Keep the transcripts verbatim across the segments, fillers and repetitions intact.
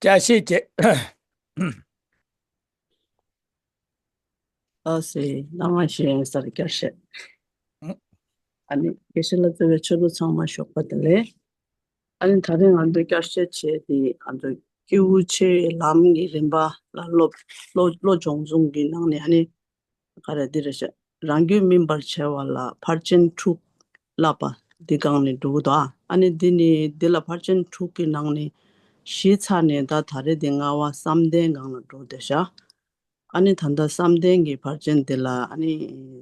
བསྐྱར་བཤད་བྱེད། ཨ་སེ་ལ་མ་ཤེས་ཡང་སར་བསྐྱར་བཤད། ཨ་ནི་དགེ་བཤེས་ལགས་གཙོས་པའི་ཆོས་ལུགས་ཚང་མ་ཞོགས་པ་བདེ་ལེགས། ཨ་ནི་ད་རེས་ང་ཚོས་བསྐྱར་བཤད་བྱས་ཏེ་ང་ཚོ་སྐྱེས་བུ་ཆོས་ལམ་གྱི་རིམ་པ་ལ་སློབ་བློ་བློ་སྦྱོང་བརྩོན་གྱི་ནང་ནས་ཨ་ནི་ག་རེ་འདི་རེད་ཤག་རང་རྒྱུད་སྨིན་པར་བྱ་བ་ལ་ཕར་ཕྱིན་དྲུག་བསླབ་པ་འདི་སྒང་ནས་འགྲོ་གི་འདུག་ཨ་ནི་འདི་ནི་འདི་ལ་ཕར་ཕྱིན་དྲུག་གི་ནང་ནས་བཞི་ཚར་ནས་ད་ད་རེས་འདི་ལྔ་པ་བསམ་གཏན་སྒང་ལ་འགྲོ་བསྡད་ཤག་ཨ་ནི་ད་ལྟ་བསམ་གཏན་གྱི་ཕར་ཕྱིན་འདི་ལ་ཨ་ནི་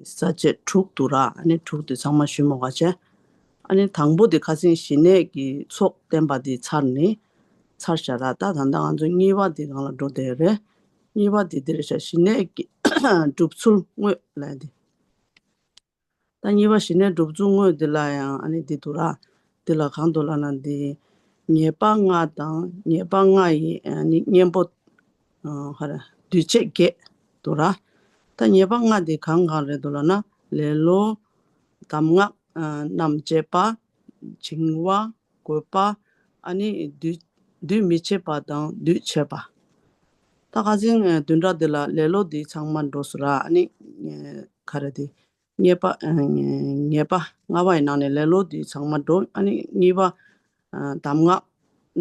ས་བཅད་དྲུག་འདུག་ར། ཨ་ནི་དྲུག་འདི་ཚང་མ་ཞུས་མོ་ག་བྱས། ཨ་ནི་དང་པོ་འདི་ཁ་སང་ཞི་གནས་ཀྱི་ཚོགས་བསྟན་པ་འདི་ཚར་ནས་ཚར་བཞག་ར། ད་ད་ལྟ་ང་ཚོ་གཉིས་པ་འདི་སྒང་ལ་འགྲོ་བསྡད་རེད། གཉིས་པ་འདི་འདིར་བཞག་ཞི་གནས་ཀྱི་སྒྲུབ་ཚུལ་དངོས་ལ་འདི། ད་གཉིས་པ་ཞི་གནས་སྒྲུབ་ཚུལ་དངོས་འདི་ལ་ཡང་ཨ་ནི་འདི་འདུག་ར། འདི་ལ་གང་འདུག་ལབ་ན་འདི་ཉེས་པ་ལྔ་དང་ཉེས་པ་ལྔ་ཡི་ཨ་ནི་གཉེན་པོ་ཨ་ཧ་ར་འདུས་བྱས་བརྒྱད་འདུག་ར། ད་ཉེས་པ་ལྔ་འདི་གང་གང་རེད་འདུག་ལབ་ན་ལེ་ལོ། གདམས་ངག་ཨ་རྣམ་བཅད་པ། བྱིང་བ། རྒོད་པ། ཨ་ནི་འདུས་འདུས་མི་བྱེད་པ་དང་འདུས་བྱས་པ། ད་ཁ་སང་བདུན་ཕྲག་འདི་ལ་ལེ་ལོ་འདི་ཚང་མ་འགྲོ་སོང་ར། ཨ་ནི་ག་རེ་འདི་ཉེས་པ་ཨ་ཉེས་པ་ལྔ་པ་ཡི་ནང་ནས་ལེ་ལོ་འདི་ཚང་མ་འགྲོ། ཨ་ནི་གཉིས་པ་ཨ་གདམས་ངག་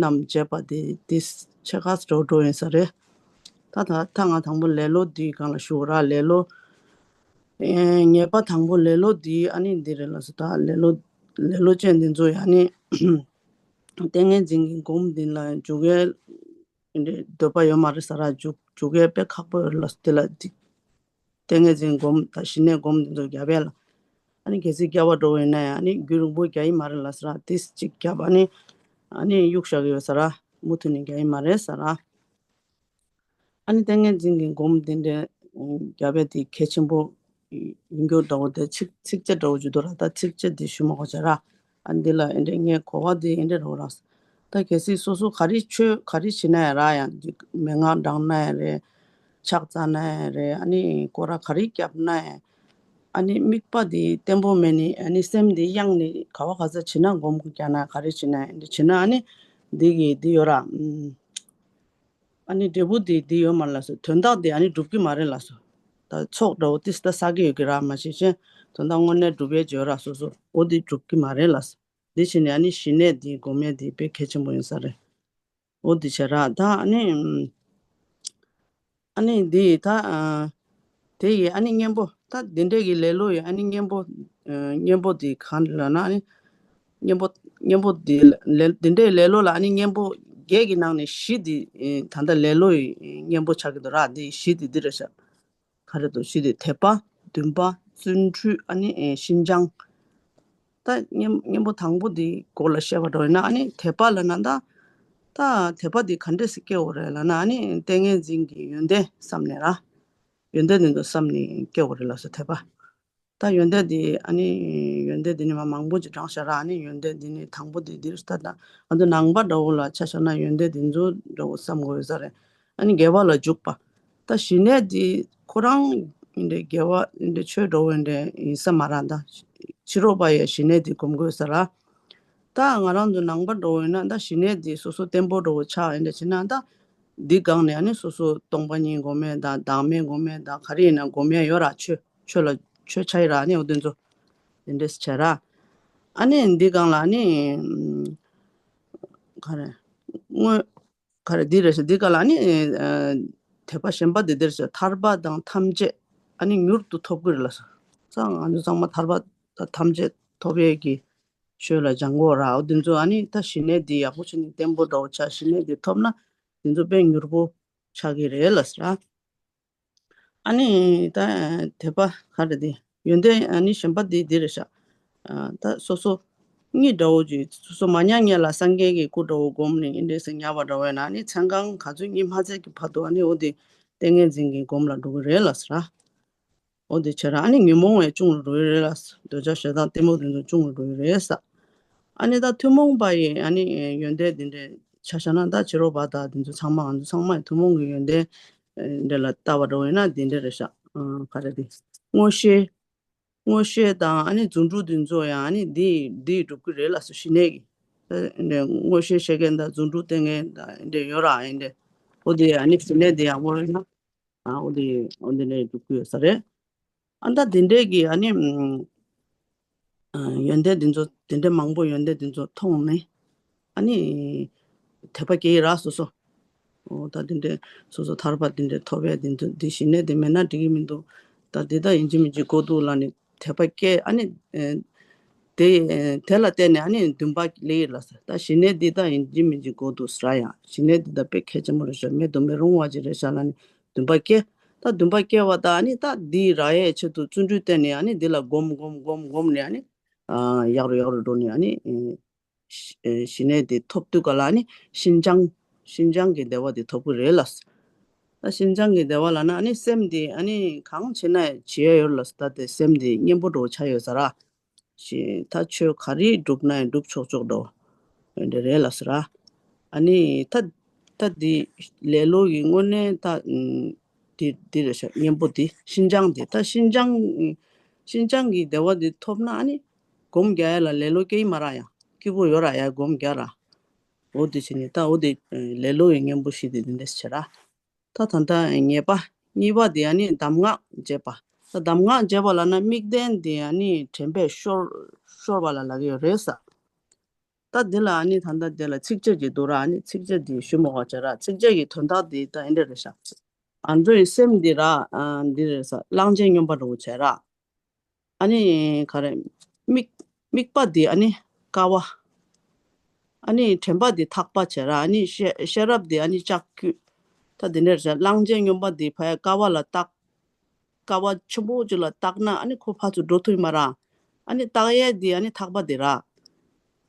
རྣམ་བཅད་པ་འདི་འདི་ཕྱེད་ཀ་འགྲོ་འགྲོ་ཡིན་ས་རེད། ད་ད་ད་ང་དང་པོ་ལེ་ལོ་འདི་སྒང་ལ་ཞུ་ར། ལེ་ལོ་ཨེ་ཉེས་པ་དང་པོ་ལེ་ལོ་འདི་ཨ་ནི་འདི་རེད་ལ་སོ། ད་ལེ་ལོ་ལེ་ལོ་ཅན་འདི་ཚོ་ཡང་ནི་ཏིང་ངེ་འཛིན་གྱི་སྒོམ་འདི་ལ་འཇུག་ཡས་འདི་འདོད་པ་ཡོད་མ་རེད་ས་ར། འཇུག་འཇུག་ཡས་དཔེ་ཁག་པོ་ཡོད་ལ་སོ། དེ་ལ་འདི་ཏིང་ངེ་འཛིན་སྒོམ་དང་ཞི་གནས་སྒོམ་འདི་ཚོ་རྒྱབ་ཡས་ལ། ཨ་ནི་གལ་སྲིད་རྒྱབ་པ་འགྲོ་བ་ཡིན་ན་ཡང་ཨ་ནི་རྒྱུན་རིང་པོ་རྒྱག་ཡི་མ་རེད་ལ་ས་ར། ཏིས་གཅིག་རྒྱབ་ཨ་ནི་ཨ་ནི་གཡུག་བཞག་གི་ཡོད་ས་ར། མུ་མཐུད་ནས་རྒྱག་ཡི་མ་རེད་ས་ར། ཨ་ནི་ཏིང་ངེ་འཛིན་གྱི་སྒོམ་འདི་འདྲའི་རྒྱབ་པ་དེ་གལ་ཆེན་པོ་ཡིན་རྒྱུ་འདྲ་བོ་དེ་ཚིག་ཚིགས་བཅད་འདྲ་བོ་བརྗོད་དོ་ར། ད་ཚིགས་བཅད་འདི་ཞུ་མ་དགོས་ཆ་ར། ཨ་འདི་ལ་ཨེ་འདྲའི་ངས་གོ་བ་འདི་ཨེ་འདྲའི་རོ་ར། ད་གལ་སྲིད་སོ་སོ་ག་རེ་ཆོས་ག་རེ་བྱེད་ན་ཡང་ར། ཡང་འདི་མན་ངག་བགྲང་ན་ཡང་རེད། ཕྱག་འཚལ་ན་ཡང་རེད། ཨ་ནི་སྐོར་ར་ག་རེ་བརྒྱབ་ན་ཡང་། ཨ་ནི་དམིགས་པ་འདི་བརྟན་པོ་མེད་ནི། ཨ་ནི་སེམས་འདི་གཡེང་ནི། ག་བ་ག་ས་བྱེད་ན་སྒོམ་རྒྱག་ན་ག་རེ་བྱེད་ན་ཡང་འདི་བྱེད་ན་ཨ་ནི་འདི་གི་འདི་ཡོད་ར། ཨུམ། ཨ་ནི་འབྲས་བུ་དེ་དེ་ཡོད་མ་རེད་ལ་སོ། དོན་དག་དེ་ཨ་ནི་འགྲུབ་ཀྱི་མ་རེད་ལ་སོ། ད་ཚོགས་འདྲ་བོ་ཏིས་ད་བསགས་ཀྱི་ཡོད་ཀྱི་ར། མ་གཞི་ཅན་དོན་དག་དངོས་གནས་འགྲུབ་ཡས་བརྗོད་ར་སོ་སོ། འོ་དེ་འགྲུབ་ཀྱི་མ་རེད་ལ་སོ། དེ་བྱས་ནས་ཨ་ནི་ཞི་གནས་དེ་སྒོམ་ཡས་དེ་དཔེ་གལ་ཆེན་པོ་ཡིན་ས་རེད། འོ་དེ་བྱས་ར། ད་ཨ་ནི་ཨ་ནི་དེ་ད་ཨ་དེ་ཡི་ཨ་ནི་གཉེན་པོ། ད་དེ་འདྲས་ཀྱི་ལེ་ལོ་ཡི་ཨ་ནི་གཉེན་པོ། ཨ་གཉེན་པོ་དེ་གང་ལ་ན་ཨ་ནི། གཉེན་པོ་གཉེན་པོ་འདི་ལ་ལེ་འདི་འདྲའི་ལེ་ལོ་ལ་ཨ་ནི་གཉེན་པོ་བརྒྱད་ཀྱི་ནང་ནས་བཞི་འདི་ཨེ་ད་ལྟ་ལེ་ལོ་ཡི་གཉེན་པོ་ཆགས་ཀྱི་འདུག་ར། འདི་བཞི་འདི་འདི་རེད་ཤག་ག་རེ་འདུག་བཞི་འདི་དད་པ། འདུན་པ། བརྩོན་འགྲུས། ཨ་ནི་ཨེ་ཤིན་སྦྱངས། ད་གཉེན་གཉེན་པོ་དང་པོ་འདི་སྐོར་ལ་བཤད་པ་འདྲ་ཡིན་ན་ཨ་ནི་དད་པ་ལ་ན་ད། ད་དད་པ་འདི་ག་འདྲས་སེ་སྐྱེ་བོ་རེད་ལ་ན་ཨ་ནི་ཏིང་ངེ་འཛིན་གྱི་ཡོན་ཏན་བསམ་ནས་ར། ཡོན་ཏན་འདི་ཚོ་བསམ་ནས་སྐྱེ་བོ་རེད་ལ་སོ་དད་པ། ད་ཡོན་ཏན་འདི་ཨ་ནི་ཡོན་ཏན་འདི་ནི་མ་མང་པོ་ཅིག་བགྲངས་བཞག་ར། ཨ་ནི་ཡོན་ཏན་འདི་ནི་དང་པོ་འདི་འདིར་ལྟ་ད་ང་ཚོ་ནང་པ་འདྲ་བོ་ལ་ཆ་བཞག་ན་ཡོན་ཏན་འདི་ཚོ་འདྲ་བོ་བསམ་དགོས་ཡོད་ས་རེད། ཨ་ནི་དགེ་བ་ལ་འཇུག་པ། ད་ཞི་གནས་འདི་ཁོ་རང་འདི་དགེ་བ་འདི་ཆོས་འདྲ་བོ་འདི་ཡིན་ས་མ་རེད། ད་ཕྱི་རོལ་པ་ཡི་ཞི་གནས་འདི་སྒོམ་དགོས་ས་ར། ད་ང་རང་ཚོ་ནང་པ་འདྲ་བོ་ཡིན་ན་ད་ཞི་གནས་འདི་སོ་སོ་བརྟན་པོ་འདྲ་བོ་ཆགས་ཡིན་འདྲ་བྱས་ན་ད་འདི་སྒང་ནས་ཨ་ནི་སོ་སོ་སྟོང་པ་ཉིད་སྒོམ་ཡས་དང་བདག་མེད་སྒོམ་ཡས་དང་ག་རེ་ཡིན་ན་སྒོམ་ཡས་ཡོད་ར། ཆོས་ཆོས་ལ་ཆོས་ཆ་ཡི་ར། ཨ་ནི་འོ་དེ་ཚོ་དེ་འདྲས་བྱས་ར། ཨ་ནི་འདི་སྒང་ལ་ཨ་ནི་ག་རེ་དངོས་ག་རེ་འདི་རེད་ཤག་འདི་སྒང་ལ་ཨ་ནི་དད་པ་གཞན་པ་འདི་འདིར་ཤག་ཐར་པ་དང་ཐམས་ཅད་ཨ་ནི་མྱུར་དུ་ཐོབ་ཀྱི་རེད་ལ་སོ། ཙང་ང་ཚོ་ཚང་མ་ཐར་པ་དང་ཐམས་ཅད་ཐོབ་ཡས་ཀྱི་ཆོས་ལ་སྦྱང་དགོས་ར། འོ་དེ་ཚོ་ཨ་ནི་ད་ཞི་གནས་འདི་ཡག་པོ་བྱས་ནས་བརྟན་པོ་འདྲ་བོ་ཆགས། ཞི་གནས་འདི་ཐོབ་ན་དེ་ཚོ་དཔེ་མྱུར་པོ་ཆགས་ཀྱི་རེད་ལ་ཟེར། ཨ་ནི་ད་དད་པ་ག་རེ་འདི་ཡོན་ཏན་ཨ་ནི་གཞན་པ་འདི་འདི་རེད་ཤག་ད་སོ་སོ་གཉིད་འདྲ་བོ་ཅིག་སོ་སོ་མ་ཉལ་སྔོན་ལ་སངས་རྒྱས་ཀྱི་སྐུ་འདྲ་བོ་བསྒོམས་ནས་ཨེ་འདྲས་སེ་ཉལ་བ་འདྲ་བོ་ཡིན་ན་ཨ་ནི་མཚན་གང་ག་ཚོད་གཉིད་མ་སད་ཀྱི་བར་དུ་ཨ་ནི་འོ་དེ་ཏིང་ངེ་འཛིན་གྱི་སྒོམ་ལ་འགྲོ་གི་རེད་ལ་ཟེར། འོ་དེ་བྱས་ར་ཨ་ནི་ཉོན་མོངས་པའི་གཅུང་རུ་འགྲོ་ཡི་རེད་ལ། འདོད་ཆགས་ཞེ་སྡང་གཏི་མུག་དེ་ཚོ་གཅུང་རུ་འགྲོ་ཡི་རེད་ས། ཨ་ནི་ད་ཐུན་མོང་པ་ཡི་ཨ་ནི་ཡོན་ཏན་དེ་འདྲའི་ཆ་བཞག་ན་ད་ཕྱི་རོལ་པ་དང་དེ་ཚོ་ཚང་མ་ང་ཚོ་ཚང་མ་ཡི་ཐུན་མོང་གི་ཡོན་ཏན་འདྲ་ལ་ལྟ་བ་འགྲོ་ཡིན་ན་དེ་འདྲ་རེད་ཤག་ག་རེ་དེ་མངོན་ཤེས། མངོན་ཤེས་དང་ཨ་ནི་རྫུ་འཕྲུལ་དེ་ཚོ་ཡང་ཨ་ནི་འདི་འདི་སྒྲུབ་ཀྱི་རེད་ལ་སོ། ཞི་གནས་ཀྱི་ ཨ་འདི་མངོན་ཤེས་ཤེས་མཁན་དང་རྫུ་འཕྲུལ་བསྟན་མཁན་དང་འདི་ཡོད་ར། ཨ་འདི་འོ་དེ་ཨ་ནི་ཞི་གནས་དེ་ཡག་པོ་རེད་ན། ཨ་འོ་དེ་འོ་དེ་ནས་འགྲུབ་ཀྱི་ཡོད་ས་རེད། ཨ་ད་དེ་འདྲས་ཀྱི་ཨ་ནི་ཨ་ཡོན་ཏན་དེ་ཚོ་དེ་འདྲས་མང་པོ་ཡོན་ཏན་དེ་ཚོ་མཐོང་ནས་ཨ་ནི་དད་པ་སྐྱེ་ཡི་ར་སོ་སོ། འོ་ད་དེ་འདྲས་སོ་སོ་ཐར་པ་དེ་འདྲས་ཐོབ་ཡ་དེ་ཚོ་འདི་ཞི་གནས་དེ་མེད་ན་འགྲིག་གི་མི་འདུག་ད་དེ་ད་ཡིན་གཅིག་མིན་གཅིག་དགོས་འདུག་ལབ་ནས་དད་པ་སྐྱེ། ཨ་ནི་ཨ་དེ་དེ་ལ་བརྟེན་ནས་ཨ་ནི་འདུན་པ་སླེབས་ཡི་ལ་ཟེར། ད་ཞི་གནས་འདི་ད་ཡིན་གཅིག་མིན་གཅིག་དགོས་འདུག་ཟེར་ཡ། ཞི་གནས་འདི་ད་དཔེ་གལ་ཆེན་པོ་རེད་ཤག་མེད་དུ་མི་རུང་བ་ཅིག་རེད་ཤག་ལབ་ནས་འདུན་པ་སྐྱེ། ད་འདུན་པ་སྐྱེ་བ་ད་ཨ་ནི་ད་འདི་རག་ཡའི་ཆེད་དུ་བརྩོན་འགྲུས་བསྟེན་ནས་ཨ་ནི་འདི་ལ་སྒོམ་སྒོམ་སྒོམ་སྒོམ་ནས་ཨ་ནི་ཨ་ཡག་རུ་ཡག་རུ་འགྲོ་ནས་ཨ་ནི་ཨ་ཞི་གནས་དེ་ཐོབ་དུས་ག་ལ་ཨ་ནི་ཤིན་སྦྱངས་ཤིན་སྦྱངས་ཀྱི་བདེ་བ་དེ་ཐོབ་ཀྱི་རེད་ལ། ད་ཤིན་སྦྱངས་ཀྱི་བདེ་བ་ལབ་ན་ཨ་ནི་སེམས་དེ་ཨ་ནི་གང་བྱེད་ན་བྱེད་ཡ་ཡོད་ལ། ད་དེ་སེམས་དེ་གཉེན་པོ་འདྲ་བོ་ཆགས་ཡོད་ས་ར། ཞེས་ད་ཆོས་ག་རེ་སྒྲུབ་ན་ཡང་སྒྲུབ་ཆོག་ཆོག་འགྲོ་འདི་རེད་ལ་ཟེར་ར། ཨ་ནི་ད་ད་འདི་ལེ་ལོ་ཡི་དངོས་གནས་ད་འདི་འདི་རེད་ཤག་གཉེན་པོ་འདི་ཤིན་སྦྱངས་འདི་ད་ཤིན་སྦྱངས་ཤིན་སྦྱངས་ཀྱི་བདེ་བ་འདི་ཐོབ་ན་ཨ་ནི་སྒོམ་རྒྱག་ཡ་ལ་ལེ་ལོ་སྐྱེ་ཡི་མ་ར། ཡང་སྐྱིད་པོ་ཡོད་ར། ཡ་སྒོམ་རྒྱག་ར། འོ་འདི་བྱས་ནས་ད་འོ་འདི་ལེ་ལོ་ཡི་གཉེན་པོ་ཞིག་འདི་འདི་འདྲས་བྱེད་ར། ད་ད་ལྟ་ངེས་པ་གཉིས་པ་དེ་ཡང་ནི་གདམས་ངག་བྱེད་པ། ད་གདམས་ངག་བྱེད་པ་ལབ་ན་དམིགས་རྟེན་དེ་ཡང་ནི་དྲན་པས་ཤོར་ཤོར་བ་ལ་ལབ་ཀྱི་ཡོད་རེད་ས། ད་འདི་ལ་ནི་ད་ལྟ་འདི་ལ་ཚིགས་བཅད་ཀྱི་འདུག་ར། ནི་ཚིགས་བཅད་འདི་ཞུ་མ་དགོས་བྱས་ར། ཚིགས་བཅད་ཀྱི་དོན་དག་འདི་ད་ཨེ་འདྲ་རེད་ཤག་ང་ཚོའི་སེམས་འདི་ར་འདི་རེད་ས། གླང་ཆེན་སྨྱོན་པ་འདྲ་བོ་བྱས་ར། ཨ་ནི་ག་རེ། དམིགས་དམིགས་པ་འདི་ཨ་ནི་ཀ་བ། ཨ་ནི་དྲན་པ་འདི་ཐག་པ་བྱས་ར། ཨ་ནི་ཤེས་ཤེས་རབ་འདི་ཨ་ནི་ལྕགས་ཀྱུ། ད་འདི་འདྲ་བྱས་གླང་ཆེན་སྨྱོན་པ་འདི་ཕ་ཡ་ཀ་བ་ལ་བཏགས། ཀ་བ་ཆེན་པོ་ཅིག་ལ་བཏགས་ན་ཨ་ནི་ཁོ་ཕར་ཚུར་འགྲོ་ཐུབ་ཡོད་མ་ར། ཨ་ནི་བཏགས་ཡས་འདི་ཨ་ནི་ཐག་པ་འདི་ར།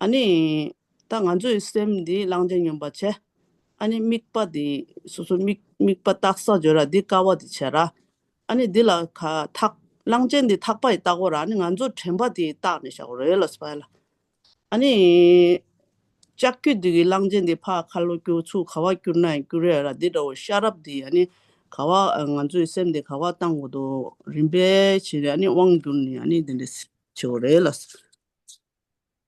ཨ་ནི་ད་ང་ཚོའི་སེམས་འདི་གླང་ཆེན་སྨྱོན་པ་བྱས། ཨ་ནི་དམིགས་པ་འདི་སོ་སོ་དམིགས་དམིགས་པ་བཏགས་ས་བརྗོད་ར། འདི་ཀ་བ་འདི་བྱས་ར། ཨ་ནི་འདི་ལ་ཁ་ཐག་གླང་ཆེན་འདི་ཐག་པ་ཡིས་བཏགས་དགོས་ར། ཨ་ནི་ང་ཚོ་དྲན་པ་འདི་བཏགས་ནས་བཞག་དགོས་རེད་ལ་སྤ་ལ། ཨ་ནི་ལྕགས་ཀྱུ་འདི་གི་གླང་ཆེན་འདི་ཕར་ཁ་ལོ་སྐྱུར་ཚུར་ག་བ་སྐྱུར་ན་ཡང་སྐྱུར་རེད་ར། འདི་འདྲ་བོ་ཤེས་རབ་འདི་ཨ་ནི་ག་བ་ང་ཚོའི་སེམས་འདི་ག་བ་བཏང་དགོས་འདུག་རིམ་པས་བྱས་ནས་ཨ་ནི་དབང་བསྒྱུར་ནས་ཨ་ནི་འདི་འདྲ་བྱེད་དགོས་རེད་ལ།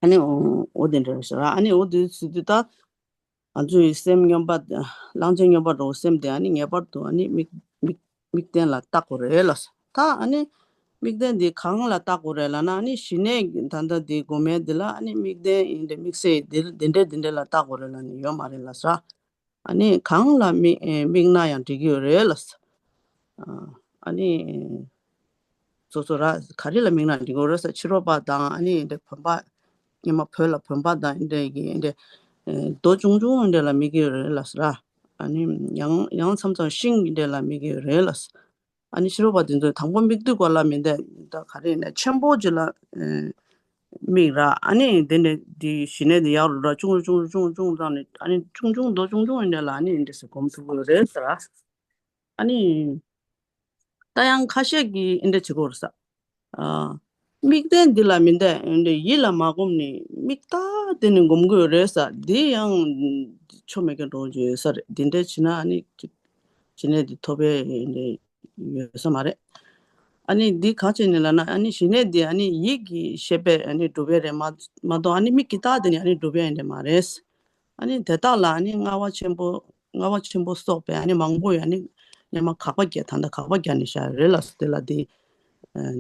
ཨ་ནི་འོ་འོ་དེ་འདྲ་ཟེར་ར། ཨ་ནི་འོ་དེ་ཟེར་དུས་ད་ང་ཚོའི་སེམས་སྨྱོན་པ་གླང་ཆེན་སྨྱོན་པ་འདྲ་བོ་སེམས་དེ་ཨ་ནི་ངེས་པར་དུ་ཨ་ནི་དམིགས་དམིགས་དམིགས་རྟེན་ལ་བཏགས་དགོས་རེད་ལ། ད་ཨ་ནི་དམིགས་རྟེན་དེ་གང་ལ་བཏགས་དགོས་རེད་ལབ་ན། ཨ་ནི་ཞི་གནས་ད་ལྟ་དེ་སྒོམ་ཡས་དེ་ལ་ཨ་ནི་དམིགས་རྟེན་ཡིན་འདྲ་དམིགས་བསལ་དེ་དེ་འདྲ་དེ་འདྲ་ལ་བཏགས་དགོས་རེད་ལབ་ནི་ཡོད་མ་རེད་ལ་ཟེར། ཨ་ནི་གང་ལ་དམིགས་ཨེ་དམིགས་ན་ཡང་འགྲིག་གི་ཡོད་རེད་ལ། ཨ་ནི་སོ་སོ་ར་ག་རེ་ལ་དམིགས་ན་འགྲིག་གི་ཡོད་རེད་ཟེར། ཕྱི་རོལ་པ་དང་ཨ་ནི་འདི་བོད་པ་སྔོན་མ་བོད་ལ་བོད་པ་དང་འདི་གི་འདི་ཨེ་རྡོ་ཆུང་ཆུང་འདི་ལ་དམིགས་ཀྱི་ཡོད་རེད་ལ་ཟེར། ཨ་ནི་ཡང་ཡང་མཚམས་མཚམས་ཤིང་འདི་ལ་དམིགས་ཀྱི་ཡོད་རེད་ལ། ཨ་ནི་ཕྱི་རོལ་པ་དེ་ཚོས་དང་པོ་དམིགས་དུས་ག་ལ་མི་འདི་ད་ག་རེ་ཡིན་ན་ཆེན་པོ་ཅིག་ལ་ཨེ་དམིགས་ར། ཨ་ནི་དེ་ནས་དེ་ཞི་གནས་དེ་ཡག་རུ་ར་ཆུང་རུ་ཆུང་རུ་ཆུང་རུ་ཆུང་རུ་བཏང་ནས་ཨ་ནི་ཆུང་ཆུང་རྡོ་ཆུང་ཆུང་ཡིན་ནས་ལ་ཨ་ནི་འདི་འདྲ་ཟེར་སྒོམ་ཐུབ་ཀྱི་རེད་ཟེར། ཨ་ནི་ད་ཡང་ཁ་ཤས་ཀྱིས་འདི་འདྲ་བྱེད་ཀྱི་ཡོད་རེད་ས། ཨ་དམིགས་རྟེན་འདི་ལ་མི་འདི་འདི་ཡིད་ལ་མ་བསྒོམས་ནས་དམིགས་ད་དེ་ནས་སྒོམ་གྱི་ཡོད་རེད་ས། འདི་ཡང་ཆོ་མེད་མཁན་འདྲ་བོ་ཅིག་ཡོད་ས་རེད། འདི་འདྲ་བྱས་ན་ཨ་ནི་ཅིག་ཞི་གནས་འདི་ཐོབ་ཡས་འདི་ཡོད་ས་མ་རེད། ཨ་ནི་འདི་གང་བྱས་ནས་ལབ་ན་ཨ་ནི་ཞི་གནས་འདི་ཨ་ནི་ཡིད་ཀྱི་ཤེས་པས་ཨ་ནི་སྒྲུབ་ཡས་རེད་མ་མ་གཏོགས་ཨ་ནི་དམིགས་ཀྱི་རྟགས་དེ་ནི་ཨ་ནི་སྒྲུབ་ཡས་འདི་མ་རེད། ཨ་ནི་དེ་དག་ལ་ཨ་ནི་མངའ་བ་ཆེན་པོ་མངའ་བ་ཆེན་པོ་སོགས་པས་ཨ་ནི་མང་པོ་ཡང་ཨ་ནི་སྔོན་མ་དགག་པ་རྒྱག་ད་ལྟ་དགག་པ་རྒྱག་ནས་བཞག་ཡོད་རེད་ལ་སོ། དེ་ལ་འདི་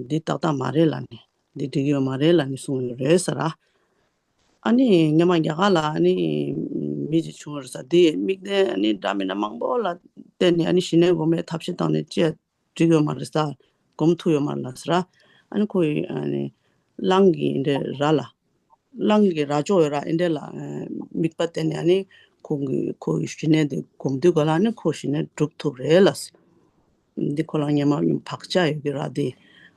འདི་ཏག་ཏག་མ་རེད་ལབ་ནས་འདི་འགྲིག་གི་ཡོད་མ་རེད་ལབ་ནས་གསུངས་ཡོད་རེད་ཟེར་ར། ཨ་ནི་སྔོན་མ་རྒྱ་གར་ལ་ཨ་ནི་མི་ཅིག་བྱུང་བ་རེད་ས། དེ་དམིགས་རྟེན་ཨ་ནི་འདྲ་མི་འདྲ་མང་པོ་ལ་བརྟེན་ནས་ཨ་ནི་ཞི་གནས་སྒོམ་པའི་ཐབས་ཤེས་བཏང་ནས་ཅི་འགྲིག་ཡོད་མ་རེད་ས། སྒོམ་ཐུབ་ཡོད་མ་རེད་ལ་ཟེར་ར། ཨ་ནི་ཁོ་ཡི་ཨ་ནི་གླང་གི་འདྲ་ར་ལ་གླང་གི་རྭ་ཅོ་ཡོད་ར། ཨེ་འདྲ་ལ་དམིགས་པ་བསྟན་ནས་ཨ་ནི་ཁོ་གི་ཁོ་གི་ཞི་གནས་དེ་སྒོམ་དུས་ག་ལ་ཨ་ནི་ཁོ་ཞི་གནས་འགྲུབ་ཐུབ་རེད་ལ། འདི་ཁོ་ལ་སྔོན་མ་བག་ཆགས་ཡོད་ཀྱི་ར། དེ་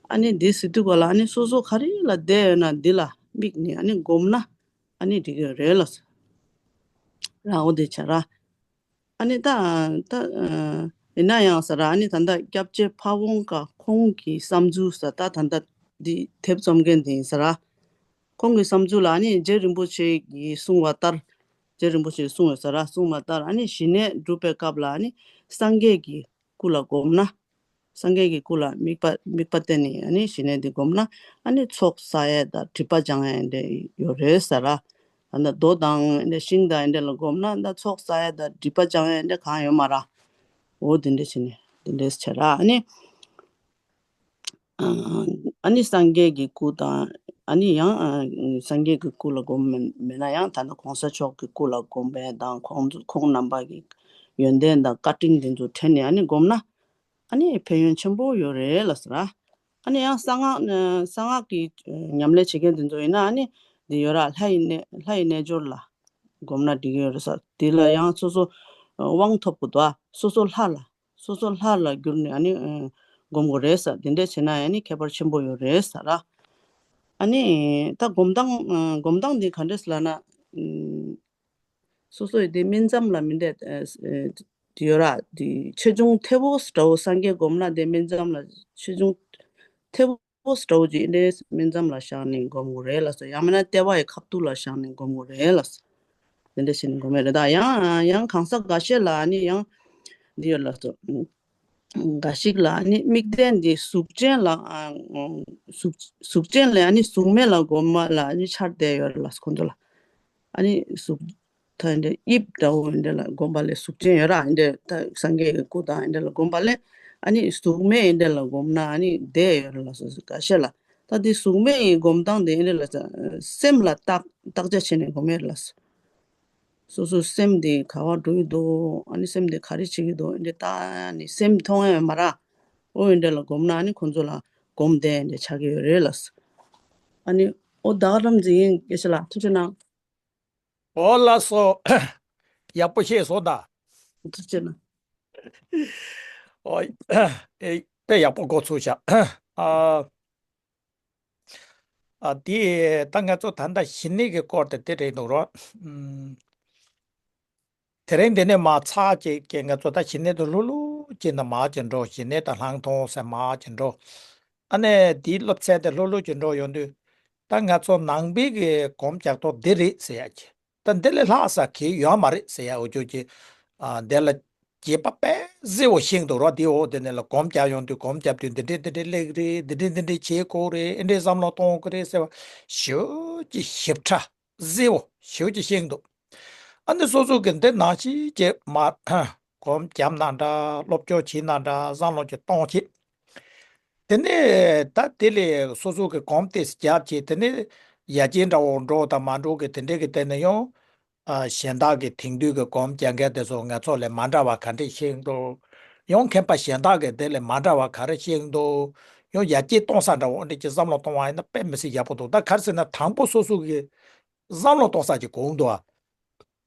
ཨ་ནི་འདི་ཟེར་དུས་ག་ལ་ཨ་ནི་སོ་སོ་ག་རེ་ལ་བསྡད་ཡོད་ན་འདི་ལ་དམིགས་ནས་ཨ་ནི་སྒོམ་ན་ཨ་ནི་འགྲིག་གི་རེད་ལ། ར་འོ་དེ་བྱ་ར། ཨ་ནི་ད་ད་ཡིན་ན་ཡང་ཟེར་ར། ཨ་ནི་ད་ལྟ་སྐྱབས་རྗེ་ཕ་བོང་ཁ་ཁོང་གི་བསམ་ཚུལ་ཟེར་ད་ད་ལྟ་འདི་དེབ་རྩོམ་མཁན་དེ་ཡིན་ཟེར་ར། ཁོང་གི་བསམ་ཚུལ་ལ་ཨ་ནི་རྗེ་རིན་པོ་ཆེ་གིས་གསུངས་པ་ལྟར། རྗེ་རིན་པོ་ཆེས་གསུངས་ཡོད་ཟེར་ར། གསུངས་པ་ལྟར་ཨ་ནི་ཞི་གནས་སྒྲུབ་པའི་སྐབས་ལ་ཨ་ནི་སངས་རྒྱས་ཀྱི་སྐུ་ལ་སྒོམ་ན། སངས་རྒྱས་ཀྱི་སྐུ་ལ་དམིགས་པ་དམིགས་པ་བསྟན་ནས་ཨ་ནི་ཞི་གནས་འདི་སྒོམ་ན་ཨ་ནི་ཚོགས་བསགས་ཡས་དང་སྒྲིབ་པ་སྦྱང་ཡས་འདི་ཡོད་རེད་ཟེར་ར། ཨ་ནི་རྡོ་དང་འདི་ཤིང་དང་འདི་ལ་སྒོམ་ན་ད་ཚོགས་བསགས་ཡ་དང་སྒྲིབ་པ་སྦྱང་ཡ་འདི་གང་ཡོད་མ་ར། འོ་དེ་འདྲ་བྱས་ནས་དེ་འདྲས་བྱས་ར། ཨ་ནི། ཨ་ནི་སངས་རྒྱས་ཀྱི་སྐུ་དང་། ཨ་ནི་ཡང་སངས་རྒྱས་ཀྱི་སྐུ་ལ་སྒོམ་མེད་མེད་ན་ཡང་ད་ནི་གོང་ས་མཆོག་གི་སྐུ་ལ་སྒོམ་པ་དང་ཁོང་ཁོང་རྣམ་པ་གི་ཡོན་ཏན་དང་བཀའ་དྲིན་དེ་ཚོ་དྲན་ནས་ཨ་ནི་སྒོམ་ན། ཨ་ནི་ཕན་ཡོན་ཆེན་པོ་ཡོད་རེད་ལ་ཟེར། ཨ་ནི་ཡང་གསང་སྔགས་གསང་སྔགས་ཀྱི་ཉམས་ལེན་བྱེད་མཁན་དེ་ཚོ་ཡིན་ན་ཨ་ནི་འདི་ཡོད་ར། ལྷ་ཡི་རྣལ་ལྷ་ཡི་རྣལ་འབྱོར་ལ་སྒོམ་ན་འགྲིག་གི་ཡོད་རེད་ཟེར། དེ་ལ་ཡང་སོ་སོ་དབང་ཐོབ་དགོས་འདུག། ཨ་སོ་སོ་ལྷ་ལ། སོ་སོ་ལྷ་ལ་བསྒྱུར་ནས་ཨ་ནི་ཨ་སྒོམ་དགོས་རེད་ཟེར། དེ་འདྲས་བྱས་ན་ཨ་ནི་ཁྱད་པར་ཆེན་པོ་ཡོད་རེད་ཟེར་ར། ཨ་ནི་ད་སྒོམ་སྟངས་ཨ་སྒོམ་སྟངས་འདི་ག་འདྲས་ལབ་ན། ཨ་སོ་སོ་ཡི་དེ་སྨིན་མཚམས་ལ་མི་འདྲ་ཨ་ཨ་དེ་ཡོད་ར། དེ་ཆེ་ཆུང་ཐལ་བོ་འདྲ་བོ། སངས་རྒྱས་སྒོམ་ན་དེ་སྨིན་མཚམས་ལ་ཆེ་ཆུང་ཐལ་བོ་འདྲ་བོ་ཅིག་འདྲའི་སྨིན་མཚམས་ལ་བཞག་ནས་སྒོམ་དགོས་རེད་ལ་སོ། ཡང་མིན་ན་ལྟེ་བ་ཡི་ཁ་ཐུག་ལ་བཞག་ནས་སྒོམ་དགོས་རེད་ལ་སོ། དེ་འདྲ་བྱས་ནས་སྒོམ་ཡ་རེད། ད་ཡང་ཡང་གང་ཟག་འགའ་ཤས་ལ་ནི་ཡང་འདི་ཡོད་ལ་སོ། འགའ་ཞིག་ལ་ནི་དམིགས་རྟེན་འདི་གཟུགས་ཅན་ལ་ཨ་གཟུགས་གཟུགས་ཅན་ལ་ནི་གཟུགས་མེད་ལ་སྒོམ་པ་ལ་ནི་འཆར་བསྡད་ཡོད་རེད་ལ་སོ་ཁོང་ཚོ་ལ། ཨ་ནི་གཟུགས་ད་འདི་དབྱིབས་འདྲ་བོ་འདི་ལ་སྒོམ་པ་ལས་གཟུགས་ཅན་ཡོད་ར། འདི་ད་སངས་རྒྱས་ཀྱི་སྐུ་དང་འདི་ལ་སྒོམ་པ་ལས་ཨ་ནི་གཟུགས་མེད་འདི་ལ་སྒོམ་ན་ཨ་ནི་བསྡད་ཡོད་རེད་ལ་སོ། འགའ་ཤས་ལ། ད་འདི་གཟུགས་མེད་ཀྱི་སྒོམ་སྟངས་དེ་ཨེ་འདྲ་ལ་ཟེར། སེམས་ལ་བརྟག་བརྟག་དཔྱད་བྱས་ནས་སྒོམ་ཡས་ལ་ཟེར། སོ་སོའི་སེམས་དེ་ག་བར་འགྲོ་གི་འདུག། ཨ་ནི་སེམས་དེ་ག་རེ་བྱེད་ཀྱི་འདུག། ཨེ་འདྲ་ལྟ་ནས་སེམས་མཐོང་ཡས་མ་ར། ཨོ་ཨེ་འདྲ་ལ་སྒོམ་ན་ཨ་ནི་ཁོང་ཚོ་ལ་སྒོམ་བསྡད་ཨེ་འདྲ་ཆགས་ཀྱི་ཡོད་རེད་ལ་ཟེར། ཨ་ནི་ཨོ་ད་ག་རམ་འཛིན་ཡིན་སྐད་ཆ་ལ་ཐུགས་རྗེ་གནང་། ཨོ་ལགས་སོ། ཡག་པོ་ཤེས་སོང་ད། ཐུགས་རྗེ་གནང་། ཨོ་ཨེ་དཔེ་ཡག་པོ་འགོ་ཚུགས་ཤག། ཨ། ཨ་དེ་ད་ང་ཚོ་ད་ལྟ་ཞི་གནས་ཀྱི་སྐོར་དེ་དེ་རེད་འདུག་རོ། ཨུམ། དེ་རིང་འདི་ནས་མར་ཚར་གཅིག་གི་ང་ཚོ་ད་ཞི་གནས་དུ་ལྷུག་ལྷུག་ཅིག་ནས་མར་ཅིག་འགྲོ། ཞི་གནས་དང་ལྷག་མཐོང་ཟེར་མར་ཅིག་འགྲོ། ཨ་ནས་དེའི་སློབ་ཚན་དེ་ལྷུག་ལྷུག་ཅིག་འགྲོ་ཡོང་དུས། ད་ང་ཚོ་ནང་པའི་གི་སྒོམ་རྒྱག་ཐོག་འདི་རེད་ཟེར་ཡ་ཅིག། ད་འདི་ལས་ལྷག་ས་གི་ཡོད་མ་རེད་ཟེར་ཡ་འུ་ཅོ་ཅིག། ཨ་འདི་ལ་དགྱེས་པ་དཔེ་གཟི་བོ་ཤིང་འདུག་རོ། དེ་འོ་དེ་ནས་ལ་སྒོམ་རྒྱག་ཡོང་དུས་སྒོམ་རྒྱབ་དུས་འདི་འདྲས་འདི་འདྲས་སླེབས་རེད། འདི་འདྲས་འདི་འདྲས་བྱེད་དགོས་རེད། ཨེ་འདྲས་བསམ་བློ་གཏོང་དགོས་རེད་ཟེར་བ་ཞེ་པོ་ཅིག་ཞིབ་ཕྲ་གཟི་བོ་ཞེ་པོ་ཅིག་ཤིང་འདུག། ཨ་ནི་སོ་སོ་གི་འདི་ནང་བཞིན་བྱས་མར་སྒོམ་རྒྱབ་ན་འདྲ། སློབ་སྦྱོང་བྱེད་ན་འདྲ། བསམ་བློ་ཅིག་གཏོང་བྱེད། དེ་ནས་ད་དེ་ལས་སོ་སོ་གི་སྒོམ་དེ་རྒྱབ་བྱས། དེ་ནས་ཡར་རྒྱས་འདྲ་བོ་འགྲོ་དང་མ་འགྲོ་གི་དེ་འདྲས་ཀྱི་སྟེང་ནས་ཡང་། ཨ་གཞན་དག་གི་དེང་དུས་ཀྱི་སྒོམ་རྒྱག་མཁན་དེ་ཚོ་ང་ཚོ་ལས་མ་འདྲ་བ་ག་འདྲས་ཤེས་འདུག། ཡང་མཁན་པ་གཞན་དག་གི་དེ་ལས་མ་འདྲ་བ་ག་རེ་ཤེས་འདུག། ཡང་ཡར་རྒྱས་གཏོང་ས་འདྲ་བོ་འདྲ་ཅིག་བསམ་བློ་གཏོང་བ་ཡིན་ན་དཔེ་མི་སྲིད་ཡག་པོ་འདུག། ད་ག་རེ་ཟེར་ན་དང་པོ་སོ་སོ་གི་བསམ་བློ་གཏོང་ས་ཅིག་དགོས་འདུག། ཨ་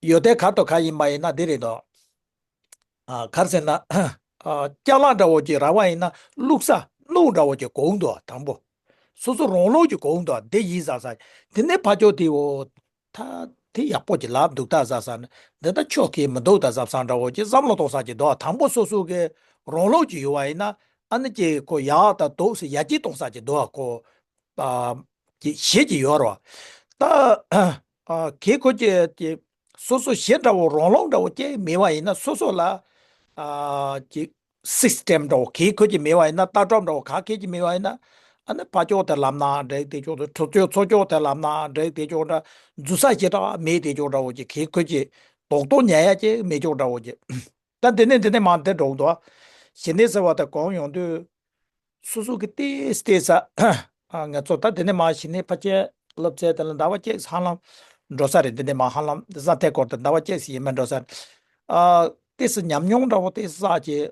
ཡོད་དེ་ག་དང་ག་ཡིན་པ་ཡིན་ན་འདི་རེད་འདུག། ཨ་ག་རེ་ཟེར་ན། ཨ་ཅ་ལག་འདྲ་བོ་ཅིག་རག་པ་ཡིན་ན་བླུགས་ས་སྣུམ་འདྲ་བོ་ཅིག་དགོས་འདུག། དང་པོ་སོ་སོ་རང་ལུགས་ཅིག་དགོས་འདུག། འདི་ཡིན་ཟེར་ས། དེ་ནས་ཕར་ཕྱོགས་དེ་འོ། ད་དེ་ཡག་པོ་ཅིག་ལབ་འདུག་ད་ཟེར་ས་ནི་འདི་ད་ཆོག་གི་མི་འདུག་ད་ཟེར་ས་འདྲ་བོ་ཅིག་བསམ་བློ་གཏོང་ས་ཅིག་འདུག། དང་པོ་སོ་སོ་གི་རང་ལུགས་ཅིག་ཡོད་པ་ཡིན་ན་ཨ་ནི་ཅིག་ཁོ་ཡག་ད་འདུག་ཟེར་ཡར་རྒྱས་གཏོང་ས་ཅིག་འདུག། ཁོ། ཨ་ཅིག་གཞི་ཅིག་ཡོད་རེད་བ། ད་ཨ་གལ་ཁོ་ཅིག་ཅིག་སོ་སོ་གཞི་འདྲ་བོ་རང་ལུགས་འདྲ་བོ་ཅིག་མེད་པ་ཡིན་ན་སོ་སོ་ལ་ཨ་ཅིག་སིས་ཊེམ་འདྲ་བོ་གལ་ཁོ་ཅིག་མེད་པ་ཡིན་ན། ལྟ་གྲུབ་འདྲ་བོ་ག་གལ་ཅིག་མེད་པ་ཡིན་ན། ཨ་ནི་ཕར་ཕྱོགས་དེ་ལབ་ན་འགྲིག། དེ་ཕྱོགས་དེ་ཕྱོགས་ཕྱོགས་ཕྱོགས་དེ་ལབ་ན་འགྲིག། དེ་ཕྱོགས་འདྲ་འཛུལ་ས་ཞེ་དྲག་མེད། དེ་ཕྱོགས་འདྲ་བོ་ཅིག་གལ་ཁོ་ཅིག་རྡོག་རྡོག་ཉར་ཡ་ཅིག་མེད་ཕྱོགས་འདྲ་བོ་ཅིག། ད་དེ་ནས་དེ་ནས་མར་འདི་འགྲོ་འདུག། ཞི་གནས་ཟེར་བ་དེ་གོམས་ཡོང་དུས། སོ་སོ་གི་ཏིས་ཏིས་ས། ཨ་ང་ཚོ་ད་དེ་ནས་མར་ཞི་གནས་ཕལ་ཆེར་སློབ་ཚན་དེ་ལ་ཟླ་བ་གཅིག་ཧ་ལམ་འགྲོ་ས་རེད། དེ་ནས་མར་ཧ་ལམ་ས་ཐད་སྐོར་དེ་ཟླ་བ་གཅིག་ཙམ་ཡས་མས་འགྲོ་ས་རེད། ཨ་ཏིས་ཉམས་མྱོང་འདྲ་བོ་ཏིས་ཅིག།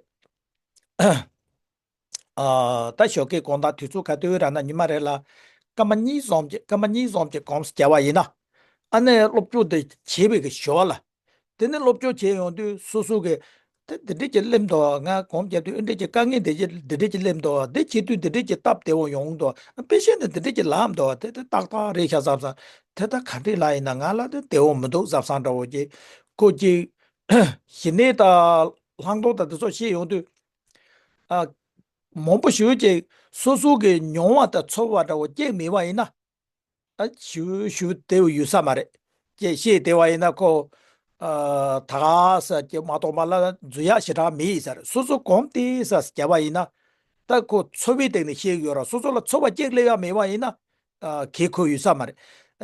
ཨ་ད་ཞོགས་ཀས་དགོང་དག་དུས་ཚོད་ག་དུས་རག་ན་ཉི་མ་རེ་ལ་སྐར་མ་གཉིས་ཙམ་ཅིག་སྐར་མ་གཉིས་ཙམ་ཅིག་གོམས་སུ་བརྒྱབ་པ་ཡིན་ན། ཨ་ནི་སློབ་སྦྱོང་དེ་བྱེད་པའི་གི་ཞོར་ལ། དེ་ནས་སློབ་སྦྱོང་བྱས་ཡོང་དུས་སོ་སོ་གི་དེ་འདི་འདྲས་ཀྱི་སླེབས་འདུག། ང་གོམས་རྒྱབ་དུས་འདི་འདྲས་ཀྱི་དཀའ་ངལ་འདི་འདྲས་འདི་འདྲས་ཀྱི་སླེབས་འདུག། འདི་བྱེད་དུས་འདི་འདྲས་ཀྱི་སྟབས་བདེ་བོ་ཡོང་འདུག། དཔེ་བཤད་ན་འདི་འདྲས་ཀྱི་ལམ་འདུག། དེ་དེ་ཏག་ཏག་རེད་ཤག་བསམ་བསམ། དེ་ད་ག་འདྲས་ལ་ཡིན་ན་ང་ལ་དེ་བདེ་བོ་མི་འདུག་བསམ་བསམ་འདྲ་བོ་ཅིག། ཁོ་ཅིག་ཞི་གནས་དང་ལྷག་མཐོང་དང་དེ་ཚོ་བཤད་ཡོང་དུས། ཨ། མང་པོ་ཞེ་ཅིག་སོ་སོ་གི་མྱོང་བ་དང་ཚོར་བ་འདྲ་བོ་ཅིག་མེད་པ་ཡིན་ན། ཨ་ཞུ་ཞུ་དེ་ཡོད་ས་མ་རེད། ཅེས་བཤད་བསྡད་པ་ཡིན་ན་ཁོ། ཨ་ད་ག་ས་ཅིག་མ་གཏོགས་མ་ལ་འཛུལ་ཡག་ཞེ་དྲག་མེད་ཡིན་ས་རེད། སོ་སོ་གོམས་ཏེ་ས་བརྒྱབ་པ་ཡིན་ན། ད་ཁོ་ཚོར་བའི་སྟེང་ནས་བཤད་ཀྱི་ཡོད་ར། སོ་སོ་ལ་ཚོར་བ་ཅིག་སླེབས་ཡག་མེད་པ་ཡིན་ན། ཨ་གལ་ཁོ་ཡོད་ས་མ་རེད།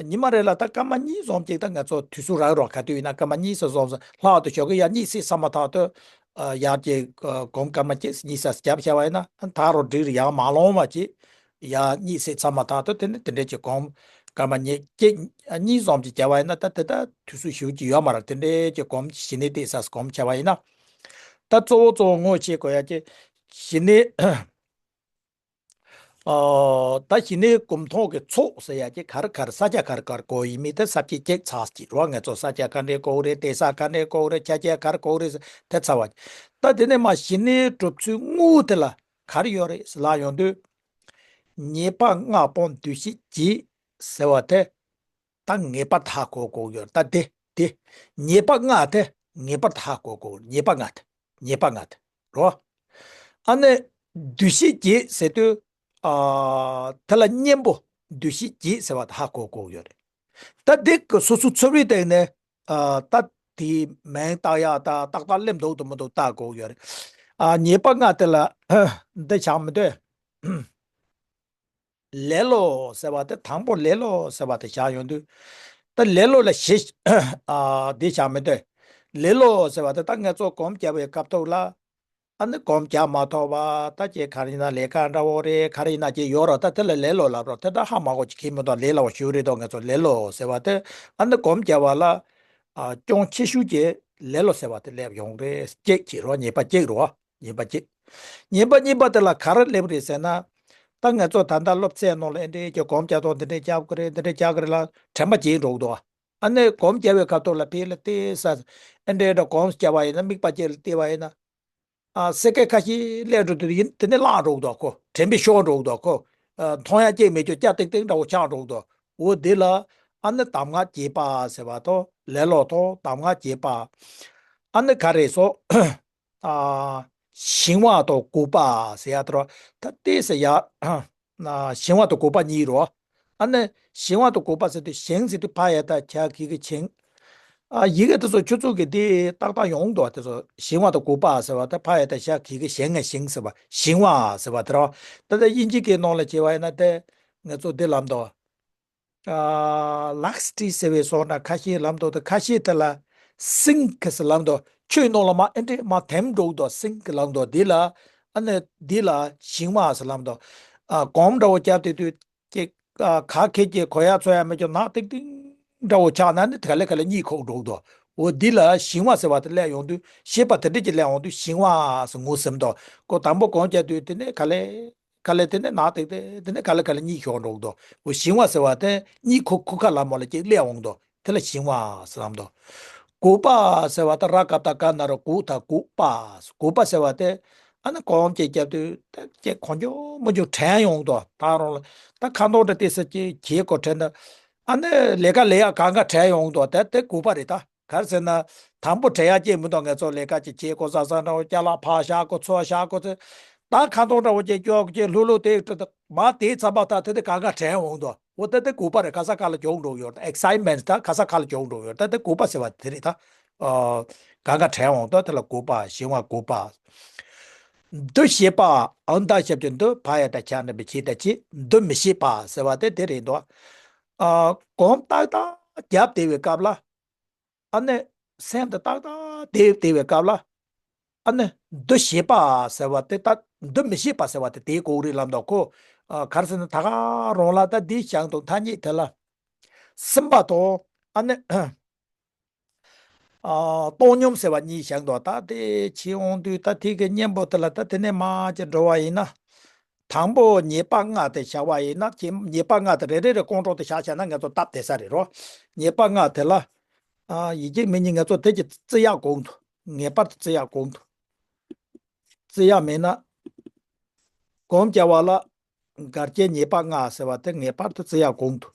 ཉི་མ་རེ་ལ་ད་སྐར་མ་གཉིས་ཙམ་ཅིག་ད་ང་ཚོ་དུས་ཚོད་རག་རོགས། ག་དུས་ཡིན་ན་སྐར་མ་གཉིས་ཙམ་ཙམ་ལྷག་ཏུ་ཞོགས་ཀས་ཡར་གཉིད་སད་ཚར་མ་ཐག་ཏུ་ཡར་གྱི་སྒོམ་སྐར་མ་གཅིག་གཉིས་ཙམ་བརྒྱབ་བྱས་པ་ཡིན་ན་ད་རུང་འགྲིག་རེད། ཡར་མ་ལོང་བ་ཅིག་ཡར་གཉིད་སད་ཚར་མ་ཐག་ཏུ་དེ་ནི་དེ་འདྲས་ཀྱི་སྒོམ་སྐར་མ་གཉིས་གཅིག་གཉིས་ཙམ་ཅིག་བརྒྱབ་པ་ཡིན་ན་ད་དེ་ད་དུས་ཚོད་ཞེ་པོ་ཅིག་ཡོད་མ་རེད། དེ་འདྲས་ཀྱི་སྒོམ་ཞི་གནས་གཏད་ས་སྒོམ་བྱས་པ་ཡིན་ན། ད་གཙོ་བོ་གཙོ་བོ་ངོས་བྱེད་དགོས་ཡ་ཅིག་ཞི་གནས། ཨོ། ད་ཞི་གནས་སྒོམ་ཐོག་གི་ཚོགས་ཟེར་ཡ་ཅིག་ག་རེ་ག་རེ་ས་ཆ་ག་རེ་ག་རེ་དགོས་ཡིན་མིན་དེ་ས་བཅད་གཅིག་ཚར་གཅིག་རོ། ང་ཚོ་ས་ཆ་ག་འདྲས་དགོས་རེད། གཏད་ས་ག་འདྲས་དགོས་རེད། ཆ་རྐྱེན་ག་རེ་དགོས་རེད་ཟེར་དེ་ཚར་བ། ད་དེ་ནས་མར་ཞི་གནས་སྒྲུབ་ཚུལ་དངོས་དེ་ལ་ག་རེ་ཡོད་རེད་ལབ་ཡོང་དུས། ཉེས་པ་ལྔ་སྤོང་འདུ་ཤེས་བརྗེད་ཟེར་བ་དེ། ད་ངེས་པར་དུ་ཧ་གོ་དགོས་ཡོད། ད་དེ་དེ་ཉེས་པ་ལྔ་དེ་ངེས་པར་དུ་ཧ་གོ་དགོས། ཉེས་པ་ལྔ་དེ་ཉེས་པ་ལྔ་དེ་རོ། ཨ་ནི་འདུ་ཤེས་བརྗེད་ཟེར་དུས། ཨ། དེ་ལ་གཉེན་པོ་འདུ་ཤེས་བརྗེད་ཟེར་བ་དེ་ཧ་གོ་དགོས་ཡོད་རེད། ད་དེ་གི་སོ་སོ་ཚོར་བའི་སྟེང་ནས། ཨ། ད་དེའི་མིང་བཏགས་ཡག་ད་ཏག་ཏག་སླེབས་འདུག་ཏུ་མི་འདུག་བལྟ་དགོས་ཡོད་རེད། ཨ། ཉེས་པ་ལྔ་དེ་ལ་འདི་བཞག་མི་འདོད། ལེ་ལོ་ཟེར་བ་དེ་དང་པོ་ལེ་ལོ་ཟེར་བ་དེ་བཞག་ཡོང་དུས། ད་ལེ་ལོ་ལ་ཞེ། ཨ། འདི་བཞག་མི་འདོད། ལེ་ལོ་ཟེར་བ་དེ་ད་ང་ཚོ་སྒོམ་རྒྱག་པའི་སྐབས་ཐོག་ལ། ཨ་ནི་སྒོམ་རྒྱག་མ་ཐུབ་པ་ད་ཅིག་ག་རེ་ཡིན་ན་ལས་ཀ་འདྲ་བོ་རེད། ག་རེ་ཡིན་ན་ཅིག་ཡོད་རོགས། ད་དེ་ལ་ལེ་ལོ་ལབ་རོགས། དེ་ད་ཧ་མ་གོ་ཅིག་གིས་མི་འདུག་ལས་སླ་བ་ཞུ་རེད་དོ། ང་ཚོ་ལེ་ལོ་ཟེར་བ་དེ་ཨ་ནི་སྒོམ་རྒྱག་པ་ལ། ཨ། ཅུང་ཆེ་ཤོས་ཀྱི་ལེ་ལོ་ཟེར་བ་དེ་སླེབས་ཡོང་རེད། གཅིག་བྱེད་རོགས། ཉེས་པ་གཅིག་རོགས། ཉེས་པ་གཅིག་ཉེས་པ་གཉིས་པ་དེ་ལ་ག་རེ་སླེབས་རེད་ཟེར་ན། ད་ང་ཚོ་ད་ལྟ་སློབ་ཚན་ནང་ལ་ཨེ་འདྲས་ཀྱི་སྒོམ་རྒྱག་དང་འདི་འདྲས་རྒྱག་གི་རེད། འདི་འདྲས་རྒྱག་གི་རེད་ལ་དྲན་པ་བརྗེད་འགྲོ་གི་འདུག་ཨ་ནི་སྒོམ་རྒྱག་པའི་སྐབས་ཐོག་ལ་ཕར་ལ་བལྟས་ས། ཨེ་འདྲས་འདྲ་སྒོམ་རྒྱག་པ་ཡིན་ན་མིག་པ་གཅིག་ལ་བལྟས་པ་ཡིན་ན། ཨ། སེ་ཀེན་ཁ་ཤས་སླེབས་འགྲོ་དུས་ཡིན་དེ་ནས་བརླག་འགྲོ་གི་འདུག་ཁོ། དྲན་པས་ཤོར་འགྲོ་གི་འདུག་ཁོ། ཨ། མཐོང་ཡ་གཅིག་མེད་ཀྱི་སྐྱ་ཏིག་ཏིག་འདྲ་བོ་ཆགས་འགྲོ་གི་འདུག་འོ་དེ་ལ་ཨ་ནི་གདམས་ངག་བརྒྱད་པ་ཟེར་བ་དང་ལེ་ལོ་དང་གདམས་ངག་བརྒྱད་པ། ཨ་ནི་ག་རེ་སོགས། ཨ། ཞི་བ་དང་གུས་པ་ཟེར་ཡ་དེ་རོ། ད་ལྟས་ཟེར་ཡ། ཨ། ཞི་བ་དང་གུས་པ་གཉིས་རོ། ཨ་ནི་ཞི་བ་དང་གུས་པ་ཟེར་དུས་ཞིང་ཟེར་དུས་ཕ་ཡ་བཏགས་ཁྱ་གི་གུ་ཞིང་། ཨ། ཡི་གེ་དེ་ཚོ་ཁྱོད་ཚོ་གི་དེ་ཏག་ཏག་ཡོང་འདུག་དེ་ཚོ་ཞི་བ་དང་གུས་པ་ཟེར་བ་དེ་ཕ་ཡ་བཏགས་ཞ་གི་གུ་ཞེ་ང་ཞིང་ཟེར་བ་ཞི་བ་ཟེར་བ་དེ་རོ། ད་ལྟ་དབྱིན་ཇི་གི་ནང་ལ་བྱས་པ་ཡིན་ན་དེ་ང་ཚོ་འདི་ལབ་འདུག་ཨ། ལགས་ཊི་ཟེར་བའི་སོགས་འདྲ་ཁ་ཤས་ལབ་འདུག་དེ་ཁ་ཤས་དེ་ལ་སིང་ཀི་ཟེར་ལབ་འདུག་ཆུའི་ནང་ལ་མར་ཨེ་འདྲས་མར་དེམ་འགྲོ་གི་འདུག་སིང་ཀི་ལབ་འདུག་འདི་ལ་ཨ་ནི་འདི་ལ་ཞིང་བ་ཟེར་ལབ་འདུག་ཨ། སྒོམ་འདྲ་བོ་བརྒྱབ་དུས་དུས་ཀྱི། ཨ། ཁ་ཁེ་ཀྱི་གོ་ཡ་ཚོ་ཡ་མེད་ཀྱི་ནག་ཏིག་ཏིག་འདྲ་བོ་ཆགས་ན་ནི་ག་ལེ་ག་ལེ་གཉིད་ཁུག་འགྲོ་གི་འདུག་འོ་འདི་ལ་ཞིང་བ་ཟེར་བ་དེ་སླེབས་ཡོང་དུས་ཤེས་པ་དེ་འདྲས་ཀྱི་སླེབས་ཡོང་དུས་ཞིང་བ་ཟེར་ངོ་ཟིན་འདུག་ཁོ་དང་པོ་སྒོམ་བརྒྱབ་དུས་དེ་ནས་ག་ལེ། ག་ལེ་དེ་ནས་ནག་ཏིག་ཏིག་དེ་ནས་ག་ལེ་ག་ལེ་གཉིད་ཁུག་འགྲོ་གི་འདུག་འོ་ཞིང་བ་ཟེར་བ་དེ་གཉིད་ཁུག་ཁུག་ཁ་ལ་མོ་ལ་ཅིག་སླེབས་འོང་འདུག་དེ་ལ་ཞིང་བ་ཟེར་ལབ་འདུག་གུས་པ་ཟེར་བ་དེ་ར་ག་བཏགས་རྒ་ན་རོ་གུ་ད་གུས་པ། གུས་པ་ཟེར་བ་དེ་ཨ་ནི་སྒོམ་ཅིག་བརྒྱབ་དུས་དེ་ཅིག་གང་བྱུང་མང་བྱུང་དྲན་ཡོང་འདུག་ད་རུང་ལ་ད་ཁ་འདོན་འདྲ་ཏོག་ཙམ་ཅིག་བྱེད་དགོས་དྲན་ན། ཨ་ནི་ལས་ཀ་ལས་ཡག་གང་ག་དྲན་ཡོང་འདུག་དེ་དེ་གུས་པ་རེད་ད། ག་རེ་ཟེར་ན། དང་པོ་དྲན་ཡག་ཅིག་མི་འདུག་ང་ཚོ་ལས་ཀ་ཅིག་བྱེད་དགོས་ས་ས་འདྲ་བོ་ཅ་ལག་ཕར་བཞག་དགོས་ཚུར་བཞག་དགོས་ཚེ། ད་ཁ་འདོན་འདྲ་བོ་ཅིག་སྐྱོར་ཅིག་ལྷུག་ལྷུག་དེ་མར་དེ་ཚར་བ་ད་དེ་དེ་གང་ག་དྲན་འོང་དོ། འོ་དེ་དེ་གུས་པ་རེད། ག་ས་ག་ལ་བྱུང་འགྲོ་ཡོད། ད་ཨེག་སའི་ཊི་མེན་ཊི་ད་ག་ས་ག་ལ་བྱུང་འགྲོ་ཡོད། ད་དེ་གུས་པ་ཟེར་བ་དེ་རེད་ད། ཨ། གང་ག་དྲན་འོང་དོ། དེ་ལ་གུས་པ། ཞིང་བ་གུས་པ། འདུ་ཤེས་པ། ཨང་ད་ཞབས་ཀྱུ་འདུ་ཕ་ཡ་བཏགས་ཕྱ་ན་བའི་ཕྱི་ད་ཕྱི། འདུ་མི་ཤེས་པ་ཟེར་བ་དེ་དེ་རེད་འདུག་ཨ། སྒོམ་ཏག་ཏག་བརྒྱབ་བསྡད་པའི་སྐབས་ལ། ཨ་ནི་སེམས་དེ་ཏག་ཏག་དེ་དེ་བའི་སྐབས་ལ། ཨ་ནི་འདུ་ཤེས་པ་ཟེར་བ་དེ་ད་འདུ་མི་ཤེས་པ་ཟེར་བ་དེ་དེའི་གོ་རེད་ལབ་འདུག་ཁོ། ཨ། ག་རེ་ཟེར་ན་ད་ག་རང་ལ་ད་འདི་བྱང་དང་ཐ་སྙད་དེ་ལ། སེམས་པ་དང་ཨ་ནི། ཨ། བཏང་སྙོམས་ཟེར་བ་གཉིས་བྱང་དང་ད་དེ་བྱེད་འོང་དུས་ད་དེ་གི་གཉེན་པོ་དེ་ལ་ད་དེ་ནས་མར་ཅིག་འགྲོ་བ་ཡིན་ན། དང་པོ་ཉེས་པ་ལྔ་དེ་བཞག་པ་ཡིན་ན་ཁྱེད་ཉེས་པ་ལྔ་དེ་རེ་རེ་རེ་ཀོང་ཀྲོང་དེ་བཞག་བྱས་ན་ང་ཚོ་སྟབས་བདེ་ས་རེད་རོ། ཉེས་པ་ལྔ་དེ་ལ། ཨ། ཡིད་ཀྱི་མི་ཉིད་ང་ཚོ་དེ་ཀྱི་བརྩི་ཡག་གོང་དུ། ངེས་པར་དུ་བརྩི་ཡག་གོང་དུ། བརྩི་ཡག་མེད་ན། སྒོམ་རྒྱག་པ་ལ། འགལ་རྐྱེན་ཉེས་པ་ལྔ་ཟེར་བ་དེ་ངེས་པར་དུ་བརྩི་ཡག་གོང་དུ།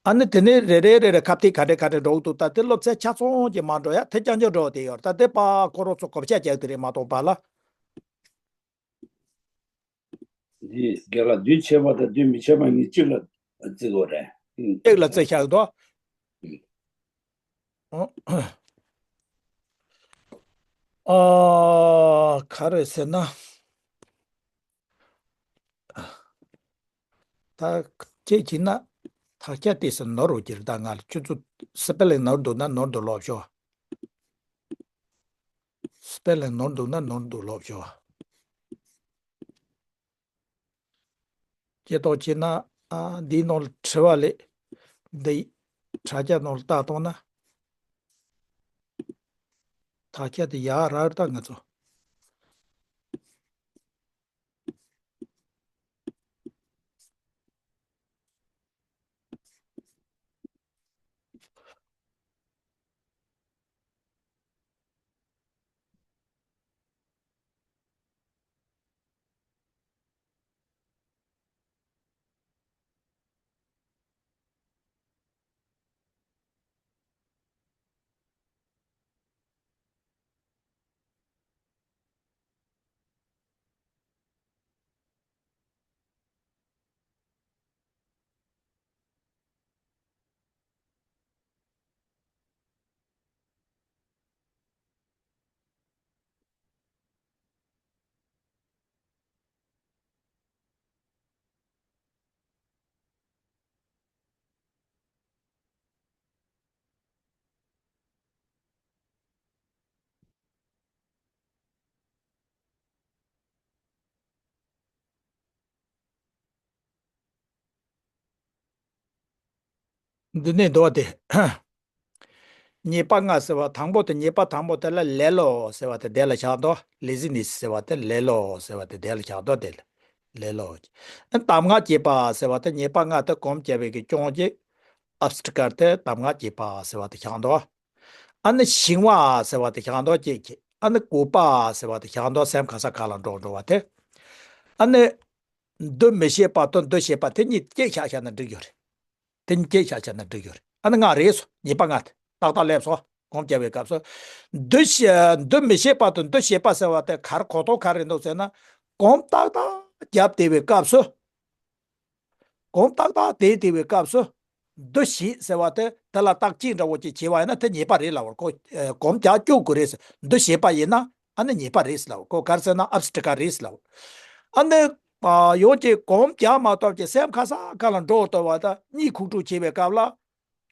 ཨ་ནི་དེ་ནས་རེ་རེ་རེ་རེ་ཁ་གཏད་ག་འདྲ་ག་འདྲ་འགྲོ་གི་འདུག་ད་དེ་སློབ་ཚན་ཆ་ཚང་གྱི་མ་འགྲོ་ཡ་དེ་རྐྱང་རྐྱང་འགྲོ་བ་དེ་ཡོད། ད་དེ་པ་ཁོ་རང་ཚོ་གོ་བཤད་རྒྱག་དེ་རེད་མ་གཏོགས་པ་ལ། འདི་རྒན་ལགས་འདུས་བྱས་པ་དང་འདུས་མི་བྱས་པ་གཉིས་གཅིག་ལ་བརྩི་དགོས་རེད། ཨང་། གཅིག་ལ་བརྩི་བཞག་འདུག་ཨང་། ཨ། ག་རེ་ཟེར་ན། ད་ཁྱེད་ཀྱིས་ན་དག་ཆ་དེ་ཚོ་ནོར་རོ་གྱིར། ད་ང་ལ་ཁྱོད་ཚོ་སི་པེ་ལིང་ནོར་འདུག་ན་ནོར་འདུག་ལབ་ཤོག་སི་པེ་ལིང་ནོར་འདུག་ན་ནོར་འདུག་ལབ་ཤོག་ཅེས་ཏོག་ཅེ་ན། ཨ། འདིའི་ནང་ལ་དྲི་བ་ལས། འདི་དྲ་རྒྱ་ནང་ལ་ལྟ་བཏང་ན། དག་ཆ་དེ་ཡག་རག་ད་ང་ཚོ། འདི་ནས་འདུག་སྟེ། ཉེས་པ་ལྔ་ཟེར་བ་དང་པོ་དེ། ཉེས་པ་དང་པོ་དེ་ལ་ལེ་ལོ་ཟེར་བ་དེ་དེ་ལ་བཞག་འདུག་ལེ་ཟི་ནེ་སི་ཟེར་བ་དེ། ལེ་ལོ་ཟེར་བ་དེ་དེ་ལ་བཞག་འདུག་དེ་ལ་ལེ་ལོ། གདམས་ངག་བྱེད་པ་ཟེར་བ་དེ། ཉེས་པ་ལྔ་དེ་གོམས་བྱས་པའི་གི་སྐྱོན་གྱི་ཨབ་སི་ཊི་ཀར་དེ་གདམས་ངག་བྱེད་པ་ཟེར་བ་དེ་བཞག་འདུག་ཨ་ནི་ཞི་བ་ཟེར་བ་དེ་བཞག་འདུག་ཅེས་ཀྱི། ཨ་ནི་གུས་པ་ཟེར་བ་དེ་བཞག་འདུག་སེམས་ག་ས་ག་ལ་འགྲོ་འགྲོ་བ་དེ། ཨ་ནི་འདུ་མི་ཤེས་པ་དང་འདུ་ཤེས་པ་དེ་གཉིས་སྐྱེད་བཞག་བཞག་ན་འགྲིག་ཡོད་རེད། དེ་གཉིས་སྐྱེད་བཞག་བཞག་ན་འགྲིག་ཡོད་རེད། ཨ་ནི་ལྔ་རེད་སོ། ཉེས་པ་ལྔ་དེ་ཏག་ཏག་སླེབས་སོ། གོམས་བྱས་པའི་སྐབས་སུ། འདུ་ཤེས། འདུ་མི་ཤེས་པ་དང་འདུ་ཤེས་པ་ཟེར་བ་དེ་ག་རེ་གོ་རྟོགས་ག་རེ་འདུག་ཟེར་ན། གོམས་ཏག་ཏག་བརྒྱབ་བསྡད་པའི་སྐབས་སུ། གོམས་ཏག་ཏག་བསྡད་བསྡད་པའི་སྐབས་སུ། འདུ་ཤེས་ཟེར་བ་དེ་དེ་ལ་བརྟག་དཔྱད་འདྲ་བོ་ཅིག་བྱས་པ་ཡིན་ན་དེ་ཉེས་པ་རེད་ལབ་པ། ཁོ་ཨ་གོམས་རྒྱག་བཅུག་དགོས་རེད་ཟེར། འདུ་ཤེས་པ་ཡིན་ན་ཨ་ནི་ཉེས་པ་རེད་ཟེར་ལབ་པ། ཁོ་ག་རེ་ཟེར་ན་ཨབ་སི་ཊི་ཀར་རེད་ཟེར་ལབ་པ། ཨ་ནི་ཨ་ཡོང་གི་གོམས་རྒྱག་མ་ཐུབ་ཀྱི་སེམས་ག་ས་ག་ལ་འགྲོ་ཐུབ་པ་དང་གཉིད་ཁུག་དཀྲུག་བྱེད་པའི་སྐབས་ལ།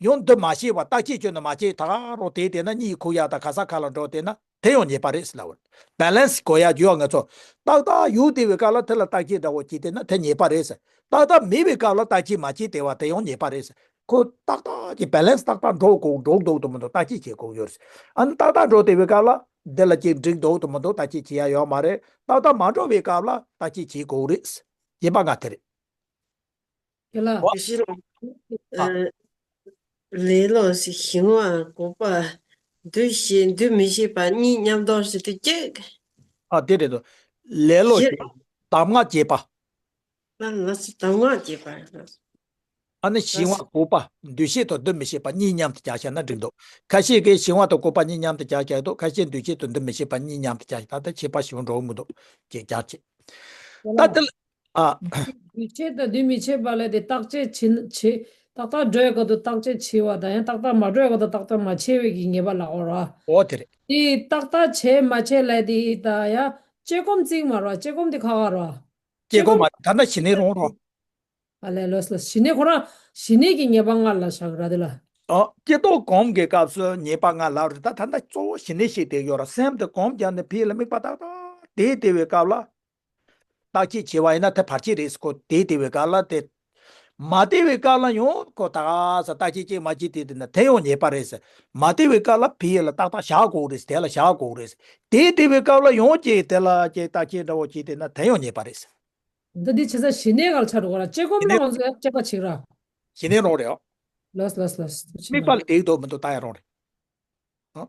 ཡང་འདུ་མ་ཤེས་པ། བརྟག་དཔྱད་ཁྱོན་ནས་མ་བྱས། ད་རུང་དེ་དེ་ན་གཉིད་ཁུག་ཡག་དང་ག་ས་ག་ལ་འགྲོ་དེ་ན་དེ་ཡང་ཉེས་པ་རེད་ཟེར་ལབ་པ། བེ་ལེན་སི་དགོས་ཡག་རྒྱུ་ཡོད། ང་ཚོ་ཏག་ཏག་ཡོད་བསྡད་པའི་སྐབས་ལ་དེ་ལ་བརྟག་དཔྱད་འདྲ་བོ་བྱས་བསྡད་ན་དེ་ཉེས་པ་རེད་ཟེར། ཏག་ཏག་མེད་པའི་སྐབས་ལ་བརྟག་དཔྱད་མ་བྱས་བསྡད་པ་དེ་ཡང་ཉེས་པ་རེད་ཟེར། ཁོ་ཏག་ཏག་གི་བེ་ལེན་སི་ཏག་ཏག་འགྲོ་དགོས། འགྲོ་འདུག་ཏུ་མི་འདུག་བརྟག་དཔྱད་བྱེད་དགོས་ཡོད་རེད། ཨ་ནི་ཏག་ཏག་འགྲོ་བསྡད་པའི་སྐབས་ལ་འདི་ལ་ཅིག་འགྲིག་འདུག་ཏུ་མི་འདུག་བརྟག་དཔྱད་བྱེད་ཡག་ཡོད་མ་རེད། ཏག་ཏག་མ་འགྲོ་བའི་སྐབས་ལ་བརྟག་དཔྱད་བྱེད་དགོས་རེད། ཉེས་པ་ལྔ་དེ་རེད། ཁྱེད་ལ། ཨོ། དེ་བཞིན་ཨ། ཨ། ལེ་ལོ་ཞི་བ་གུས་པ། འདུ་ཤེས། འདུ་མི་ཤེས་པ་གཉིས་མཉམ་དུ་ཞིག་ཏུ་སྐྱེ། ཨ། དེ་རེད་དོ། ལེ་ལོ་ཞེས། ཞེས་གདམས་ངག་བྱེད་པ། ལ་ལ་སི་གདམས་ངག་བྱེད་པ། ཨ་ནི་ཞི་ལ་བ་སི་གུས་པ། འདུ་ཤེས་དང་འདུ་མི་ཤེས་པ་གཉིས་མཉམ་དུ་སྦྱར་བྱས་ན་འགྲིག་འདུག་ཁ་ཤས་ཀྱིས་ཞི་བ་དང་གུས་པ་གཉིས་མཉམ་དུ་སྦྱར་བྱས་འདུག་ཁ་ཤས་འདུ་ཤེས་དང་འདུ་མི་ཤེས་པ་གཉིས་མཉམ་དུ་སྦྱར་བྱས། ད་ལྟ་ཁྱད་པར་ཞིག་འགྲོ་གི་མི་འདུག་ཅེས་སྦྱར་བྱས། ད་དེ་ལ། ཨ། འདུ་བྱེད་དང་འདུ་མི་བྱེད་པ་ལ་དེ་བརྟག་དཔྱད་བྱེད་བྱེད། ཏག་ཏག་འགྲོ་ཡག་གི་དུ་བརྟག་དཔྱད་བྱེད་པ་དང་ཡང་ཏག་ཏག་མ་འགྲོ་ཡག་གི་དུ་ཏག་ཏག་མ་བྱེད་པའི་གི་ཉེས་པ་ལ་འོ་ར། འོ་དེ་རེད། དེ་ཏག་ཏག་བྱེད་མ་བྱེད་ལ་དེ་ད་ཡ་བཅད་གོམས་བརྩི་མ་ར། བཅད་གོམས་དེ་ཁག་ཁག་ར། བཅད་གོམས་མ་ད་ལྟ་ཞི་གནས་རང་ར། ཨ་ལས་ལོས་ལོས་ཞི་གནས་ཁོ་རང་ཞི་གནས་ཀྱི་ཉེས་པ་ལྔ་ལ་བཞག་ར་དེ་ལ། ཨོ། སྐྱེ་ལྟོགས་གོམས་ཀྱི་སྐབས་སུ་ཉེས་པ་ལྔ་ལབ་རེད། ད་ད་ལྟ་གཙོ་བོ་ཞི་གནས་ཤིག་དེ་ཡོད་ར། སེམས་དེ་གོམས་བརྒྱབ་ནས་ཕི་ལ་དམིགས་པ་ཏག་ཏག་དེ་དེ་བའི་སྐབས་ལ། བརྟག་དཔྱད་བྱས་པ་ཡིན་ན་དེ་བར་ཆད་རེད། ཁོ་དེ་དེ་བའི་སྐབས་ལ་དེ། མ་དེ་བའི་སྐབས་ལ་ཡང་ཁོ་ད་ག་ས་བརྟག་དཔྱད་ཅིག་མ་བྱེད་དེ་དེ་ན་དེ་ཡང་ཉེས་པ་རེད་ཟེར། མ་དེ་བའི་སྐབས་ལ་ཕི་ལ་ཏག་ཏག་བཞག་དགོས་རེད། དེ་ལ་བཞག་དགོས་རེད། དེ་དེ་བའི་སྐབས་ལ་ཡང་ཅིག་དེ་ལ་ཅིག་བརྟག་དཔྱད་འདྲ་བོ་བྱས་དེ་ན་དེ་ཡང་ཉེས་པ་རེད་ཟེར། འདི་འདི་བྱས་ཙང་ཞི་གནས་ག་ལ་ཆགས་འགྲོ་ག་ལ། བཅད་གོམས་ཞི་གནས། ལ་ང་ཚོ་ཡང་བཅད་པ་བྱེད་ར། ཞི་གནས་རང་རེད། ལོས་ལོས་ལོས། དམིགས་པ་ལ་དེ་འདུག་མི་འདུག་ལྟ་ཡ་རང་རེད། ཨ།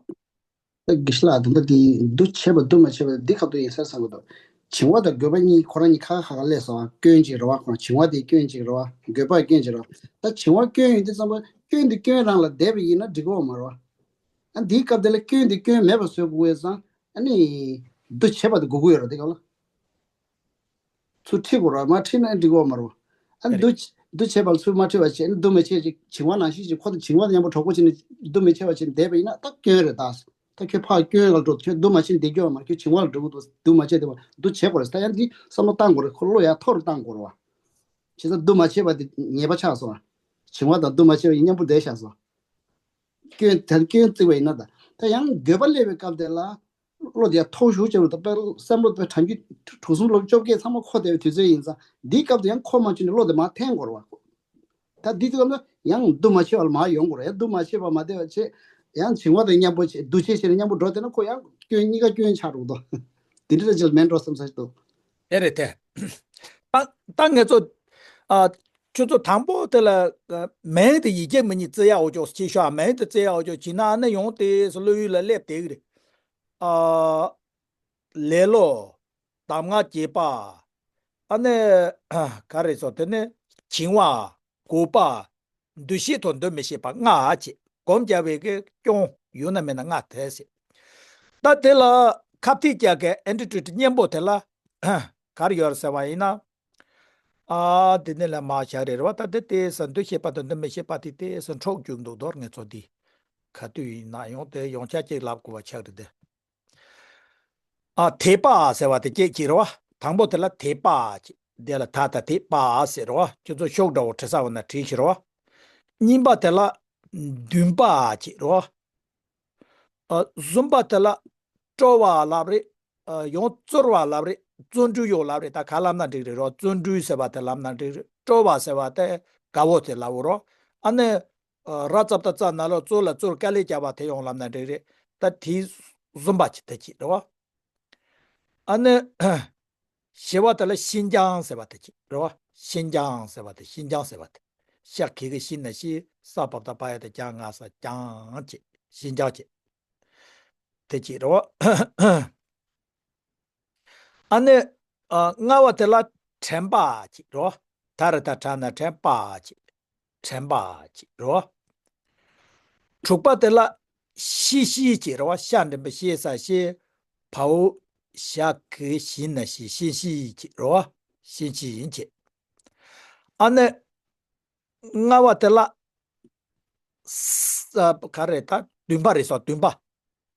ད་དགེ་བཤེས་ལགས། ད་ལྟ་དེ་འདུ་བྱེད་པ་འདུ་མ་བྱེད་པ་འདི་ཁ་ཐུག་ཡིན་ས་བསམ་གི་འདུག་བྱིང་བ་དང་རྒོད་པ་གཉིས་ཁོ་རང་གཉིས་ཁ་ཁ་ཁ་ལས་སོ། སྐྱོན་གཅིག་རེད་བ། ཁོ་རང་བྱིང་བ་དེ་སྐྱོན་གཅིག་རེད་བ། རྒོད་པ་སྐྱོན་གཅིག་རེད་བ། ད་བྱིང་བ་སྐྱོན་ཡིན་དུས་ཙམ་པ་སྐྱོན་དེ་སྐྱོན་རང་ལ་བསྡད་པ་ཡིན་ན་འགྲིག་གི་ཡོད་མ་རེད་བ། ཨ། འདིའི་སྐབས་དེ་ལ་སྐྱོན་དེ་སྐྱོན་མེད་པ་བཟོ་དགོས་པས་ཙང་ཨ་ནི་འདུ་བྱེད་པ་དེ་དགོས་ཀྱི་ཡོད་རེད། དེ་སྐབས་ལ། ཚུར་ཁྲིད་དགོས་ར། མ་ཁྲིད་ན་འགྲིག་གི་ཡོད་མ་རེད། ཨ། རེད། འདུ་འདུ་བྱེད་པ་ལ་ཚུར་མ་ཁྲིད་པ་བྱས་ན་འདུ་མི་བྱེད་ཅིག་བྱིང་བ་ནང་བཞིན་ཅིག་ཁོ་དང་བྱིང་བ་དང་མཉམ་པོ་གྲོགས་པོ་བྱས་ནས་འདུ་མི་བྱེད་པ་བྱས་ནས་བསྡད་པ་ཡིན་ན་ད་སྐྱོན་རེད་ད། ད་ཁྱོད་ཕར་སྐྱོན་ལ་འགྲོ། ཁྱོད་འདུ་མ་བྱེད་བསྡད་རྒྱུ་ཡོད་མ་རེད། ཁྱོད་བྱིང་བ་ལ་འགྲོ་གི་འདུག་འདུ་མ་བྱེད་བསྡད་པ། འདུ་བྱེད་དགོས་རེད། ད་ཡང་འདི་བསམ་བློ་བཏང་དགོས་རེད། ཁོ་བློ་ཡར་མཐོ་རུ་བཏང་དགོས་རེད་བ། བྱས་ཙང་འདུ་མ་བྱས་པ་དེ་ཉེས་པ་ཆགས་སོང་། བྱིང་བ་དང་འདུ་མ་བྱས་པ་ཡི་མཉམ་པོ་བསྡད་བཞག་སོང་། སྐྱོན་དེར་སྐྱོན་བརྩི་བ་ཡིན་ན། ད་ད་ཡང་འདོད་པ་སླེབས་པའི་སྐབས་དེ་ལ་བློ་དེ་འཐོར་ཞུགས་བྱས་པ་དང་། དཔེར་བསམ་བློ་དཔེ་གྲངས་ཀྱི་དྲུག་གསུམ་ལོ་བཅོ་བརྒྱད་ཚང་མ་འཁོར་བསྡད་པའི་དུས་ཚོད་ཡིན་ཙང་། འདིའི་སྐབས་དེ་ཡང་འཁོར་མ་བཅུག་ནས་བློ་དེ་མར་འཐེན་དགོས་རེད་བ། ད་འདི་དུས་སྐབས་ན་ཡང་འདུ་མ་བྱས་པ་ལ་མར་ཡོང་དགོས་རེད། འདུ་མ་བྱས་པ་མ་བསྡད་པ་བྱས། ཡང་བྱིང་བ་དང་མཉམ་པོ་བྱས། འདུ་བྱེད་བྱས་ནས་མཉམ་པོ་འགྲོ་བསྡད་ན་ཁོ་ཡང་སྐྱོན་གཉིས་ཀ་སྐྱོན་ཆགས་འགྲོ་གི་འདུག་དེ་འདྲ་ཅིག་མིན་འགྲོ་བསམ་ས་ཞིག་འདུག་དེ་རེད་དེ། ད་ད་ངེད་ཚོ་ཨ་ཁྱོད་ཚོ་དང་པོ་དེ་ལ་ཨ་མིང་དེ་ཡི་གེ་མི་གཉིས་བརྩི་ཡག་འོ་ཅོག་ཅིག་ཤོག་མིང་དེ་བརྩི་ཡག་འོ་ཅོག་བྱས་ན་ཨ་ནི་ཡོང་དེ་སུ་བློ་ཡུལ་ལ་སླེབས་བསྡད་ཀྱི་རེད། ཨ་ལེ་ལོ། གདམས་ངག་བརྒྱད་པ། ཨ་ནི་ག་རེ་ཟེར། དེ་ནི་བྱིང་བ། འགོག་པ། འདུ་ཤེས་དང་འདུ་མི་ཤེས་པ་ལྔ་བྱས། སྒོམ་རྒྱག་པའི་གི་སྐྱོན་ཡོད་ན་མེད་ན་ལྔ་དེ་ཟེར། ད་དེ་ལ་ཁ་གཏད་བཅག་གི་ཨེན་ཊི་ཊི་ཊི་གཉེན་པོ་དེ་ལ་ག་རེ་ཡོད་རེད་ཟེར་བ་ཡིན་ན། ཨ་དེ་ནི་ལ་མ་བཞག་རེད་བ། ད་དེ་དེ་ས་འདུ་ཤེས་པ་དང་འདུ་མི་ཤེས་པ་དེ་དེ་ས་འཕྲོག་རྒྱུག་འདུག་དོར་ངེད་ཚོ་འདི་ག་དུས་ཡིན་ན་ཡང་དེ་ཡོངས་ཁྱབ་ཅིག་ལབ་དགོས་པ་ཆགས་རེད་དེ། ཨ་དད་པ་ཟེར་བ་དེ་སྐད་ཅིག་རེད་བ། དང་པོ་དེ་ལ་དད་པ་ཅིག་དེ་ལ་ད་ད་དད་པ་ཟེར་རེད་བ། ཁྱོད་ཚོ་ཤོག་འདྲ་བོ་བྲི་ས་བ་ན་བྲིས་ཤིག་རེད་བ། གཉིས་པ་དེ་ལ་འདུན་པ་ཅིག་རེད་བ། ཨ་གསུམ་པ་དེ་ལ་སྤྲོ་བ་ལབ་རེད། ཨ་ཡང་བརྩོན་པ་ལབ་རེད། བརྩོན་འགྲུས་ཡོད་ལབ་རེད། ད་ག་ལབ་ན་འགྲིག་རེད་རོ། བརྩོན་འགྲུས་ཟེར་བ་དེ་ལབ་ན་འགྲིག་རེད། སྤྲོ་བ་ཟེར་བ་དེ་དགའ་བོ་དེ་ལབ་རོ། ཨ་ནི་ཨ་ར་ཙབ་ད་ཙ་ན་ལོ་ཙོ་ལ་ཙོར་དཀའ་ལས་བརྒྱབ་པ་དེ་ཡང་ལབ་ན་འགྲིག་རེད། ད་དེ་གསུམ་པ་ཅིག་དེ་ཅིག་རེད་བ། ཨ་ནི་བཞི་བ་དེ་ལ་ཤིན་སྦྱངས་ཟེར་བ་དེ་ཅིག་རེད་བ། ཤིན་སྦྱངས་ཟེར་བ་དེ། ཤིན་སྦྱངས་ཟེར་བ་དེ། ཤ་གི་གུ་ཤི་ན་ཤི། ས་བ་བཏགས་སྦ་ཡ་བཏགས་སྦྱ་ང་ས། སྦྱངས་ཅིག་ཤིན་སྦྱངས་ཅིག་དེ་ཅིག་རེད་བ། ཨ་ནི་ཨ་ལྔ་བ་དེ་ལ་དྲན་པ་ཅིག་རེད་བ། ད་ར་ད་དྲ་ན་དྲན་པ་ཅིག་དྲན་པ་ཅིག་རེད་བ། དྲུག་པ་དེ་ལ་ཤེས་ཤེས་ཅིག་རེད་བ། ཤ་འགྲེང་བུ་ཤེ་ས་ཤེ། བའོ། ཞ་གི་གུ་ཞི་ན་ཞི། ཤེས་ཤེས་ཅིག་རེད་བ། ཤེས་ཤེས་ཡིན་ཅིག་ཨ་ནི་ལྔ་བ་དེ་ལ་ས་ག་རེ་ད་འདུན་པ་རེད་སོ། འདུན་པ།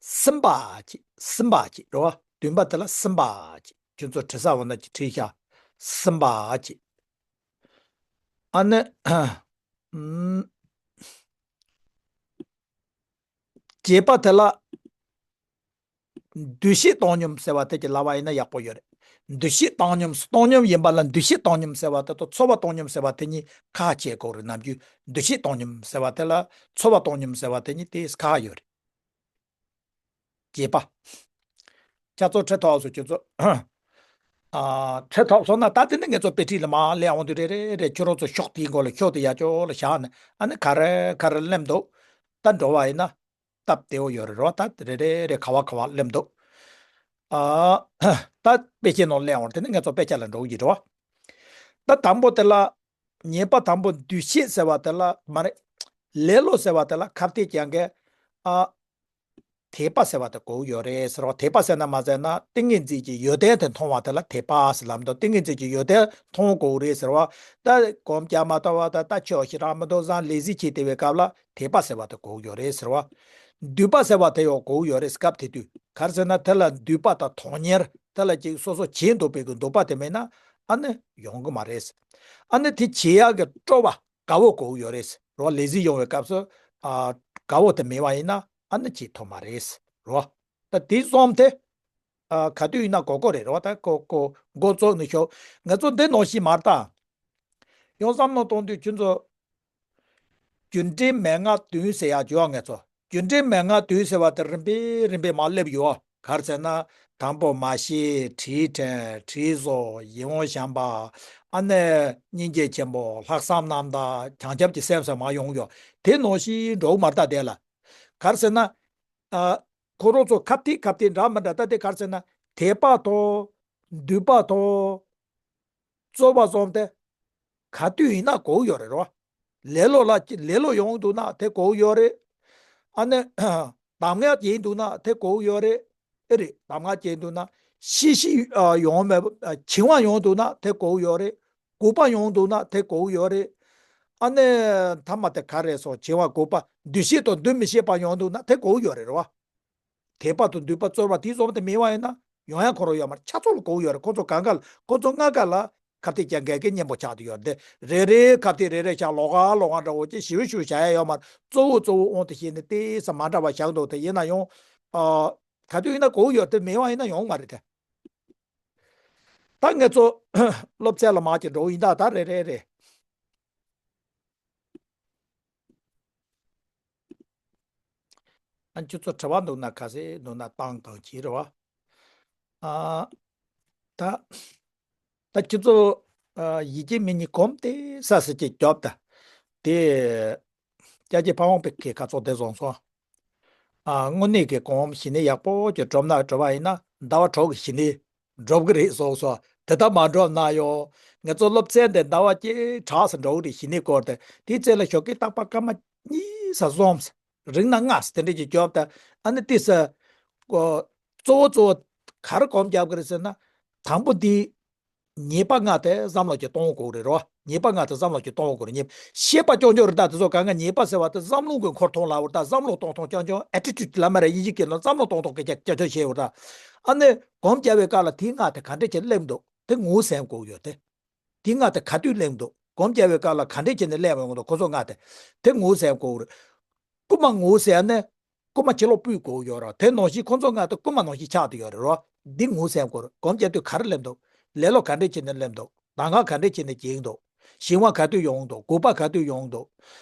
སིམ་པ་ཅིག་སིམ་པ་ཅིག་རེད་བ། འདུན་པ་དེ་ལ་སིམ་པ་ཅིག་ཁྱོད་ཚོ་བྲི་ས་འོ་ན་ཅིག་བྲིས་ཤག་སིམ་པ་ཅིག་ཨ་ནི་ཨམ། བརྒྱད་པ་དེ་ལ་འདུ་ཤེས་བཏང་སྙོམས་ཟེར་བ་དེ་ཅིག་ལབ་པ་ཡིན་ན་ཡག་པོ་ཡོད་རེད། འདུ་ཤེས་བཏང་སྙོམས། བཏང་སྙོམས་ཡིན་པ་ལ་འདུ་ཤེས་བཏང་སྙོམས་ཟེར་བ་དེ་དང་ཚོར་བ་བཏང་སྙོམས་ཟེར་བ་དེ་གཉིས་ཁ་ཕྱེ་དགོས་རེད། ནམ་རྒྱུན་འདུ་ཤེས་བཏང་སྙོམས་ཟེར་བ་དེ་ལ་ཚོར་བ་བཏང་སྙོམས་ཟེར་བ་དེ་གཉིས་དེ་ཁ་ཡོད་རེད། བརྒྱད་པ། ཁྱེད་ཚོ་ཁྲིད་ཐོག་སུ་ཁྱེད་ཚོ་ཨ་ཁྲིད་ཐོག་སོང་ན། ད་དེ་ནི་ངེད་ཚོ་དཔེ་ཁྲིད་ལ་མ་སླེབས་འོང་དུས་རེ་རེ་རེ་ཁྱོད་རང་ཚོ་ཤོག་དེའི་མགོ་ལ་ཤོག་དེ་ཡ་ཅོ་ལ་བཞག་ནས་ཨ་ནི་ག་རེ་ག་རེ་སླེབས་འདུག་ད་འགྲོ་བ་ཡིན་ན་སྟབས་བདེ་བོ་ཡོད་རེད་རོ། ད་རེ་རེ་རེ་ག་བ་ག་བ་སླེབས་འདུག་ཨ་ད་དཔེ་ཆའི་ནང་སླེབས་འོང་། དེ་ནི་ངེད་ཚོ་དཔེ་ཆ་ལ་འགྲོ་གི་རེད་རོ། ད་དང་པོ་དེ་ལ་ཉེས་པ་དང་པོ་འདུ་ཤེས་ཟེར་བ་དེ་ལ་མ་རེད། ལེ་ལོ་ཟེར་བ་དེ་ལ་ཁ་གཏད་ཅན་གྱི་ཨ། དད་པ་ཟེར་བ་དེ་དགོས་ཡོད་རེད་ཟེར་བ། དད་པ་ཟེར་ན་མ་ཟེར་ན་ཏིང་ངེ་འཛིན་གྱི་ཡོན་ཏན་དེ་མཐོང་བ་དེ་ལ་དད་པ་ཟེར་ལབ་འདུག་ཏིང་ངེ་འཛིན་གྱི་ཡོན་ཏན་མཐོང་དགོས་རེད་ཟེར་བ། ད་སྒོམ་རྒྱག་མ་ཐུབ་པ་དང་། ད་ཆོས་ཞེ་དྲག་མི་འདུག་བཟང་ལས་གཟི་བྱེད་བསྡད་པའི་སྐབས་ལ་དད་པ་ཟེར་བ་དེ་དགོས་ཡོད་རེད་ཟེར་བ། འདུན་པ་ཟེར་བ་དེ་ཡང་དགོས་ཡོད་རེད། སྐབས་དེ་དུས་ག་རེ་ཟེར་ན་དེ་ལ་འདུན་པ་དང་དོན་གཉེར། དེ་ལ་ཅིག་སོ་སོ་བྱེད་འདོད་པའི་གི་འདུན་པ་དེ་མེད་ན་ཨ་ནི་ཡོང་གི་མ་རེད། ཨ་ནི་དེ་བྱེད་ཡག་གི་སྤྲོ་བ་དགའ་བོ་དགོས་ཡོད་རེད་རོ། ལས་གཟི་ཡོང་བའི་སྐབས་སུ་ཨ་དགའ་བོ་དེ་མེད་པ་ཡིན་ན་ཨ་ནི་བྱེད་ཐུབ་མ་རེད་རོ། ད་དེ་གསུམ་དེ་ཨ་ག་དུས་ཡིན་ན་དགོས་མཁོ་རེད་རོ། ད་ཀོ་ཀོ་འགོ་བཙུགས་ནས་ཤོག་ང་ཚོ་འདི་ནང་བཞིན་མར་ད་ཡང་བསམ་བློ་གཏོང་དུས་ཁྱོད་ཚོ་རྒྱུ་འབྲས་མན་ངག་བདུན་ཟེར་ཡག་བརྗོད་ཡག་ངེད་ཚོ། རྒྱུ་འབྲས་མན་ངག་བདུན་ཟེར་བ་དེ་རིམ་པས་རིམ་པས་མར་སླེབས་ཡོད། ག་རེ་ཟེར་ན་དང་པོ་མ་ཤེས། དྲིས་དྲན། དྲིས་གཟོ། ཡིད་འོང་བྱམས་པ། ཨ་ནི་སྙིང་རྗེ་ཆེན་པོ། ལྷག་བསམ་རྣམ་དག་བྱང་ཆུབ་ཀྱི་སེམས་ཟེར་མར་ཡོང་ཡོད། དེ་ནང་བཞིན་འགྲོ་གི་མ་རེད་ད་དེ་ལ། ག་རེ་ཟེར་ན་ཨ་ཁོ་རང་ཚོ་ཁ་གཏད་ཁ་གཏད་འདྲ་མི་འདྲ། ད་དེ་ག་རེ་ཟེར་ན་དད་པ་དང་འདུན་པ་དང་རྩོལ་བ་གསུམ་དེ་ག་དུས་ཡིན་ན་དགོས་ཡོད་རེད་རོ། ལེ་ལོ་ལ་ལེ་ལོ་ཡོང་འདུག་ན་དེ་དགོས་ཡོད་རེད། ཨ་ནི་གདམས་ངག་བྱེད་འདུག་ན་དེ་དགོས་ཡོད་རེད། ཨེ་རེད། གདམས་ངག་བྱེད་འདུག་ན་ཤེས་ཤེས་ཨ་ཡོང་མེད་ཨ་བྱིང་བ་ཡོང་འདུག་ན་དེ་དགོས་ཡོད་རེད། འགོག་པ་ཡོང་འདུག་ན་དེ་དགོས་ཡོད་རེད། ཨ་ནི་ཐ་མ་དེ་ག་རེ་སོང་། བྱིང་བ་འགོག་པ་འདུ་ཤེས་དང་འདུ་མི་ཤེས་པ་ཡོང་འདུག་ན་དེ་དགོས་ཡོད་རེད་རོ། དད་པ་དང་འདུན་པ་རྩོལ་བ་དེ་གསུམ་དེ་མེད་པ་ཡིན་ན་ཡོང་ཡག་ཁོ་རང་ཡོད་མ་རེད། ཆ་ཚང་ལ་དགོས་ཡོད་རེད། ཁོ་ཚོ་གང་ག་ལ་ཁོ་ཚོ་ལྔ་ཀ་ལ་ ཁ་གཏད་བཅག་མཁན་གྱི་གཉེན་པོ་ཆགས་བསྡད་ཡོད་རེད། དེ་རེ་རེ་ཁ་གཏད་རེ་རེ་བཞག་ལོགས་ཀ་ལོགས་ཀ་འདྲ་བོ་ཅིག་ཞིབ་ཞིབ་བྱ་ཡ་ཡོད་མ་རེད། གཙོ་བོ་གཙོ་བོ་དབང་དུ་བྱས་ནས་ཏོག་ཙམ་མ་འདྲ་བ་བཞག་འདུག་དེ་ཡིན་ན་ཡང་། ཨ། ག་དུས་ཡིན་ན་གོ་ཡོད་དེ་མེད་པ་ཡིན་ན་ཡོང་མ་རེད་དེ། ད་ངེད་ཚོ་སློབ་ཚན་ལ་མར་ཅིག་འགྲོ་ཡིན་ད་ད་རེ་རེ་རེ། ཨ་ཁྱོད་ཚོ་དྲི་བ་འདུག་ན་ག་ཚོད་འདུག་ན་བཏང་བཏང་གྱིས་རེད་བ། ཨ། ད། ད་ཁྱོད་ཚོ། ཨ། ཡིད་ཆེས་མི་གཉིས་གོམ་དེ་ས་ས་ཅིག་རྒྱོབ་ད། དེ། སྐྱ་ཀྱི་ཕ་བོང་པའི་གི་ཁ་ཚོགས་དེ་བཟུང་སོང་། ཨ། དངོས་གནས་ཀྱི་གོམ་ཞི་གནས་ཡག་པོ་ཅིག་སྒྲུབ་ན་སྒྲུབ་པ་ཡིན་ན་ཟླ་བ་དྲུག་གི་ཞི་གནས་སྒྲུབ་གི་རེད་གསུངས་སོང་། དེ་ལྟར་མ་སྒྲུབ་ན་ཡང་ངེད་ཚོ་སློབ་ཚན་དེ་ཟླ་བ་གཅིག་གྲགས་སུ་འགྲོ་གི་རེད་ཞི་གནས་སྐོར་དེ། དེའི་ཚེ་ལ་ཞོགས་ཀས་རྟག་པར་སྐར་མ་གཉིས་ཙམ་བཟུང་། རིང་ན་ལྔ་ཙམ་དེ་འདྲ་ཅིག་རྒྱོབ་ད། ཨ་ནི་དེ་ས། ཨོ། གཙོ་བོ་གཙོ་བོ་ག་རེ་གོམ་རྒྱབ་གི་རེད་ཟེར་ན། དང་པོ་འདི། ཉེས་པ་ལྔ་དེ་བསམ་བློ་ཅིག་གཏོང་དགོས་རེད་རོ། ཉེས་པ་ལྔ་དེ་བསམ་བློ་ཅིག་གཏོང་དགོས་རེད། ཉེས་ཤེས་པ་སྐྱོ་སྐྱོ་རེད་ད། དེ་ཚོ་གང་ག་ཉེས་པ་ཟེར་བ་དེ་བསམ་བློ་གི་འཁོར་ཐོག་ལ་བར་ད་བསམ་བློ་གཏོང་ཐོག་རྐྱང་རྐྱང་ཨེ་ཊི་ཊུ་ཌི་ལ་མ་རེད། དབྱིན་ཇི་སྐད་ནང་བསམ་བློ་གཏོང་ཐོག་གི་སྐྱ་སྐྱ་ཆ་བྱས་བར་ད། ཨ་ནི་གོམ་རྒྱབ་པའི་སྐབས་ལ་དེ་ལྔ་དེ་ག་འདྲ་ཅིག་སླེབས་འདུག་དེ་ངོ་ཟེར་དགོས་ཡོད་དེ། དེ་ལྔ་དེ་ག་དུས་སླེབས་འདུག་གོམ་རྒྱབ་པའི་སྐབས་ལ་ག་འདྲ་བྱས་ནས་སླེབས་ཡོང་གི་འདུག་ཁོ་ཚོ་ལྔ་དེ། དེ་ངོ་ཟེར་དགོས་རེད། རྐུན་མ་ངོ་ཟེར་ནས། རྐུན་མ་ཕྱི་ལོགས་སྤོས་དགོས་ཡོད་རེད། དེ་ནང་བཞིན་ཁོ་ཚོ་ལྔ་དེ་རྐུན་མ་ནང་བཞིན་ཆགས་བསྡད་ཡོད་རེད་རོ། འདི་ངོ་ཟེར་དགོས་རེད། གོམ་རྒྱབ་དུས་ག་རེ་སླེབས་འདུག་ལེ་ལོ་ག་འདྲ་བྱས་ནས་སླེབས་འདུག་ད་ག་ག་འདྲ་བྱས་ནས་འགྱིང་འདུག་ཞི་བ་ག་དུས་ཡོང་འདུག་དགོས་པ་ག་དུས་ཡོང་འདུག་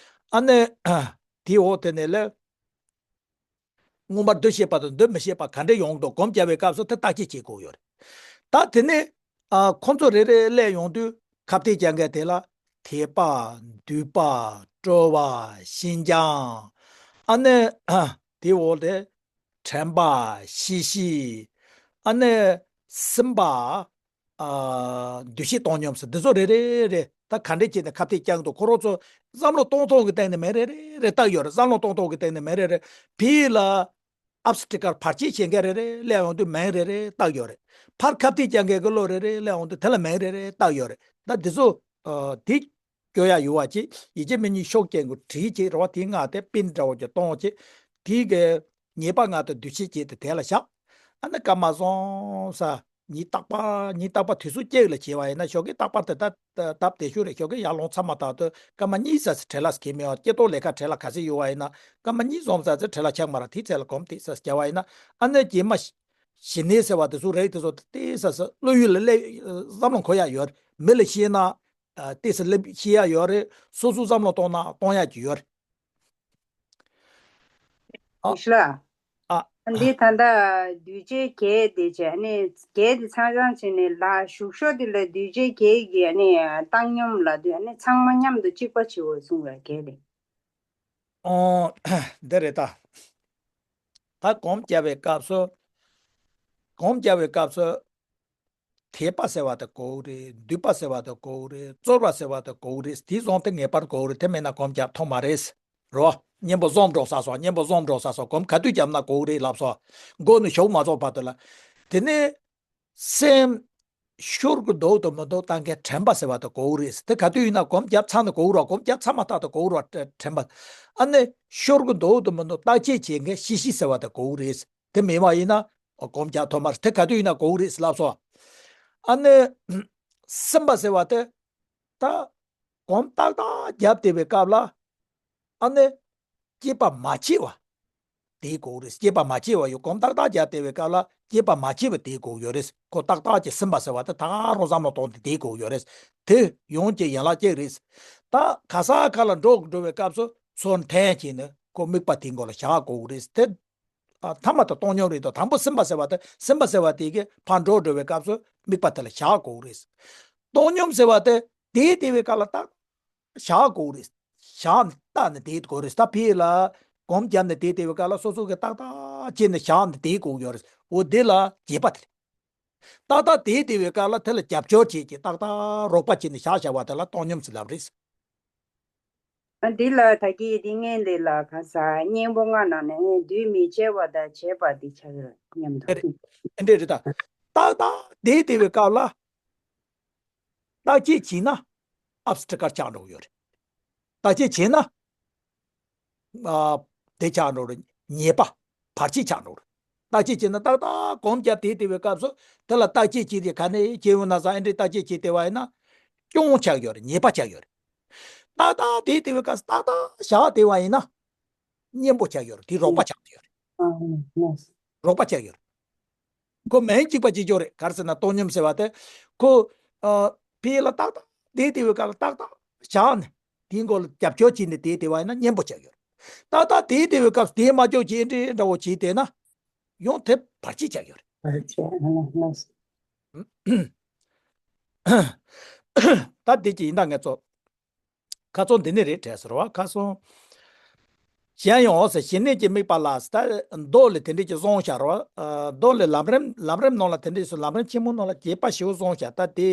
ཨ་ནི། དེའི་འོག་དེ་ནས་ལས། མངོན་པར་འདུ་ཤེས་པ་དང་འདུ་མི་ཤེས་པ་ག་འདྲ་ཡོང་འདུག་གོམ་རྒྱབ་པའི་སྐབས་སུ་དེ་བརྟག་དཔྱད་བྱེད་དགོས་ཡོད་རེད། ད་དེ་ནས། ཨ། ཁོང་ཚོ་རེ་རེ་སླེབས་ཡོང་དུས་ཁ་གཏད་བཅག་མཁན་དེ་ལ་དད་པ། འདུན་པ། སྤྲོ་བ། ཞེན་སྦྱང་། ཨ་ནི། དེའི་འོག་དེ། དྲན་པ། ཤེས་བཞིན། ཨ་ནི། སེམས་པ། ཨ། འདུ་ཤེས་བཏང་སྙོམས་སུ་འདི་ཚོ་རེ་རེ་རེ་ད་ག་འདྲས་བྱས་ནས་ཁ་གཏད་བཅག་འདུག་ཁོ་རང་ཚོ་བསམ་བློ་གཏོང་ཐོག་གི་སྟེང་ནས་མིང་རེ་རེ་རེ་བཏགས་ཡོད་རེད། བསམ་བློ་གཏོང་ཐོག་གི་སྟེང་ནས་མིང་རེ་རེ་ཕི་ལ་ཨབ་སི་ཊི་ཀར་བར་ཆད་བྱེད་མཁན་རེ་རེ་སླེབས་ཡོང་དུས་མིང་རེ་རེ་བཏགས་ཡོད་རེད། ཕར་ཁ་གཏད་བཅག་མཁན་གྱི་བློ་རེ་རེ་སླེབས་ཡོང་དུས་དེ་ལ་མིང་རེ་རེ་བཏགས་ཡོད་རེད། ད་འདི་ཚོ་ཨ། དེ་སྐྱོ་ཡ་ཡོད་པ་ཅིག་ཡིད་ཆེས་མི་གཉིས་ཤོག་ཅན་གྱི་བྲིས་ཅིག་རེད་བ། དེ་ལྔ་དེ་པིན་འདྲ་བོ་ཅིག་གཏོང་ཅིག་དེའི་གི་ཉེས་པ་ལྔ་དང་འདུ་ཤེས་བྱས་ཏེ་དེ་ལ་བཞག་ཨ་ནི་སྐར་མ་བཟང་ས། ཉིན་རྟག་པར་ཉིན་རྟག་པར་དུས་སུ་གཅིག་ལ་བྱས་པ་ཡིན་ན་ཞོགས་ཀས་རྟག་པར་དེ་ལྟ་སྟབས་བདེ་ཤོས་རེད། ཞོགས་ཀས་ཡར་ལངས་ཚར་མ་ཐག་ཏུ་སྐར་མ་གཉིས་ཙམ་ཞིག་བྲེལ་བ་ཞིག་གིས་མེད་པ། སྐྱེ་ཐོག་ལས་ཀ་བྲེལ་བ་ག་ཚོད་ཡོད་པ་ཡིན་ན་སྐར་མ་གཉིས་ཙམ་ཙམ་ཞིག་བྲེལ་བ་ཆགས་མ་རེད། དེའི་ཚེ་ལ་གོམ་ཐིག་ཙམ་ཞིག་བརྒྱབ་པ་ཡིན་ན་ཨ་ནི་རྗེས་མ་ཞི་གནས་ཟེར་བ་དེ་ཚོ་རེད། དེ་ཚོ་ཏོག་ཙམ་ཞིག་བློ་ཡུལ་ལ་སླེབས་བསམ་བློ་འཁོར་ཡ་ཡོད་རེད། མི་ལ་བཤད་ན་ཏོག་ཙམ་སླེབས་ཤེས་ཡ་ཡོད་རེད། སོ་སོ་བསམ་བློ་གཏོང་ན་གཏོང་ཡ་གི་ཡོད་རེད། ཨ། ཡེ་ཤེས་ལགས། ཨ། འདི་ད་ལྟ་གདུལ་བྱའི་གྱད་དེ་བྱས་ནས་གྱད་དེ་ཚང་ཚང་བྱས་ནས་ལ་གཞུག་ཤོག་དེ་ལ་གདུལ་བྱའི་གྱད་ཀྱི་ཨ་ནི་བཏང་སྙོམས་ལབ་དུས་ཨ་ནི་ཚང་མ་མཉམ་དུ་གཅིག་པ་བྱེད་དགོས་གསུངས་པའི་གྱད་དེ། ཨོ། འདི་རེད་ད། ད་གོམ་བརྒྱབ་པའི་སྐབས་སུ། གོམ་བརྒྱབ་པའི་སྐབས་སུ། དད་པ་ཟེར་བ་དེ་དགོས་རེད། འདུན་པ་ཟེར་བ་དེ་དགོས་རེད། རྩོལ་བ་ཟེར་བ་དེ་དགོས་རེད། དེ་བཟུང་སྟེ་ངེས་པར་དགོས་རེད། དེ་མེད་ན་གོམ་རྒྱག་ཐུབ་མ་རེད། རོ། གཉེན་པོ་བཟང་འགྲོ་ས་སོ། གཉེན་པོ་བཟང་འགྲོ་ས་སོ། གོམ་ག་དུས་བརྒྱབ་ན་དགོས་རེད་ལབ་སོ། མགོ་ནས་གཞུག་མ་རྫོགས་བར་དུ་ལ། དེ་ནས་སེམས་ཤོར་གི་འདུག་དང་མི་འདུག་ལྟ་མཁན་དྲན་པ་ཟེར་བ་དེ་དགོས་རེད། དེ་ག་དུས་ཡིན་ན་གོམ་བརྒྱབ་ཚར་ན་དགོས་རོགས། གོམ་བརྒྱབ་ཚར་མ་ཐག་ཏུ་དགོས་རོགས་དྲན་པ། ཨ་ནི་ཤོར་གི་འདུག་དང་མི་འདུག་བརྟག་དཔྱད་བྱེད་མཁན་ཤེས་བཞིན་ཟེར་བ་དེ་དགོས་རེད། དེ་མེད་པ་ཡིན་ན་གོམ་རྒྱག་ཐུབ་མ་རེད། དེ་ག་དུས་ཡིན་ན་དགོས་རེད་ལབ་སོང་། ཨ་ནི་སེམས་པ་ཟེར་བ་དེ་ད་གོམ་ཏག་ཏག་བརྒྱབ་བསྡད་པའི་སྐབས་ལ་ཨ་ནི་སྐྱེས་པ་མ་བྱས་པ་དེ་དགོས་རེད། སྐྱེས་པ་མ་བྱས་པ་ཡོད། གོམ་ཏག་ཏག་བརྒྱབ་བསྡད་པའི་སྐབས་ལ་སྐྱེས་པ་མ་བྱས་པ་དེ་དགོས་ཡོད་རེད། ཁོ་ཏག་ཏག་གི་སེམས་པ་ཟེར་བ་དེ་ད་རུང་བསམ་བློ་གཏོང་སྟེ་དེ་དགོས་ཡོད་རེད། དེ་ཡོངས་ཀྱི་ཡན་ལག་གཅིག་རེད། ད་ག་ས་ག་ལ་འགྲོ་འགྲོ་བའི་སྐབས་སུ་ཚུར་འཐེན་བྱས་ནས་ཁོ་དམིགས་པ་དེའི་མགོ་ལ་བཞག་དགོས་རེད། དེ། ཨ། ཐ་མ་དང་བཏང་སྙོམས་རེད་དོ། དང་པོ་སེམས་པ་ཟེར་བ་དེ་སེམས་པ་ཟེར་བ་དེ་གིས་ཕར་འགྲོ་འགྲོ་བའི་སྐབས་སུ་དམིགས་པ་དེ་ལ་བཞག་དགོས་རེད། བཏང་སྙོམས་ཟེར་བ་དེ་དེའི་དེ་བའི་སྐབས་ལ་ཏག་བཞག་དགོས་རེད། བཞག་ནས་ཏག་ནས་དེ་དགོས་རེད། ད་ཕི་ལ་གོམ་བརྒྱབ་ནས་དེ་དེ་བའི་སྐབས་ལ་སོ་སོ་གིས་ཏག་ཏག་བྱས་ནས་བཞག་ནས་དེ་དགོས་ཡོད་རེད། འོ་དེ་ལ་རྒྱས་པ་དེ་རེད། ཏག་ཏག་དེ་དེ་བའི་སྐབས་ལ་དེ་ལ་རྒྱབ་སྐྱོར་བྱེད་ཀྱི་ཏག་ཏག་རོགས་པ་བྱས་ནས་བཞག་བཞག་པ་དེ་ལ་བཏང་སྙོམས་ཟེར་ལབ་རེད། ཨ། འདི་ལ་ད་གིན་འདི་སྔོན་དེ་ལ་ག་ས་གཉེན་པོ་ལྔ་ནང་ནས་འདུས་མི་བྱས་པ་དང་བྱས་པ་འདི་ཆགས་ཡོད་སྙམ་དུ། ཨེ་རེད། ཨེ་འདྲས་རེད་ད། ཏག་ཏག་དེ་དེ་བའི་སྐབས་ལ་བརྟག་དཔྱད་བྱས་ན་ཨབ་སི་ཊི་ཀར་ཆགས་འགྲོ་གི་ཡོད་རེད། བརྟག་དཔྱད་བྱས་ན། ཨ། དེ་ཆགས་འགྲོ་རེད། ཉེས་པ་བར་ཆད་ཆགས་འགྲོ་རེད། བརྟག་དཔྱད་བྱས་ན་ཏག་ཏག་གོམ་རྒྱབ་དེ་དེ་བའི་སྐབས་སུ་དེ་ལ་བརྟག་དཔྱད་བྱས་ཏེ་ག་ནས་བྱས་ཡོང་ན་ཟ། ཨེ་འདྲས་བརྟག་དཔྱད་བྱས་བསྡད་པ་ཡིན་ན། སྐྱོན་ཆགས་ཡོད་རེད། ཉེས་པ་ཆགས་ཡོད་རེད། ཏག་ཏག་དེ་དེ་བའི་སྐབས་སུ་ཏག་ཏག་བཞག་བསྡད་པ་ཡིན་ན། གཉེན་པོ་ཆགས་ཡོད་རེད། དེ་རོགས་པ་ཆགས་ཡོད་རེད། རོགས་པ་ཆགས་ཡོད་རེད། ཁོ་མིང་གཅིག་པ་གཅིག་ཆོག་རེད། ག་རེ་ཟེར་ན་བཏང་སྙོམས་ཟེར་བ་དེ། ཁོ་ཨ་ཕི་ལ་ཏག་ཏག་དེ་དེ་བའི་སྐབས་ལ་ཏག་ཏག་བཞག་ནས་དེའི་མགོ་ལ་རྒྱབ་སྐྱོར་བྱས་ནས་དེ་དེ་བ་ཡིན་ན་གཉེན་པོ་ཆགས་ཡོད་རེད། ཏག་ཏག་དེ་དེ་བའི་སྐབས་སུ་དེ་མ་ཆོག་བྱས་འདྲེ་འདྲ་བོ་བྱས་བསྡད་ན་ཡང་དེ་བར་ཆད་ཆགས་ཡོད་རེད། ད་དེ་ཅི་ཡིན་ད་ངས་ཚོ། ཁ་སང་འདི་ནས་རེད་དྲན་ཟེར་བ་ཁ་སང་། གཞན་ཡང་ཟེར་ཞི་གནས་ཀྱི་དམིགས་པ་ལ་ཟེར་ད་མདོ་ལས་དེ་འདྲས་ཀྱི་གསུངས་བཞག་རོ། མདོ་ལས་ལམ་རིམ་ལམ་རིམ་ནང་ལ་དེ་འདྲས་སུ་ལམ་རིམ་ཆེན་མོ་ནང་ལ་རྒྱས་པ་ཞེ་པོ་གསུངས་བཞག་ད་དེ་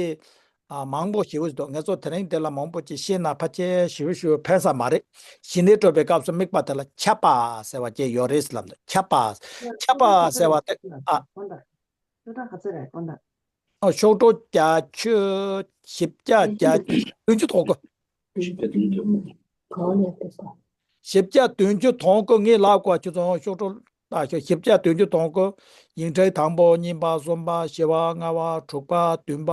མང་པོ་ཞེ་པོ་ཞིག་འདུག་ངེད་ཚོ་དེ་རིང་དེ་ལ་མང་པོ་ཅིག་ཤེས་ན་ཕལ་ཆེར་ཞེ་པོ་ཞེ་པོ་ཕན་ས་མ་རེད། ཞི་གནས་སྤྲོད་པའི་སྐབས་སུ་དམིགས་པ་དེ་ལ་ཁྱབ་པ་ཟེར་བ་ཅིག་ཡོད་རེད་ལབ་འདུག་ཁྱབ་པ། ཁྱབ་པ་ཟེར་བ་དེ་ཨ། ཤོག་གྲངས་བརྒྱད་ཅུ་བཞི་བརྒྱ་བརྒྱད་ཅུ་བདུན་ཅུ་དོན་དགུ། བཞི་བརྒྱ་བདུན་ཅུ་དོན་དགུ་ངས་ལབ་དགོས་ཁྱོད་ཚོ་ཤོག་གྲངས་ལྟ་ཤོག་བཞི་བརྒྱ་བདུན་ཅུ་དོན་དགུ། ཡིག་ཕྲེང་དང་པོ་གཉིས་པ་གསུམ་པ་བཞི་པ་ལྔ་པ་དྲུག་པ་བདུན་པ།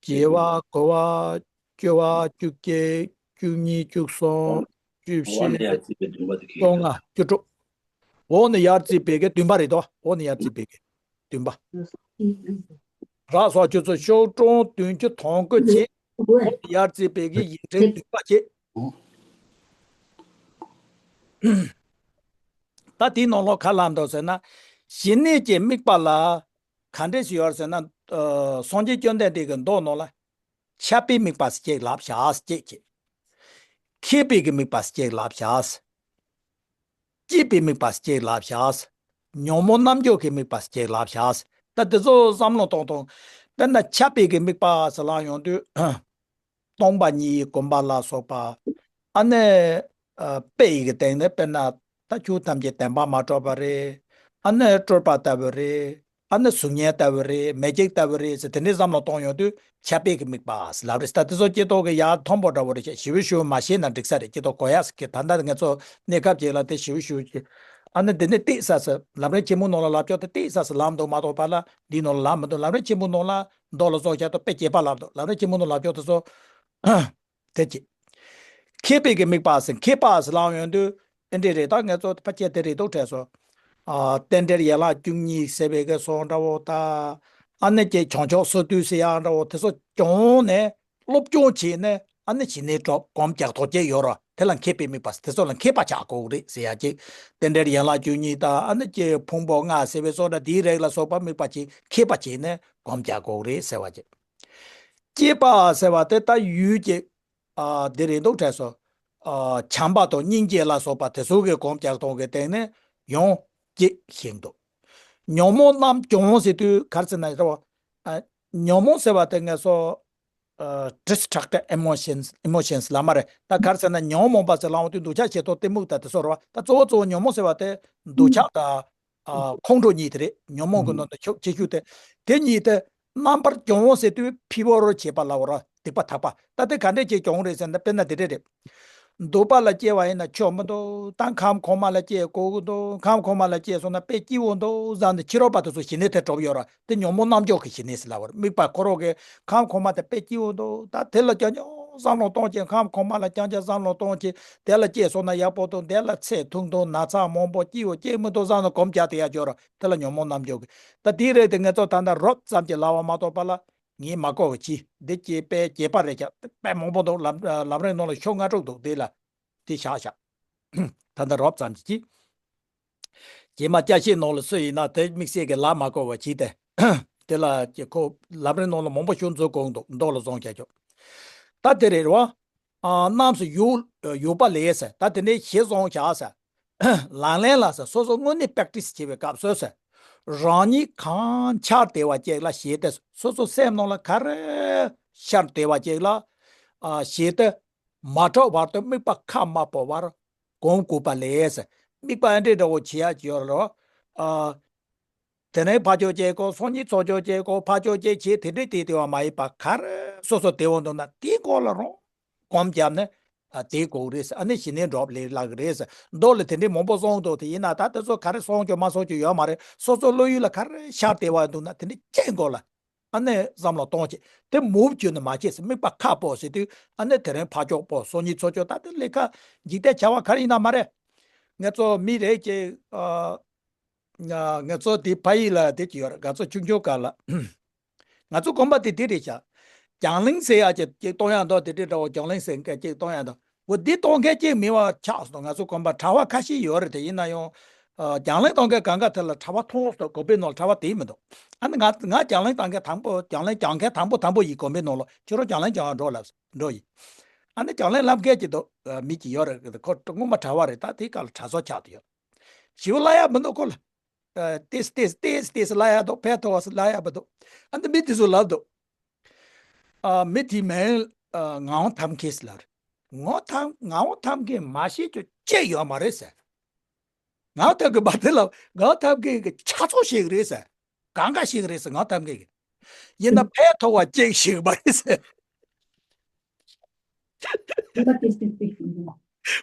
བརྒྱད་པ་དགུ་པ། བཅུ་པ་བཅུ་གཅིག་བཅུ་གཉིས་བཅུ་གསུམ། བཅུ་བཞི། བཅོ་ལྔ། བཅུ་དྲུག་འོག་ནས་ཡར་བརྩིས་པའི་གི་བདུན་པ་རེད་དོ། འོག་ནས་ཡར་བརྩིས་པའི་གི་བདུན་པ། རག་སོང་ཁྱོད་ཚོ་ཤོག་གྲངས་བདུན་ཅུ་དོན་དགུ་བྱས། འོག་ནས་ཡར་བརྩིས་པའི་གི་ཡིག་ཕྲེང་བདུན་པ་བྱས། ད་དེའི་ནང་ལོགས་ག་ལབ་འདུག་ཟེར་ན། ཞི་གནས་ཀྱི་དམིགས་པ་ལ་ག་འདྲས་ཞིག་ཡོད་ཟེར་ན། སངས་རྒྱས་བཅོམ་ལྡན་འདས་ཀྱི་མདོ་ནང་ལ། ཁྱབ་པའི་དམིགས་པ་ཟེར་ཅིག་ལབ་བཞག་ཟེར་ཅིག་བྱས། མཁས་པའི་གི་དམིགས་པ་ཟེར་ཅིག་ལབ་བཞག་ཟེར། སྐྱེས་པའི་དམིགས་པ་ཟེར་ཅིག་ལབ་བཞག་ཟེར། ཉོན་མོངས་རྣམ་འཇོག་གི་དམིགས་པ་ཟེར་ཅིག་ལབ་བཞག་ཟེར། ད་དེ་ཚོ་བསམ་བློ་གཏོང་གཏོང་། དཔེར་ན་ཁྱབ་པའི་གི་དམིགས་པ་ཟེར་ལབ་ཡོང་དུས། སྟོང་པ་ཉིད་ཀྱི་སྒོམ་པ་ལ་སོགས་པ། ཨ་ནི། ཨ། དཔེ་ཡི་གི་སྟེང་ནས་དཔེར་ན། ད་ཆོས་ཐམས་ཅད་བདེན་པར་མ་གྲུབ་པ་རེད། ཨ་ནི་སྤྲོས་པ་ལྟ་བུ་རེད། ཨ་ནི་གཟུགས་བརྙན་ལྟ་བུ་རེད། མེ་ཁྱེག་ལྟ་བུ་རེད་ཟེར་དེ་འདྲའི་བསམ་བློ་གཏོང་ཡོང་དུས་ཁྱབ་པའི་གི་དམིགས་པ་ཟེར་ལབ་རེད། ད་དེ་ཚོ་སྐྱེ་ཐོག་གི་ཡར་མཐོན་པོ་འདྲ་བོ་རེད་ཤག་ཞེ་པོ་ཞེ་པོ་མ་ཤེས་ན་འགྲིག་ས་རེད། སྐྱེ་ཐོག་གོ་ཡག་ཟེར་གི་ད་ལྟ་ང་ཚོ་གནས་སྐབས་ཅིག་ལ་དེ་ཞེ་པོ་ཞེ་པོ་ཅིག་ཨ་ནི་འདི་ནས་ཏིག་ས་ཟེར་ལམ་རིམ་ཆེན་མོ་ནང་ལ་ལབ་ཕྱོགས་དེ་ཏིག་ས་ཟེར་ལབ་འདུག་མ་གཏོགས་པ་ལ་འདིའི་ནང་ལ་ལབ་མི་འདུག་ལམ་རིམ་ཆེན་མོ་ནང་ལ་མདོ་ལ་སོགས་བྱ་དང་དཔེ་རྒྱས་པ་ལབ་འདུག་ལམ་རིམ་ཆེན་མོ་ནང་ལབ་ཕྱོགས་དེ་ཚོ། དེ་གཅིག་མཁས་པའི་གི་དམིགས་པ་ཟེར་མཁས་པ་ཟེར་ལབ་ཡོང་དུས་ཨེ་འདྲས་རེད། ད་ངས་ཚོ་ཕལ་ཆེར་དེ་རེད་འདུག་དྲན་སོང་། ཨ། རྟེན་འབྲེལ་ཡན་ལག་བཅུ་གཉིས་ཟེར་བའི་གི་སོགས་འདྲ་བོ་ད། ཨ་ནི་ཀྱི་བྱང་ཕྱོགས་སོ་བདུན་ཟེར་ཡག་འདྲ་བོ་དེ་ཚོ་སྦྱངས་ནས་སློབ་སྦྱོང་བྱས་ནས་ཨ་ནི་ཞི་གནས་སྒོམ་རྒྱག་ཐོག་བཅས་ཡོད་ར། དེ་ལ་མཁས་པའི་དམིགས་པ་ཟེར་དེ་ཚོ་ལ་མཁས་པ་ཆགས་དགོས་རེད་ཟེར་ཡག་ཅིག་རྟེན་འབྲེལ་ཡན་ལག་བཅུ་གཉིས་དང་ཨ་ནི་ཀྱི་ཕུང་པོ་ལྔ་ཟེར་བའི་སོགས་འདྲ་དེའི་རིགས་ལ་སོགས་པ་དམིགས་པ་ཅིག་མཁས་པ་བྱས་ནས་སྒོམ་རྒྱག་དགོས་རེད་ཟེར་བ་ཅིག་སྐྱེས་པ་ཟེར་བ་དེ་ད་ཡུལ་གྱི། ཨ། འདི་རེད་འདུག་དྲན་སོང་། ཨ། བྱམས་པ་དང་སྙིང་རྗེ་ལ་སོགས་པ་དེ་ཚོ་གི་སྒོམ་རྒྱག་སྟངས་ཀྱི་སྟེང་ནས་ཡང་གཅིག་ཤེས་འདུག་ཉོན་མོངས་རྣམ་སྦྱོང་ཟེར་དུས་ག་རེ་ཟེར་ན་རེད་བ། ཨ། ཉོན་མོངས་ཟེར་བ་དེ་ངས་སོ། ཨ། destructive emotions, emotions ལབ་མ་རེད། ད་ག་རེ་ཟེར་ན་ཉོན་མོངས་པ་ཟེར་ལབ་འོང་དུས་འདོད་ཆགས་ཞེ་སྡང་གཏི་མུག་དང་དེ་ཚོ་རེད་བ། ད་གཙོ་བོ་གཙོ་བོ་ཉོན་མོངས་ཟེར་བ་དེ་འདོད་ཆགས་དང་། ཨ། ཁོང་ཁྲོ་གཉིས་དེ་རེད། ཉོན་མོངས་ཀྱི་ནང་དུ་ཕྱོགས་ཆེ་ཤོས་དེ། དེ་གཉིས་དེ་རྣམ་པར་སྦྱོང་ཟེར་དུས་ཕི་བོ་རོ་བྱེད་པ་ལ་འོ་ར་སྡིག་པ་དག་པ། ད་དེ་ག་འདྲས་ཅིག་སྦྱོང་རེད་ཟེར་ན་དཔེར་ན་དེ་འདྲས་རེད། འདོད་པ་ལ་སྐྱེ་བ་ཡིན་ན་ཆོག་མི་འདུག་ད་ཁམས་གོང་མ་ལ་སྐྱེ་དགོས་ཀྱི་འདུག་ཁམས་གོང་མ་ལ་སྐྱེ་སོང་ན་དཔེ་སྐྱིད་པོ་འདུག་བསམ་ནས་ཕྱི་རོལ་པ་དེ་ཚོ་ཞི་གནས་དེ་གྲུབ་ཡོད་ར། དེ་ཉོན་མོངས་རྣམ་འཇོག་གི་ཞི་གནས་ཟེར་ལབ་པ་རེད། དམིགས་པ་ཁོ་རང་གི་ཁམས་གོང་མ་དེ་དཔེ་སྐྱིད་པོ་འདུག་ད་དེ་ལ་རྐྱང་རྐྱང་བསམ་བློ་གཏོང་བྱས་ཁམས་གོང་མ་ལ་རྐྱང་རྐྱང་བསམ་བློ་གཏོང་བྱས་དེ་ལ་སྐྱེས་སོང་ན་ཡག་པོ་འདུག་དེ་ལ་ཚེ་ཐུང་འདུག་ན་ཚ་མང་པོ་སྐྱིད་པོ་སྐྱེ་མི་འདུག་བསམ་ནས་སྒོམ་རྒྱག་དེ་ཡག་ཡོད་ར། དེ་ལ་ཉོན་མོངས་རྣམ་འཇོག་གི། ད་དེའི་རིགས་དེ་ངས་ཚོ་ད་ལྟ་རོབ་ཙམ་གྱིས་ལབ་པ་མ་གཏོགས་པ་ལ་ངས་མ་གོ་བ་གྱིས། འདི་སྐྱེས་པའི་སྐྱེས་པ་རེད་ཀྱང་དཔེ་མང་པོ་འདུག་ལམ་ལམ་རིམ་ནང་ལ་ཤོག་ལྔ་དྲུག་འདུག་དེ་ལ་དེ་བཞག་བཞག་ད་ལྟ་རོབ་ཙམ་གྱིས་གྱིས། རྗེས་མ་སྐྱ་ཤེས་ནང་ལ་སུ་ཡིན་ན་དེ་དམིགས་བསལ་གྱི་ལབ་མ་གོ་བ་གྱིས་ཏེ། དེ་ལ་ཀྱི་ཁོ་ལམ་རིམ་ནང་ལ་མང་པོ་ཤོག་འཛུལ་དགོས་འདུག་མདོ་ལ་བཟུང་བྱ་ཆོག་ད་དེ་རེད་རོ། ཨ། རྣམས་སུ་ཡུག་ཡུག་པ་ལས་ཟེར། ད་དེ་འདྲའི་གཞི་བཟུང་བྱ་ཟེར། ལག་ལེན་ལ་ཟེར་སོ་སོ་དངོས་གནས་པེག་ཊི་སི་བྱེད་པའི་སྐབས་སུ་ཟེར། རང་ཉིད་གང་འཆར་བདེ་བ་ཅིག་ལ་ཞེ་སྡང་སོ་སོ་སེམས་ནང་ལ་ག་རེ་འཆར་བདེ་བ་ཅིག་ལ། ཨ། ཞེ་སྡང་མ་འཕྲོག་བར་དུ་དམིགས་པ་ཁ་མ་སྤོ་བར་སྒོམ་དགོས་པ་ལས་ཟེར། དམིགས་པ་ཨ་འདྲས་འདྲ་བོ་བྱེད་ཡག་ཡོད་རོ། ཨ། དེ་ནས་ཕར་ཕྱོགས་བྱེད་དགོས། སང་ཉིན་ཚུར་ཕྱོགས་བྱེད་དགོས། ཕར་ཕྱོགས་བྱེད་བྱེད་དེ་འདྲས་དེ་དེ་བ་མ་ཡིན་པ་ག་རེ་སོ་སོ་བདེ་བོ་འདུག་ན་དེའི་སྐོར་ལ་རང་སྒོམ་བརྒྱབ་ནས་ཨ་དེ་དགོས་རེད་ཟེར། ཨ་ནི་ཞི་གནས་འགྲུབ་ལས་སླ་གི་རེད་ཟེར། མདོ་ལ་དེ་འདྲས་མང་པོ་གསུངས་འདུག་དེ་ཡིན་ན་ད་དེ་ཚོ་ག་རེ་གསུངས་ཀྱང་མ་གསུངས་ཀྱང་ཡོད་མ་རེད། སོ་སོ་བློ་ཡུལ་ལ་ག་རེ་འཆར་བདེ་བ་འདུག་ན་དེ་འདྲས་ཅན་སྐོར་ལ། ཨ་ནི་བསམ་བློ་གཏོང་བྱེད་དེ་མུ་བཅུ་ནི་མ་བྱེད་ཟེར། དམིགས་པ་ཁ་སྤོ་ཟེར་དུས་ཨ་ནི་དེ་རིང་ཕ་ཕྱོགས་སྤོ་སོ་གཉིས་ཚོ་ཆོ་ད་དེ་ལས་ཀ་འཇིག་རྟེན་བྱ་བ་ག་རེ་ཡིན་ན་མ་རེད། ང་ཚོ་མི་རེ་གཅིག་ཨ། ང་ང་ཚོ་དེ་ཕ་ཡུལ་ལ་དེ་ཅི་ཡོད་རེད། ང་ཚོ་ཆུང་ཆུང་སྐབས་ལ། ང་ཚོ་དགོན་པ་དེ་དེ་རེད་ཤག་རྒྱང་གླིང་ཟེར་ཡག་ཅིག་ཅིག་གཏོང་ཡག་འདུག་དེ་འདྲའི་འདྲ་བོ་རྒྱང་གླིང་ཟེར་མཁན་ཅིག་གཏོང་ཡག་འདུག་འོ་འདི་གཏོང་མཁན་ཅིག་མེད་པ་ཆགས་སོང་། ང་ཚོ་དགོན་པ་གྲྭ་པ་ཁ་ཤས་ཡོད་རེད། དེ་ཡིན་ན་ཡང་། ཨ། རྒྱང་གླིང་གཏོང་མཁན་གང་ག་དེ་ལ་གྲྭ་པ་མཐོང་སོང་། དགོན་པའི་ནང་ལ་གྲྭ་པ་དེ་མི་འདུག་ཨ་ནི་ང་ང་རྒྱང་གླིང་གཏོང་མཁན་དང་པོ་རྒྱང་གླིང་རྒྱག་མཁན་དང་པོ་དང་པོ་ཡིན། དགོན་པའི་ནང་ལ་ཁྱོད་རང་རྒྱང་གླིང་རྒྱག་འགྲོ་ལབ་འགྲོ་ཡིན། ཨ་ནི་རྒྱང་གླིང་ལབ་མཁན་ཅིག་འདུག་ཨ། མི་ཅིག་ཡོད་རེད། ཁོ་སྔོན་མ་གྲྭ་པ་རེད། ད་དེའི་སྐབས་ལ་གྲྭ་ཚོགས་ཆགས་བསྡད་ཡོད། ཞེ་པོ་ལབ་ཡག་མི་འདུག་ཁོ་ལ། ཨ། ཏེས་ཏེས་ཏེས་ཏེས་ལབ་ཡག་འདུག་ཕན་ཐོགས་པ་ལབ་ཡག་མི་འདུག་ཨ་ནི་མི་དེ་ཚོ་ལབ་འདུག་ཨ། མི་དེའི་མིང་ཨ། ངག་དབང་ཐབས་མཁས་ལབ་རེད། ངག་དབང་ཐབས་ངག་དབང་ཐབས་མཁས་མ་ཤེས་རྒྱུ་ཅི་ཡོད་མ་རེད་ཟེར། ངག་དབང་ཐབས་མཁས་མ་དེ་ལ་ངག་དབང་ཐབས་མཁས་ཀྱི་ཆ་ཚང་ཤེས་ཀྱི་རེད་ཟེར། གང་ག་ཤེས་ཀྱི་རེད་ཟེར། ངག་དབང་ཐབས་མཁས་ཀྱི། ཡིན་ན་ཕན་ཐོགས་པ་ཅིག་ཤེས་ཀྱི་མ་རེད་ཟེར།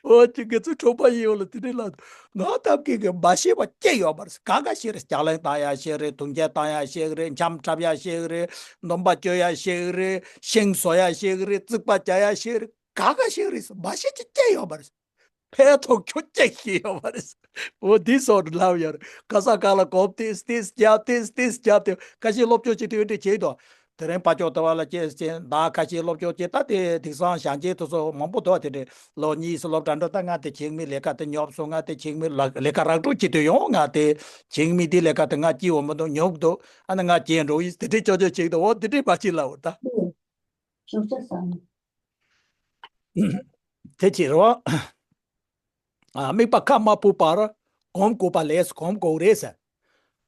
འོ་ཅི་ང་ཚོ་གྲོགས་པོ་ཡིན་ཡོད་ལ་དེ་འདྲའི་ལབ་འདུག་ངག་དབང་ཐབས་མཁས་ཀྱིས་མ་ཤེས་པ་ཅི་ཡོད་མ་རེད། གང་ག་ཤེས་རེད། རྒྱག་ལན་བཏང་ཡག་ཤེས་རེད། དུང་ཆེན་བཏང་ཡག་ཤེས་རེད། འཆམ་འཁྲབ་ཡག་ཤེས་རེད། འདོན་པ་བཅོ་ཡག་ཤེས་རེད། ཤིང་བཟོ་ཡག་ཤེས་རེད། རྩིག་པ་རྒྱག་ཡག་ཤེས་རེད། གང་ག་ཤེས་རེད། མ་ཤེས་ཅི་ཅི་ཡོད་མ་རེད། ཕན་ཐོགས་ཁྱོད་ཅི་ཤེས་ཡོད་མ་རེད། འོ་འདི་སོགས་ལབ་ཡོད་རེད། ག་ས་ག་ལ་གོམ་ཏིས་ཏིས་རྒྱབ་ཏིས་ཏིས་རྒྱབ་སྟེ་ཁ་ཤས་སློབ་སྦྱོང་བྱེད་དུས་འདྲ་བྱེད་དོ། དེ་རིང་ཕ་ཕྱོགས་དེ་བ་ལ་སྐྱེས་ཅན་ད་ཁ་ཤས་སློབ་སྦྱོང་བྱེད་ད་དེ་དེང་སང་ཞང་ཆེན་དེ་ཚོ་མང་པོ་འདུག་དེ་འདྲའི་ལོ་གཉིས་སུ་སློབ་གྲྭ་འགྲོ། ད་ང་དེ་ཁྱིམ་མི་ལས་ཀ་དེ་ཉོབ་སོང་། ང་དེ་ཁྱིམ་མི་ལ་ལས་ཀ་རག་སྒྲུབ་བྱེད་དུས་ཡོང་། ང་དེ་ཁྱིམ་མི་དེ་ལས་ཀ་དེ་ང་སྐྱིད་པོ་མི་འདུག་ཉོབ་འདུག་ཨ་ནི་ང་སྐྱེས་འགྲོ་ཡིན་དེ་འདྲའི་ཅོ་ཅོ་བྱེད་དུས་འོ་དེ་འདྲའི་མ་བྱེད་ལབ་འོ་ད། ཞོགས་ཇ་ཟ། དེ་ཅི་རེད་བ། ཨ། དམིགས་པ་ཁ་མ་ཕུབ་པར་གོམས་དགོས་པ་ལས་གོམས་དགོས་རེད་ཟེར།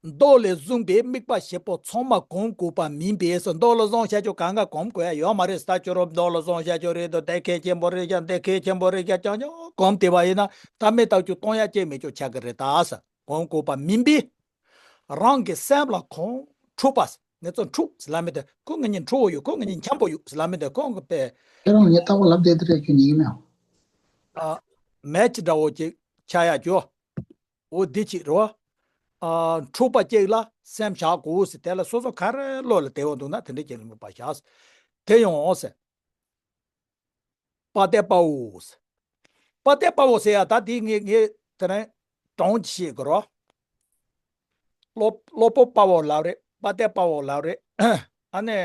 མདོ་ལས་བཟུང་བའི་དམིགས་པ་བཞི་པོ་ཚང་མ་གོམས་དགོས་པ་མིན་པས་ཟེར། མདོ་ལ་བཟུང་བྱ་ཆོ་གང་ག་གོམས་དགོས་ཡ་ཡོད་མ་རེད་ཟེར། ད་ཁྱོད་རང་མདོ་ལ་བཟུང་བྱ་ཆོ་རེད་དོ། དེ་གལ་ཆེན་པོ་རེད་ཀྱང་དེ་གལ་ཆེན་པོ་རེད་ཀྱང་ཅང་ཅང་གོམས་བསྡད་པ་ཡིན་ན་ད་མི་རྟག་རྒྱུ་གཏོང་ཡ་ཅེས་མི་ཆོག་ཆགས་ཀྱི་རེད་ད་ཟེར། གོམས་དགོས་པ་མིན་པས། རང་གི་སེམས་ལ་ཁོང་འཁྲུག་པ། ང་ཚོ་འཁྲུག་ཟེར་ལབ་མི་དེ་ཁོ་ང་གཉིས་འཁྲུག་པོ་ཡོད། ཁོ་ང་གཉིས་འཆམ་པོ་ཡོད་ཟེར་ལབ་མི་དེ་ཁོང་གི་དཔེ། ཁྱེད་རང་ངས་ལྟ་བ་ལབ་བསྡད་དེ་རེད་ཁྱོད་ཉིད་ཀྱི་མེད། ཨ། མེ་ཆི་འདྲ་བོ་ཅིག་ཆགས་ཡ་ཅོ། འོ་འདི་ཅིག་རེད་བ། ཨ། འཁྲུག་པ་ཅིག་ལ་སེམས་བཞག་དགོས་ཟེར། དེ་ལ་སོ་སོ་ག་རེ་བློ་ལ་བདེ་བོ་འདུག་ན་དེ་འདྲ་ཅིག་ལ་དམིགས་པ་བཞག་ཟེར། དེ་ཡོང་ཟེར། དཔའ་གཏད་དཔའ་བོ་ཟེར། དཔའ་གཏད་དཔའ་བོ་ཟེར་ཡ་ད་དེ་ངས་ངས་དེ་རིང་གྲངས་ཅིག་བཤད་དགོས་རོ། སློབ་སློབ་དཔོན་དཔའ་བོ་ལབ་རེད། དཔའ་གཏད་དཔའ་བོ་ལབ་རེད། ཨ་ནི་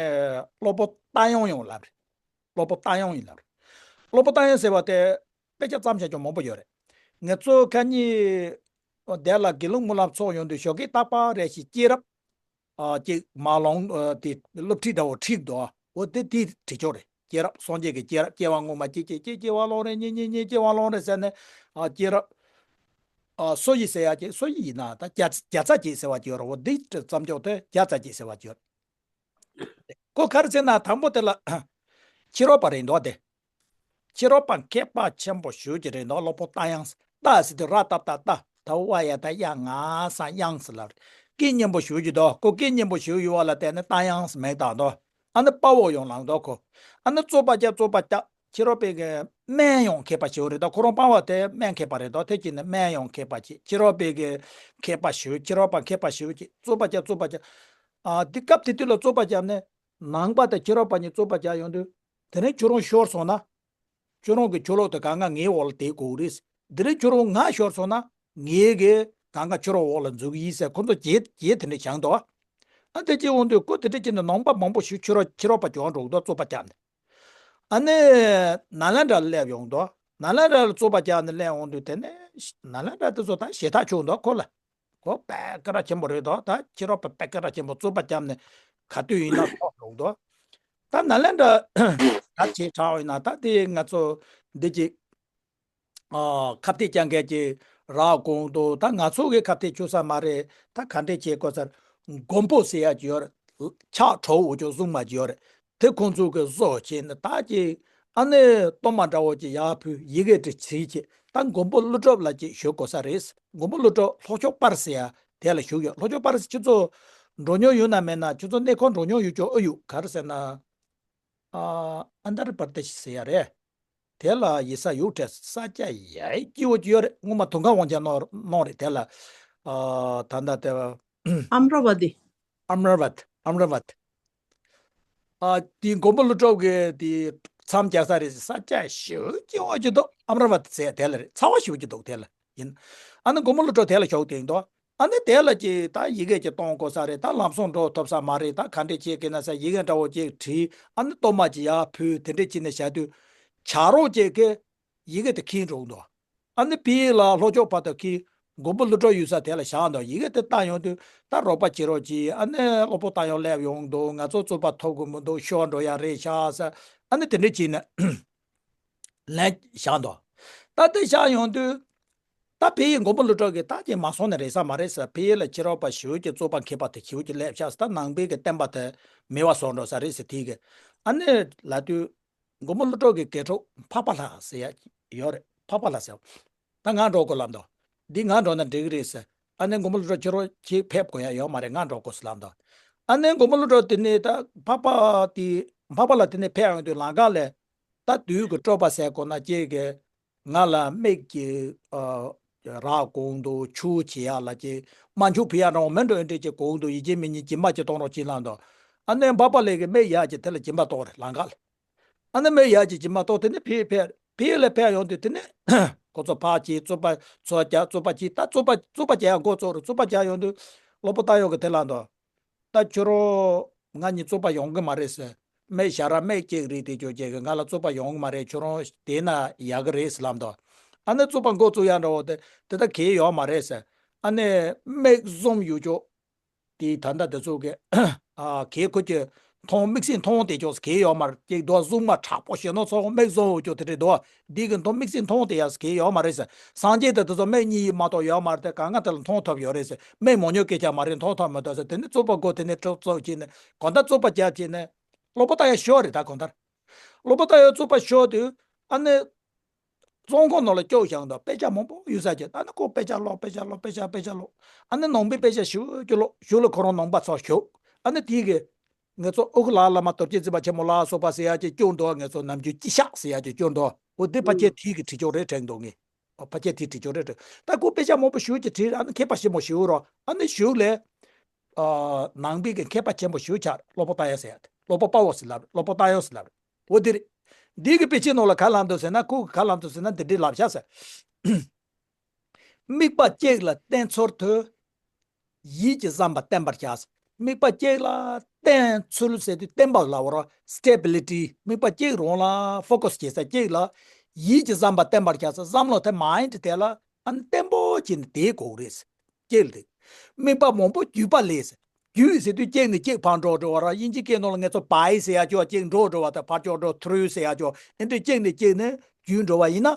སློབ་དཔོན་རྟ་དབྱངས་ཡང་ལབ་རེད། སློབ་དཔོན་རྟ་དབྱངས་ཡིན་ལབ་རེད། སློབ་དཔོན་རྟ་དབྱངས་ཟེར་བ་དེ་དཔེ་ཆ་བརྩམས་བཞག་ཅོག་མང་པོ་ཡོད་རེད། ང་ཚོ་ཁ་ཉིན་འདས་ལ་དགེ་ལུགས་སྨོན་ལམ་ཚོགས་ཡོང་དུས་ཞོགས་ཀས་རྟག་པར་རེ་ཞིག་སྐྱེས་རབས། ཨ། ཅིག་མ་ལོང་། ཨ། དེ་སློབ་ཁྲིད་འདྲ་བོ་ཁྲིད་འདུག་འོ་དེ་དེའི་བྲིས་ཆོག་རེད། སྐྱེས་རབས་སངས་རྒྱས་ཀྱི་སྐྱེས་རབས་སྐྱེ་བ་སྔོན་མ་སྐྱེས་སྐྱེས་སྐྱེས་སྐྱེ་བ་ལོང་རེད། གཉིས་གཉིས་གཉིས་སྐྱེ་བ་ལོང་རེད་ཟེར་ནས། ཨ། སྐྱེས་རབས། ཨ། སོ་ཡི་ཟེར་ཡ་ཅིག་སོ་ཡི་ཡིན་ན་ད་བརྒྱ་བརྒྱ་རྩ་གཅིག་ཟེར་བ་ཅིག་ཡོད་རེད། འོ་འདི་བརྩམས་ཆོག་དེ་བརྒྱ་རྩ་གཅིག་ཟེར་བ་ཅིག་ཡོད་རེད། ཁོ་ག་རེ་ཟེར་ན་དང་པོ་དེ་ལ་ཕྱི་རོལ་པ་རེད་འདུག་སྟེ། ཕྱི་རོལ་པ་མཁས་པ་ཆེན་པོ་ཞེ་ཅིག་རེད་འདུག་སློབ་དཔོན་རྟ་དབྱངས། རྟ་ཟེར་དུས་ར་བཏགས་རྟ་རྟ། ད་ཝ་ཡ་བཏགས་ཡ་ང་ས་དབྱངས་ལབ་རེད། སྐད་སྙན་པོ་ཞེ་ཅིག་འདུག་ཁོ་སྐད་སྙན་པོ་ཞེ་ཡོད་པ་ལ་བརྟེན་ནས་རྟ་དབྱངས་མིང་བཏགས་འདུག་ཨ་ནི་དཔའ་བོ་ཡང་ལབ་འདུག་ཁོ། ཨ་ནི་རྩོད་པ་རྒྱག་རྩོད་པ་རྒྱག་ཕྱི་རོལ་པའི་གི་སྨན་ཡང་མཁས་པ་ཞེ་པོ་རེད་འདུག་ཁོ་རང་དཔའ་བོ་དེ་སྨན་མཁས་པ་རེད་འདུག་དེ་བྱས་ནས་སྨན་ཡང་མཁས་པ་བྱས། ཕྱི་རོལ་པའི་གི་མཁས་པ་ཞེ་པོ། ཕྱི་རོལ་པ་མཁས་པ་ཞེ་པོ་བྱས། རྩོད་པ་རྒྱག་རྩོད་པ་རྒྱག་ཨ། དེ་སྐབས་དེ་དུས་ལ་རྩོད་པ་རྒྱབ་ནས་ནང་པ་དང་ཕྱི་རོལ་པ་གཉིས་རྩོད་པ་རྒྱག་ཡོང་དུས། དེ་ནས་ཁྱོད་རང་ཤོར་སོང་ན། ཁྱོད་རང་གི་ཆོས་ལུགས་དེ་གང་ག་ངའི་འོག་ལ་བསྡད་དགོས་ཀྱི་རེད། དེ་རིང་ཁྱོད་རང་ང་ཤོར་སོང་ན་ངའི་གི་གང་ག་ཁྱོད་རང་འོག་ལ་འཛུལ་གྱི་ཡིན་ཟེར་ཁོ་ཚོ་བརྗེད་བརྗེད་དེ་འདྲ་བྱུང་འདུག་ཨ་དེ་ཅི་འོང་དུས་ཁོ་དེ་འདྲ་བྱས་ནས་ནང་པ་མང་པོ་ཞིག་ཕྱི་རོལ་ཕྱི་རོལ་པ་གྱོང་འགྲོ་གི་འདུག་རྩོད་པ་རྒྱབ་ནས། ཨ་ནི་ནཱ་ལེནྡྲ་ལ་སླེབས་ཡོང་འདུག་ནཱ་ལེནྡྲ་ལ་རྩོད་པ་རྒྱབ་ནས་སླེབས་འོང་དུས་དེ་ནས་ནཱ་ལེནྡྲ་དེ་ཚོ་ད་ཞེ་ཐག་ཆོད་འདུག་ཁོ་ལ། ཁོ་དཔེ་སྐད་གྲགས་ཆེན་པོ་རེད་དོ། ད་ཕྱི་རོལ་པ་དཔེ་སྐད་གྲགས་ཆེན་པོ་རྩོད་པ་བརྒྱབ་ནས་ག་དུས་ཡིན་ན་ཐོག་ཡོང་དོ། ད་ནཱ་ལེནྡྲ་ག་བྱས་དྲག་ཡིན་ན་ད་དེ་ང་ཚོ་འདི་ཅིག་ཨ། ཁ་གཏད་བཅག་མཁན་ཅིག་རག་གོང་དུ་ད་ང་ཚོ་གི་ཁ་གཏད་ཆོད་ས་མ་རེད། ད་ག་འདྲས་བྱེད་དགོས་ཟེར། མགོན་པོ་ཟེར་ཡ་ཅིག་ཡོད་རེད། ཕྱག་བྲོ་བོ་ཅིག་བཟུང་མ་ཅིག་ཡོད་རེད། དེ་ཁོང་ཚོ་གི་བཟོ་བྱས་ནས་ད་ཅིག་ཨ་ནི་གཏོར་མ་འདྲ་བོ་ཅིག་ཡར་ཕུལ། ཡི་གེ་འབྲི་ཚིག་བྱས། ད་མགོན་པོ་ཀླུ་སྒྲུབ་ལ་ཅིག་ཞུ་དགོས་ས་རེད། མགོན་པོ་ཀླུ་སྒྲུབ་ལྷོ་ཕྱོགས་པར་ཟེར་ཡ་དེ་ལ་བཞུགས་ཡོད། ལྷོ་ཕྱོགས་པར་ཟེར་ཁྱོད་ཚོ་འགྲོ་མྱོང་ཡོད་ན་མེད་ན། ཁྱོད་ཚོ་གནས་སྐོར་འགྲོ་མྱོང་ཡོད་ཅོག་ཨེ་ཡོད། ག་རེ་ཟེར་ན། ཨ། ཨན་དར་པར་དེ་ཤི་ཟེར་ཡ་རེད། དེ་ལ་ཡིན་ས་ཡོད་དྲན། ས་ཆ་ཡ་སྐྱིད་པོ་ཅིག་ཡོད་རེད། སྔོན་མ་དུང་དཀར་དབང་ཆེན་གནང་གནང་རེད། དེ་ལ། ཨ། ད་ལྟ་དེ། ཨམ་ར་བ་ཏི། ཨམ་ར་བ་ཏི། ཨམ་ར་བ་ཏི། ཨ་དེ་མགོན་པོ་ཀླུ་སྒྲུབ་ཀྱི་དེ་མཚམས་རྒྱག་ས་རེད། ས་ཆ་ཞེ་པོ་སྐྱིད་པོ་ཅིག་འདུག་ཨ་མ་ར་བ་ཟེར་དེ་ལ་རེད། ཚ་བ་ཞེ་པོ་ཅིག་འདུག་དེ་ལ་ཡིན། ཨ་ནི་མགོན་པོ་ཀླུ་སྒྲུབ་དེ་ལ་བཞུགས་བསྡད་འདུག་ཨ་ནི་དེ་ལ་ཅིག་ད་ཡི་གེ་ཅིག་གཏོང་དགོས་ས་རེད། ད་ལམ་སང་འགྲོ་ཐུབ་ས་མ་རེད། ད་ག་འདྲས་བྱེད་དགོས་ན་ཟེར་ཡི་གེ་འདྲ་བོ་ཅིག་བྲིས། ཨ་ནི་གཏོར་མ་ཅིག་ཡར་ཕུལ། དེ་འདྲས་བྱས་ནས་བཞག་དུས་ཆ་རོགས་ཅིག་གིས་ཡི་གེ་དེ་ཁྱེར་འགྲོ་གི་འདུག་ཨ་ནི་ཕ་གི་ལ་ལྷོ་ཕྱོགས་བར་དུ་ཁྱེར། མགོན་པོ་ཀླུ་སྒྲུབ་ཡོད་ས་དེ་ལ་བཞག་འདུག་ཡི་གེ་དེ་བལྟས་ཡོང་དུས་ད་རོགས་པ་བྱེད་རོགས་གྱིས། ཨ་ནི་སློབ་དཔོན་རྟ་དབྱངས་སླེབས་ཡོང་འདུག་ང་ཚོ་རྩོད་པ་ཐོབ་གི་མི་འདུག་ཤོར་འགྲོ་ཡ་རེད་ཤག་ཟེར། ཨ་ནི་དེ་འདྲས་བྱས་ནས་ལན་བཞག་འདུག་ད་དེ་བཞག་ཡོང་དུས་ད་ཕ་གི་མགོན་པོ་ཀླུ་སྒྲུབ་ཀྱིས་ད་ཅིག་མ་སོང་ན་རེད་ས་མ་རེད་ཟེར། ཕ་གི་ལ་ཕྱི་རོལ་པ་ཞེ་པོ་ཅིག་རྩོད་པ་མཁས་པ་དེ་ཞེ་པོ་ཅིག་སླེབས་ཤག་ཟེར། ད་ནང་པའི་གི་བསྟན་པ་དེ་མེད་པ་བཟོ་འགྲོ་ས་རེད་ཟེར། དེ་གི་ཨ་ནི་ལབ་དུས། མགོན་པོ་ཀླུ་སྒྲུབ་ཀྱི་དགེ་ཕྲུག་འཕགས་པ་ལྷ་ཟེར་ཡ་ཡོད་རེད། འཕགས་པ་ལྷ་ཟེར། ད་ང་འགྲོ་དགོས་ལབ་འདུག་འདི་ང་འགྲོ་ན་འགྲིག་གི་རེད་ཟེར། ཨ་ནི་མགོན་པོ་ཀླུ་སྒྲུབ་ཁྱེད་རང་ཁྱེད་ཕེབས་དགོས་ཡ་ཡོད་མ་རེད། ང་འགྲོ་དགོས་ཟེར་ལབ་འདུག་ཨ་ནི་མགོན་པོ་ཀླུ་སྒྲུབ་དེ་ནས་ད་འཕགས་པ་དེ་འཕགས་པ་ལྷ་དེ་ནས་ཕེབས་ཡོང་དུས་ལམ་ཁ་ལ་ད་བདུད་ཀྱི་སྤྲུལ་པ་ཟེར་དགོས་ན་ཁྱེད་ཀྱིས་ང་ལ་མིག་གི་ཨ་རག་གོང་དུ་ཆུ་བྱེད་ཡ་ལ་ཅིག་རྨ་ཆུ་ཕུལ་ཡ་འདྲ་བོ་མིན་འགྲོ་ཡ་འདྲ་ཅིག་གོང་དུ་ཡིད་ཆེས་མི་ཉན་སྦྱིན་པ་ཅིག་གཏོང་རོགས་གྱིས་ལབ་འདུག་ཨ་ནི་འཕགས་པ་ལྷ་གིས་མིག་ཡ་ཅིག་དེ་ལ་སྦྱིན་པ་གཏོང་རེད་ལམ་ཁ་ལ། ཨ་ནི་མིག་ཡ་ཅིག་སྦྱིན་པ་གཏོང་། དེ་ནས་ཕ་གི་ཕེབས། ཕ་གི་ལ་ཕེབས་ཡོང་དུས་དེ་ནས་ཁོ་ཚོ་ཕར་ཅིག་རྩོད་པ་ཚོ་རྒྱག་རྩོད་པ་ཅིག་ད་རྩོད་པ་རྩོད་པ་རྒྱག་ཡ་འགོ་བཙུགས་རེད། རྩོད་པ་རྒྱག་ཡོང་དུས་སློབ་དཔོན་རྟ་དབྱངས་ཀྱིས་དེ་ལབ་འདུག་ད་ཁྱོད་རང་ང་གཉིས་རྩོད་པ་ཡོང་གི་མ་རེད་ཟེར། མིག་ཞར་ར་མིག་གཅིག་རེད། དེ་ཁྱོད་ཅིག་གིས་ང་ལ་རྩོད་པ་ཡོང་གི་མ་རེད། ཁྱོད་རང་བསྡད་ན་ཡག་གི་རེད་ཟེར་ལབ་འདུག་ཨ་ནི་རྩོད་པ་འགོ་བཙུགས་ཡ་འདྲ་བོ་དེ་དེ་ད་གལ་ཡོད་མ་རེད་ཟེར། ཨ་ནི་མིག་བཙུམས་ཡོད་ཅོག་དེ་ད་ལྟ་དེ་ཚོ་གི་ཨ་གལ་ཁོ་ཀྱི་མཐོང་དམིགས་བསལ་མཐོང་དེ་ཅོག་གལ་ཡོད་མ་རེད། ཅིག་འདུག་གཟུགས་མ་དྲག་པོ་ཞེ་ནོ་ཚོ་མིག་བཙུམས་ཡོད་ཅོག་དེ་རེད་འདུག་འདི་གི་མཐོང་དམིགས་བསལ་མཐོང་དེ་ཡ་གལ་ཡོད་མ་རེད་ཟེར། སངས་རྒྱས་དེ་དེ་ཚོ་མིག་གཉིས་མ་གཏོགས་ཡོད་མ་རེད། དེ་གང་ག་དེ་ལ་མཐོང་ཐུབ་ཡོད་རེད་ཟེར། མིག་མང་ཉུང་སྐད་ཆ་མ་རེད། མཐོང་ཐུབ་མི་འདུག་ཟེར། དེ་ནས་རྩོད་པ་འགོ་དེ་ནས་གྲོགས་ཚོགས་བྱས་ནས་གང་ལྟར་རྩོད་པ་རྒྱབ་བྱས་ནས་སློབ་དཔོན་རྟ་དབྱངས་ཤོར་རེད། ད་གང་ལྟར་སློབ་དཔོན་རྟ་དབྱངས་རྩོད་པ་ཤོར་དུས་ཨ་ནི། བཙོན་ཁང་ནང་ལ་བཅུག་བཞག་འདུག་དཔེ་ཆ་མང་པོ་ཡོད་ས་ཅིག་ཨ་ནི་ཁོ་དཔེ་ཆ་ཀློག་དཔེ་ཆ་ཀློག་དཔེ་ཆ་དཔེ་ཆ་ཀློག་ཨ་ནི་ནང་པའི་དཔེ་ཆ་ཞེ་པོ་ཅིག་ཀློག་གཞུག་ལ་ཁོ་རང་ནང་པ་ཚོ་ཞུགས། ཨ་ནི་དེ་གི་ང་ཚོ་ཨོ་ཁུ་ལ་བླ་མ་རྡོ་རྗེ་འཛིན་པ་ཆེན་མོ་ལ་སོགས་པ་ཟེར་ཡ་ཅིག་བསྐྱུར་འདུག་ང་ཚོ་ནམ་རྒྱུན་སྐྱིད་ཤག་ཟེར་ཡ་ཅིག་བསྐྱུར་འདུག་འོ་དེ་ཕལ་ཆེར་དེ་གི་བྲིས་ཆོག་རེད་དྲན་འདུག་ངས། ཨོ་ཕལ་ཆེར་དེ་བྲིས་ཆོག་རེད་དྲན། ད་ཁོ་དཔེ་ཆ་མང་པོ་ཞེ་པོ་ཅིག་བྲིས། ཨ་ནི་མཁས་པ་ཆེན་པོ་ཞེ་པོ་རོ། ཨ་ནི་གཞུག་ལ་ཨ་ནང་པའི་གི་མཁས་པ་ཆེན་པོ་ཞེ་པོ་ཆགས། སློབ་དཔོན་རྟ་དབྱངས་ཟེར་ཡ་དེ་སློབ་དཔོན་དཔའ་བོ་ཟེར་ལབ་རེད། སློབ་དཔོན་རྟ་དབྱངས་ཟེར་ལབ་རེད། འོ་དེ་རེད། འདི་གི་དཔེ་ཆའི་ནང་ལ་ག་ལབ་འདུག་ཟེར་ན། ཁོ་གི་ག་ལབ་འདུག་ཟེར་ན་འདི་འདྲའི་ལབ་ཤག་ཟེར། དམིགས་པ་གཅིག་ལ་བརྟེན་ཚུལ་དུ། ཡིད་ཀྱིས་བསམ་པ་བརྟན་པར་བྱ། དམིགས་པ་གཅིག་ལ་བརྟེན་ཚུལ་ཟེར་དུས་བརྟན་པ་ལབ་པ་རེད། སི་ཊེ་བི་ལི་ཊི། དམིགས་པ་གཅིག་རང་ལ་ཕོ་ཀ་སི་བྱེད་ས་གཅིག་ལ་ཡིད་ཀྱིས་བསམ་པ་བརྟན་པར་བྱ་ས། བསམ་བློ་དེ་མའིན་ཌི་དེ་ལ་ཨ་ནི་བརྟན་པོ་བྱས་ནས་བསྡད་དགོས་རེད། གཅིག་ལ་དེ། དམིགས་པ་མང་པོ་བརྒྱུད་པ་ལས། བརྒྱུད་ཟེར་དུས་གཅིག་ནས་གཅིག་བར་འགྲོ་འགྲོ་བ་ར། དབྱིན་ཇི་སྐད་ནང་ལ་ང་ཚོ་བའི་ཟེར་ཡ་ཅོག་གཅིག་འགྲོ་འགྲོ་བ་དང་ཕར་ཕྱོགས་འགྲོ་ཐུར་ཟེར་ཡ་ཅོག་ཨེ་འདྲ་གཅིག་ནས་གཅིག་ནས་བརྒྱུད་འགྲོ་བ་ཡིན་ན།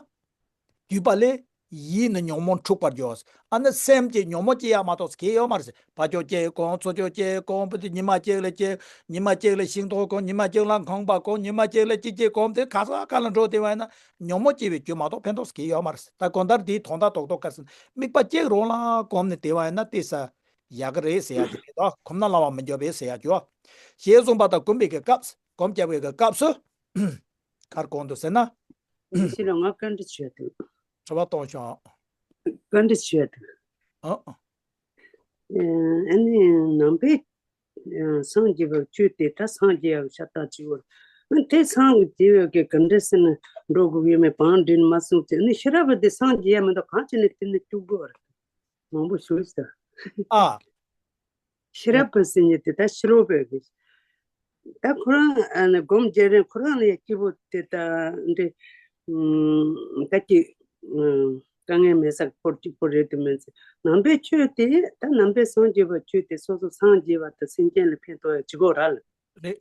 བརྒྱུད་པ་ལས། ཡིད་ནི་ཉོན་མོངས་འཁྲུགས་པར་འགྱུར། ཨ་ནི་སེམས་ཀྱི་ཉོན་མོངས་སྐྱེ་ཡ་མ་གཏོགས་གལ་ཡོད་མ་རེད་ཟེར། ཕར་ཕྱོགས་སྐྱེ་གོམས། ཚུར་ཕྱོགས་སྐྱེ་གོམས། ཉི་མ་གཅིག་ལ་སྐྱེ། ཉི་མ་གཅིག་ལ་ཤིང་ཏོག་གོམས། ཉི་མ་གཅིག་ལ་ཁང་པ་གོམས། ཉི་མ་གཅིག་ལ་ཅི་ཅི་གོམས། དེ་ག་ས་ག་ལ་འགྲོ་བསྡད་པ་ཡིན་ན་ཉོན་མོངས་སྐྱེ་བའི་རྒྱུ་མ་གཏོགས་ཕན་ཐོགས་གལ་ཡོད་མ་རེད་ཟེར། ད་གང་ལྟར་དེའི་དོན་དག་རྡོག་རྡོག་ག་ཟེར་ན། དམིགས་པ་གཅིག་རང་ལ་གོམས་ནས་བསྡད་པ་ཡིན་ན་དེ་ས་ཡག་གི་རེད་ཟེར་ཡ་གི་རེད་དོ། གོམས་ན་སླ་བ་མི་འགྱུར་བས་ཟེར་ཡ་གི། ཞེས་གསུངས་པ་དང་། གུམ་པའི་གི་སྐབས། གོམས་བྱ་བའི་གི་སྐབས་སུ། གར་གོང་དུ་ཟེར་ན། ཞེས་ལ་ང་བཀའ་འདྲི་ཞུ་ཡ་འདུག་དྲི་བ་གཏོང་ཤོག་བཀའ་འདྲི་ཞུ་ཡ་འདུག་ཨ། ཨ། ཨ་ནི་ནང་པའི་ཨ་སངས་རྒྱས་པའི་ཆོས་དེ་ད་སངས་རྒྱས་པའི་ཤ་སྟག་ཅིག་ཡོད། ཨ་དེ་སངས་རྒྱས་པའི་གི་ག་འདྲ་ཟེར་ན་འགྲོ་དགོས་ཡོད་མེད་བང་སྒྲིག་མ་གསུངས་ཚེ། ཨ་ནི་ཤེས་རབ་པ་དེ་སངས་རྒྱས་ཡ་མི་འདུག་གང་བྱས་ནས་དེ་ནི་སྐྱུག་དགོས་པ་རེད། མང་པོ་ཞུས་ཟེར། ཨ། ཤེས་རབ་པ་ཟེར་མཁན་དེ་ད་ཕྱི་རོལ་པའི་གི། ད་ཁོ་རང་ཨ་ནི་སྒོམ་རྒྱལ་རེད། ཁོ་རང་ལ་ཡ་སྐྱིད་པོ་དེ་ད་འདི་ཨུམ་ད་ཀྱི་ཨུམ་དཀའ་ངལ་མེད་ས་སྐོར་གཅིག་པོ་རེད་དེ་མིན་ཚེ། ནང་པའི་ཆོས་དེ་ད་ནང་པའི་སངས་རྒྱས་པའི་ཆོས་དེ་སོ་སོ་སངས་རྒྱས་པ་དང་སེམས་ཅན་ལ་ཕན་ཐོགས་ཡ་ཅིག་གོ་ར་ལ། རེད།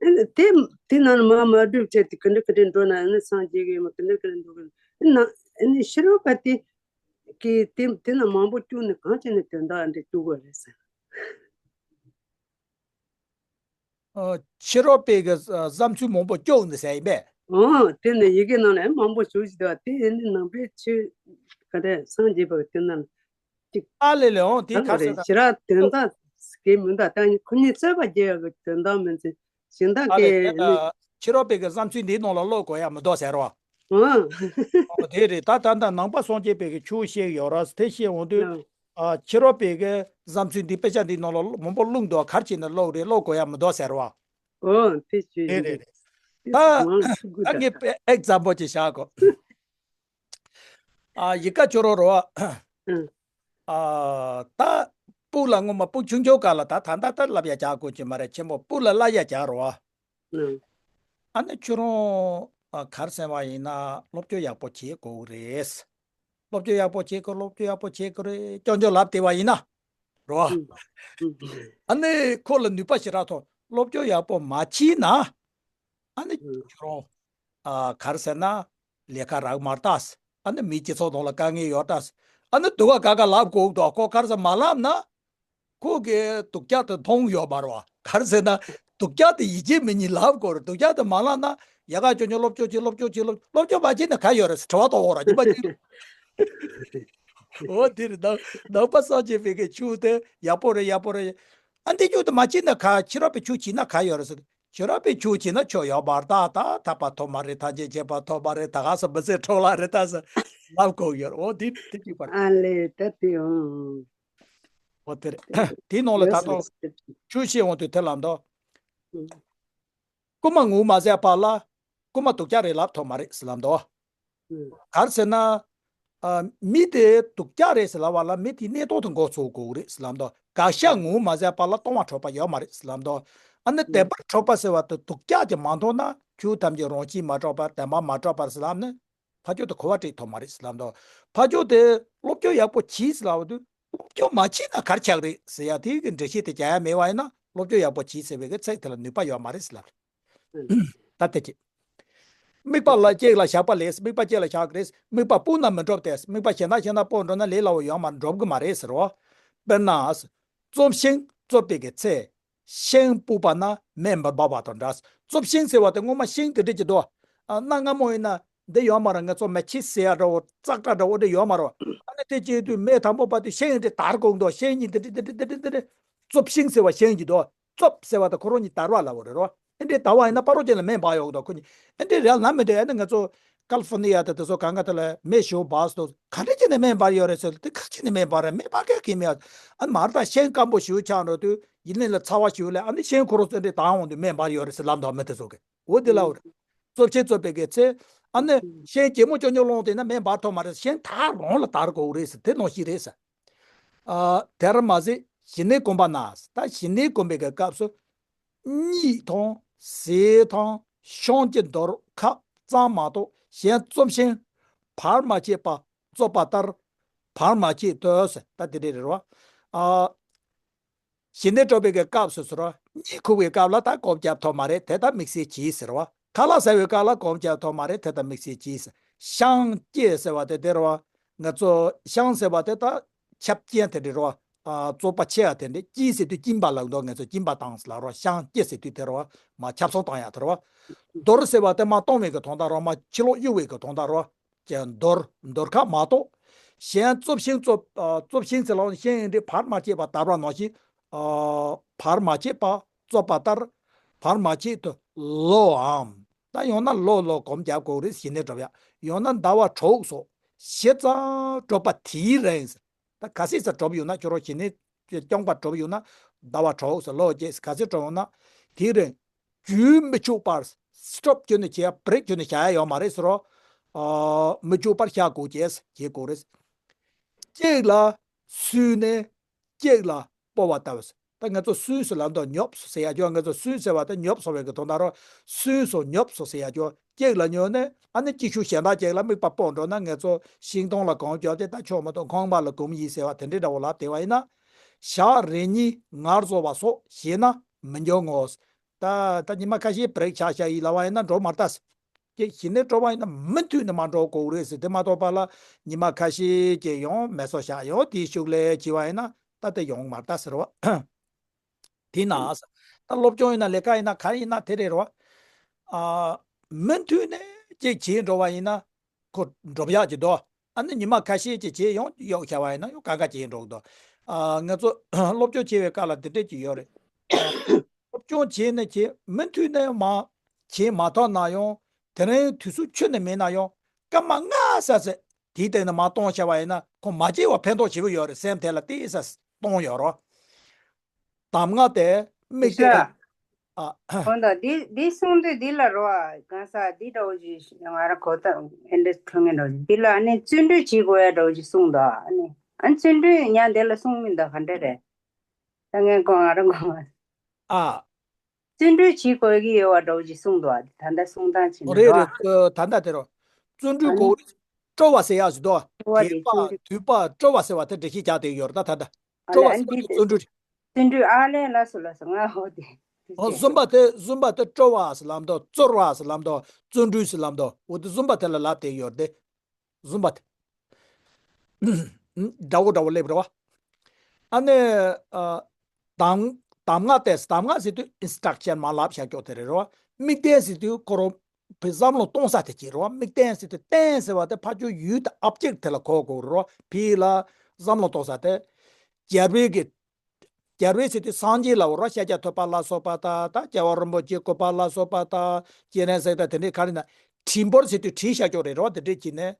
ཨ་ནི་དེ་དེ་ནང་ལ་མ་མ་སྒྲུབ་བྱས་ཏེ་ག་འདྲ་ག་འདྲ་འགྲོ་ན་ཨ་ནི་སངས་རྒྱས་གི་ཡོད་མ་ག་འདྲ་ག་འདྲ་འགྲོ་གི་ན་ཨ་ནི་ཤེས་རབ་པ་དེ། གི་དེ་དེ་ན་མང་པོ་བསྐྱུར་ནས་གང་བྱས་ནས་དོན་དག་འདི་བསྐྱུར་དགོས་རེད་ཟེར། ཨ། ཕྱི་རོལ་པའི་གི་བསམ་ཚུལ་མང་པོ་བསྐྱུར་ནས་ཟེར་ཡིན་པས། ཨོ་དེ་ནས་ཡི་གེ་ནང་ལ་མང་པོ་ཞུ་ཞིག་འདུག་དེ་ནི་ནང་པའི་ཆོས་ག་རེ་སངས་རྒྱས་པ་དེ་ན་ཅིག་ཨ་ལེ་ལེ། ཨོ་དེ་ག་ཟེར་ད། ཞེ་དྲག་དོན་དག་གི་མི་འདུག་ད་ཁོ་གཉིས་རྩོད་པ་རྒྱག་ཡག་གི་དོན་དག་མིན་ཚེ། གཞན་དག་ཨ་ལེ་གི་ཨ་ནི་ཕྱི་རོལ་པའི་གི་བསམ་ཚུལ་འདིའི་ནང་ལ་ཀློག་དགོས་ཡ་མི་འདུག་ཟེར་བ། ཨང་། ཨོ་དེ་རེད། ད་ད་ལྟ་ནང་པ་སངས་རྒྱས་པའི་གི་ཆོས་བཤད་ཡོད་ར། དེ་བཤད་འོང་དུས། ཨང་། ཨ་ཕྱི་རོལ་པའི་གི་བསམ་ཚུལ་འདི་དཔེ་ཆ་འདིའི་ནང་ལ་མང་པོ་བླུགས་འདུག་ག་རེ་བྱས་ནས་ཀློག་རེད། ཀློག་དགོས་ཡ་མི་འདུག་ཟེར་བ། ཨོ་དེ་ཅི་རེད་རེད་རེད། ད་ད་ངས་ཨེག་ཛམ་པོ་ཅིག་བཞག་གོ། ཨ་ཡི་ག་ཅོ་རོ་རོ། ཨ་ད་སྤུ་ལ་ངོ་མ་སྤུ་ཆུང་ཆུང་ག་ལ་ད་ད་ད་ད་ལབ་ཡ་ཅག་གོ་ཅི་མ་རེད། ཆེན་པོ་སྤུ་ལ་ལ་ཡ་ཅག་རོ། ཨ་ནི་ཁྱོད་རང་ཨ་ག་རེ་ཟེར་བ་ཡིན་ན་སློབ་སྦྱོང་ཡག་པོ་བྱེད་དགོས་རེད། སློབ་སྦྱོང་ཡག་པོ་བྱེད་དགོས། སློབ་སྦྱོང་ཡག་པོ་བྱེད་དགོས་རེད། སྐྱོན་བརྗོད་ལབ་བསྡད་པ་ཡིན་ན། རོ། ཨ་ནི་ཁོ་ལ་ནུས་པ་ཞེ་དྲག་ཐོན། སློབ་སྦྱོང་ཡག་པོ་མ་བྱས་ན། ཨ་ནི་ཁྱོད་རང་ཨ་ག་རེ་ཟེར་ན་ལས་ཀ་རག་མ་ལྟ། ཨ་ནི་མི་སྤྱི་ཚོགས་ནང་ལ་དཀའ་ངལ་ཡོད་ལྟ། ཨ་ནི་སྡུག་ག་ག་ག་ལབ་དགོས་འདུག་ཁོ་ག་རེ་ཟེར་མ་ལབ་ན། ཁོ་གི་སྡུག་ཅག་དེ་མཐོང་ཡོད་མ་རེད་བ། ག་རེ་ཟེར་ན་སྡུག་ཅག་དེ་ཡིད་ཆེས་མི་ཉིད་ལབ་དགོས་རེད། སྡུག་ཅག་དེ་མ་ལབ་ན་ཡ་ག་ཅོ་ཉོ་སློབ་སྦྱོང་བྱེད། སློབ་སྦྱོང་བྱེད། སློབ་སློབ་སྦྱོང་མ་བྱས་ན་ག་ཡོད་རེད་ཟེར་དྲི་བ་གཏོང་འོ་ར་ཉི་མ་གཅིག་རེད། འོ་དེ་རེད། ནང་ནང་པ་སངས་རྒྱས་པའི་གི་ཆོས་དེ་ཡག་པོ་རེད། ཡག་པོ་རེད། ཨ་འདི་ཆོས་དེ་མ་བྱས་ན་ག་ཕྱི་རབས་པའི་ཆོས་བྱས་ན་ག་ཡོད་རེད་ཟེར། ཕྱི་རབས་པའི་ཆོས་བྱས་ན་ཆོས་ཡོད་མ་རེད། ད་ད་ཐར་པ་ཐོབ་མ་རེད། ཐམས་ཅད་མཁྱེན་པ་ཐོབ་མ་རེད། ད་ག་ས་མི་ཚེ་འཕྲོ་བརླག་རེད་ད་ཟེར་ལབ་དགོས་ཡོད་རེད། འོ་དེ་དེ་གཅིག་པ་རེད། ཨ་ལེ་ད་དེ་ཨང་། འོ་དེ་རེད། དེའི་ནང་ལ་ད་དུང་ཆོས་བཤད་འོང་དུས་དེ་ལ་འདུག་རྐུན་མ་ངོ་མ་ཟ་བ་ལ་རྐུན་མ་སྡུག་ཅག་རེད་ལབ་ཐུབ་མ་རེད་ཟེར་ལབ་འདུག་ག་རེ་ཟེར་ན། ཨ་མི་དེ་སྡུག་ཅག་རེད་ཟེར་ལབ་པ་ལ་མི་དེའི་གནས་སྟངས་དེ་མགོ་ཚོས་དགོས་རེད་ཟེར་ལབ་འདུག་དགག་བཞག་ངོ་མ་ཟ་བ་ལ་སྟོང་པ་གྲུབ་པ་ཡོད་མ་རེད་ཟེར་ལབ་འདུག་ཨ་ནི་བདེན་པར་གྲུབ་པ་ཟེར་བ་དེ་སྡུག་ཅག་དེ་མ་མཐོང་ན་ཆོས་ཐམས་ཅད་རང་བཞིན་མ་གྲུབ་པ་བདེན་པར་མ་གྲུབ་པ་ཟེར་ལབ་ནས། ཕ་ཆོས་དེ་གོ་བ་སྤྲད་ཐུབ་མ་རེད་ཟེར་ལབ་འདུག་ཕ་ཆོས་དེ་སློབ་སྦྱོང་ཡག་པོ་བྱས་ཟེར་ལབ་དུས་སློབ་སྦྱོང་མ་བྱས་ན་ག་རེ་ཆགས་རེད་ཟེར་ཡ་དེ་གི་འགྲེལ་བཤད་དེ་རྒྱག་ཡ་མེད་པ་ཡིན་ན་སློབ་སྦྱོང་ཡག་པོ་བྱས་ཟེར་བའི་གི་ཚིག་དེ་ལ་ནུས་པ་ཡོད་མ་རེད་ཟེར་ལབ་རེད། ད་དེ་ཅི། དམིགས་པ་ལ་གཅིག་ལ་བཞག་པ་ལས། དམིགས་པ་གཅིག་ལ་བཞག་རེད། དམིགས་པ་སྤུ་ན་མི་འགྲུབ་སྟེ། དམིགས་པ་གཞན་དག་གཞན་དག་སྤོ་འགྲོ་ན་ལས་སླ་བོ་ཡོད་མ་འགྲུབ་གི་མ་རེད་ཟེར་རོ། དཔེར་ན། བཙོ་ཤིང་བཙོ་བའི་གི་ཚེ། ཤིང་སྤུ་བ་ན་མེ་མི་འབར་བ་དང་འདྲ། བཙོ་ཤིང་ཟེར་བ་དེ་སྔོན་མ་ཤིང་དེ་འདྲ་ཅིག་འདུག་ཨ་གནའ་སྔ་མོ་ཡིན་ན་འདི་ཡོད་མ་རེད། ང་ཚོ་མེ་ཆི་ཟེར་ཡ་འདྲ་བོ་ཙག་སྒྲ་འདྲ་བོ་འདི་ཡོད་མ་རེད། ཨ་ནི་དེ་བྱེད་དུས་མེ་དང་པོ་བར་དུ་ཤིང་འདི་དར་དགོས་འདུག་ཤིང་གཉིས་འདི་འདྲ་འདི་འདྲ་འདི་འདྲ་འདི་འདྲ། བཙོ་ཤིང་ཟེར་བ་ཤིང་གི་འདུག་བཙོ་ཟེར་བ་དེ་ཁོ་རང་གཉིས་དར་བ་ལ་འོ་རེད་རོ། ཨེ་འདྲའི་དར་བ་ཡིན་ན་སྤ་རོ་ཅན་ལ་མེ་འབར་ཡོང་གི་འདུག་ཁོ་གཉིས་ཨེ་འདྲའི་རེད་ལབ་མི་འདུག་ཨ་ནི་ང་ཚོ་ཀལ་ཧྥོར་ནི་ཡ་དེ་དེ་ཚོ་གང་ག་དེ་ལ་མེ་ཞེ་པོ་འབར་སོང་། ག་འདྲ་བྱས་ནས་མེ་འབར་ཡོད་རེད་ཟེར། དེ་ག་རེ་བྱས་ནས་མེ་འབར་རེད། མེ་འབར་མཁན་གང་ཡང་མེད། ཨ་ནི་མར་ད་ཤིང་སྐམ་པོ་ཞེ་པོ་ཆགས་འགྲོ་དུས་ཡིན་ནའི་ལ་ཚ་བ་ཞེ་པོ་སླེབས། ཨ་ནི་ཤིང་ཁོ་རང་ཚོ་འདྲའི་དར་འོང་དུས་མེ་འབར་ཡོད་རེད་ཟེར་ལབ་འདུག་མི་དེ་ཚོ་གིས། འོ་དེ་ལ་འོ་རེད། བཙོ་ཤིང་བཙོ་བའི་གི་ཚེ། ཨ་ནི་ཤིང་གད་མོ་ཅོ་ཉོ་སློང་དེ་ན་མེ་འབར་ཐུབ་མ་རེད། ཤིང་དར་རང་ལ་དར་དགོས་རེད་ཟེར། དེ་ནང་བཞིན་རེད་ཟེར། ཨ་དེར་མ་ཟད་ཞི་གནས་གོམས་པ་ན། ད་ཞི་གནས་གོམས་པའི་གི་སྐབས་སུ། གཉིད་དང་ཟས་དང་ཤིང་གི་འདོར་ཁ་ཙམ་མ་གཏོགས་གཞན་བཙོ་ཤིང་བར་མ་ཆད་པ་བཙོ་བ་ལྟར་བར་མ་ཆད་དུ་ཟེར། ད་དེ་འདྲ་རེད་རོ། ཨ། ཞི་གནས་གྲོལ་བའི་གི་སྐབས་སུ་ཟེར་རོ། གཉིད་ཁུག་པའི་སྐབས་ལ་ད་གོམས་བརྒྱབ་ཐུབ་མ་རེད། དེ་ལྟར་དམིགས་བསལ་གྱིས་ཟེར་བ། ཁ་ལག་ཟ་བའི་སྐབས་ལ་གོམས་བརྒྱབ་ཐུབ་མ་རེད། དེ་ལྟར་དམིགས་བསལ་གྱིས་ཟེར། ཤིང་སྐྱེས་ཟེར་བ་དེ་དེ་རེད་བ། ང་ཚོ་ཤིང་ཟེར་བ་དེ་ད་ཆབ་ཅན་དེ་འདྲ་རེད་བ། ཨ་བཙོག་པ་ཆེ་བ་དེ་འདྲ། སྐྱེས་ཟེར་དུས་སྐྱིན་པ་ལབ་འདུག་ང་ཚོ་སྐྱིན་པ་བཏང་ཟེར་ལབ་རེད་བ། ཤིང་སྐྱེས་ཟེར་དུས་དེ་རེད་བ། མར་ཆབ་གསང་བཏང་ཡག་དེ་རེད་བ། འདོར་ཟེར་བ་དེ་མར་གཏོང་བའི་གི་དོན་དག་རེད་བ། མར་ཕྱི་ལོགས་གཡུག་པའི་གི་དོན་དག་རེད་བ། ཀྱང་འདོར། འདོར་ཁ་མ་གཏོགས། གཞན་བཙོ་ཤིང་བཙོ། ཨ་བཙོ་ཤིང་ཟེར་ལབ་ན་ཤིང་ཡིན་དུས་བར་མ་ཆད་པ་དར་བ་ནང་བཞིན། ཨ་བར་མ་ཆད་པ་བཙོ་བ་ལྟར་བར་མ་ཆད་དུ་ལོའམ། ད་ཡང་ན་ལོ་ལོ་གོམས་རྒྱབ་དགོས་རེད། ཞི་གནས་གྲོལ་ཡག་ཡང་ན་ཟླ་བ་དྲུག་སོགས་ཇི་ཙམ་གྲུབ་པ་དེའི་རིང་ཟེར། ད་ག་ཚོད་ཙམ་གྲུབ་ཡོད་ན། ཁྱོད་རང་ཞི་གནས་སྐྱོང་བ་གྲུབ་ཡོད་ན། ཟླ་བ་དྲུག་སོགས་ལོ་བརྒྱད་ག་ཚོད་གྲུབ་ཡོད་ན། དེའི་རིང་རྒྱུན་མི་འཆུག་པར། སི་ཊོབ་ཁྱོན་ནས་བྱས་ཡ། བྷི་རེག་ཁྱོན་ནས་བྱ་ཡ་ཡོད་མ་རེད་ཟེར་རོ། ཨ་མི་འཆུག་པར་བྱ་དགོས་ཀྱི་བྱེད་དགོས་རེད། གཅིག་ལ་སུན་ནས་གཅིག་ལ་སྤོ་བ་ལྟ་བུ་ཟེར། ད་ང་ཚོ་སུན་ཟེར་ལབ་འདུག་ཉོབ་སོང་ཟེར་ཡ་ཅོ། ང་ཚོ་སུན་ཟེར་བ་དེ་ཉོབ་སོང་བའི་གི་དོན་དག་རོ། སུན་སོང་ཉོབ་སོང་ཟེར་ཡ་ཅོ། གཅིག་ལ་ཉོབ་ནས་ཨ་ནི་གཅིག་ཤུགས་གཞན་དག་ཅིག་ལ་དམིགས་པ་སྤོ་འགྲོ་ན། ང་ཚོ་ཤིང་སྡོང་ལ་གོམས་བྱས་ཏེ་ད་ཆོག་མ་གཏོགས་ཁང་པ་ལ་གོམས་ཡིན་ཟེར་བ་དེ་འདྲའི་འདྲ་བོ་ལབ་བསྡད་པ་ཡིན་ན། ཞག་རེ་གཉིས་ངལ་གསོ་བ་སོགས་བྱས་ན་མི་འགྱོ་ངོ་། ད་ད་ཉི་མ་ཁ་ཤས་བྷི་རེག་ཆག་ཆག་ཡིན་ལབ་པ་ཡིན་ན་འགྲོ་མ་ལྟ་ཟེར། ཀྱེ་ཞི་གནས་གྲོལ་བ་ཡིན་ན་མུ་མཐུད་ནས་མར་འགྲོ་དགོས་རེད་ཟེར། དེ་མ་གཏོགས་པ་ལ་ཉི་མ་ཁ་ཤས་ཀྱི་ཡང་མེ་སོ་བཞག་ཡང་དེའི་ཤུགས་ལས་བྱས་པ་ཡིན་ན་ད་དེ་ཡོང་མ་ལྟ་ཟེར་བ། དེས་ན་ད་སློབ་སྦྱོང་ཡིན་ན་ལས་ཀ་ཡིན་ན་ག་རེ་ཡིན་ན་དེ་རེད་རོ། ཨ་མུ་མཐུད་ནས་ཅིག་བྱས་འགྲོ་བ་ཡིན་ན་ཁོ་འགྲུབ་ཡག་ཅིག་འདུག་ཨ་ནི་ཉི་མ་ཁ་ཤས་ཅིག་བྱས་ཡང་གཡོག་བྱས་པ་ཡིན་ན་ཡང་ག་ག་བྱས་འགྲོ་གི་འདུག་ཨ་ང་ཚོ་སློབ་སྦྱོང་བྱེད་པའི་སྐབས་ལ་འདི་འདྲས་ཅིག་ཡོད་རེད། སློབ་སྦྱོང་བྱས་ནས་བྱས་མུ་མཐུད་ནས་མ་བྱས་མ་ཐག་ན་ཡང་དེ་རིང་དུས་ཚོད་ཁྱོན་ནས་མེད་ན་ཡང་སྐར་མ་ལྔ་ཙམ་ཟེར་དེའི་སྟེང་ནས་མར་གཏོང་བྱས་པ་ཡིན་ན་ཁོ་མ་བྱས་པ་ཕན་ཐོགས་ཆེ་པོ་ཡོད་རེད། སེམས་དེ་ལ་ཏོག་ཙམ་གཏོང་ཡོད་རོ། གདམས་ངག་དེ་དམིགས་གཏད། ཨ། འོ་ད་འདི་འདི་གསུང་དུས་འདི་ལ་རོ་ཨ་གང་ས་འདི་འདྲ་བོ་ཞིག་ང་རང་གོ་ད་ཨེ་འདྲ་ཐོན་ངེས་འདྲ་བོ་ཞིག་འདི་ལ་ཨ་ནི་བརྩོན་འགྲུས་བྱེད་དགོས་ཡ་འདྲ་བོ་ཞིག་གསུངས་འདུག་ཨ་ནི་ཨ་ནི་བརྩོན་འགྲུས་ཉག་འདི་ལ་གསུང་མི་འདུག་ག་འདྲ་རེད། ད་ངས་གོ་ང་རང་གོ་ང་། ཨ། བརྩོན་འགྲུས་བྱེད་དགོས་ཀྱི་ཡོད་པ་འདྲ་བོ་ཞིག་གསུངས་འདུག་ཨ་ད་ལྟ་གསུང་སྟངས་ཕྱིན་འོ་ནས་རེད་རོ་རེད། ཨ། ད་ལྟ་དེ་རོ། བརྩོན་འགྲུས་ཨ་ནི་གོ་སྤྲོ་བ་ཟེར་ཡག་ཞིག་འདུག་སྤྲོ་བ་དད་དེ་པ་བརྩོན་འགྲུས། དུད་པ་སྤྲོ་བ་ཟེར་བ་དེ་འགྲེལ་བཤད་རྒྱག་བསྡད་ཡོད་རེད་ད་ད་ལྟ། ཨ་ལས་སྤྲོ་བ་ཨ་ཟེར་བ་འདི་དེ་བརྩོན་འགྲུས་རེད། བརྩོན་འགྲུས་ཨ་ལས་ལ་སུ་ལ་སུ་ང་འོ་དེ། འོ་བཟུམ་པ་དེ་བཟུམ་པ་དེ་སྤྲོ་བ་ཟེར་ལབ་འདུག་རྩོལ་བ་ཟེར་ལབ་འདུག་བརྩོན་འགྲུས་ཟེར་ལབ་འདུག་འོ་དེ་བཟུམ་པ་དེ་ལ་ལབ་བསྡད་ཡོད་རེད་དེ། བཟུམ་པ་དེ། འདྲ་བོ་འདྲ་བོ་སླེབས་རེད་བ། ཨ་ནི། ཨ། གདམས་གདམས་ངག་དེ་གདམས་ངག་ཟེར་དུས་ཨིན་སི་ཊྲག་ཤན་མ་ལབ་བྱ་ཀྱོག་དེ་རེད་རོ། དམིགས་རྟེན་ཟེར་དུས་ཁོ་རོ། བསམ་བློ་གཏོང་ས་དེ་ཅིག་རོ། དམིགས་རྟེན་ཟེར་དུས་རྟེན་ཟེར་བ་དེ་ཕར་ཕྱོགས་ཡུལ་དང་ཨོབ་ཇེག་དེ་ལ་གོ་དགོས་རོ། ཕི་ལ་བསམ་བློ་གཏོང་ས་དེ། རྒྱལ་བའི་གི་རྒྱལ་བའི་ཟེར་དུས་སངས་རྒྱས་ལ་འོ་རོ། ཤཱཀྱ་ཐུབ་པ་ལ་སོགས་པ་དང་ད་རྒྱལ་བ་རིན་པོ་ཆེ་སྐུ་པར་ལ་སོགས་པ་དང་སྤྱན་རས་གཟིགས་དང་དེ་འདྲའི་ག་རེ་ན་བྲིས་འབུར་ཟེར་དུས་བྲིས་བྱ་ཀྱོག་རེད་རོ། དེ་འདྲས་ཀྱིས་ནས་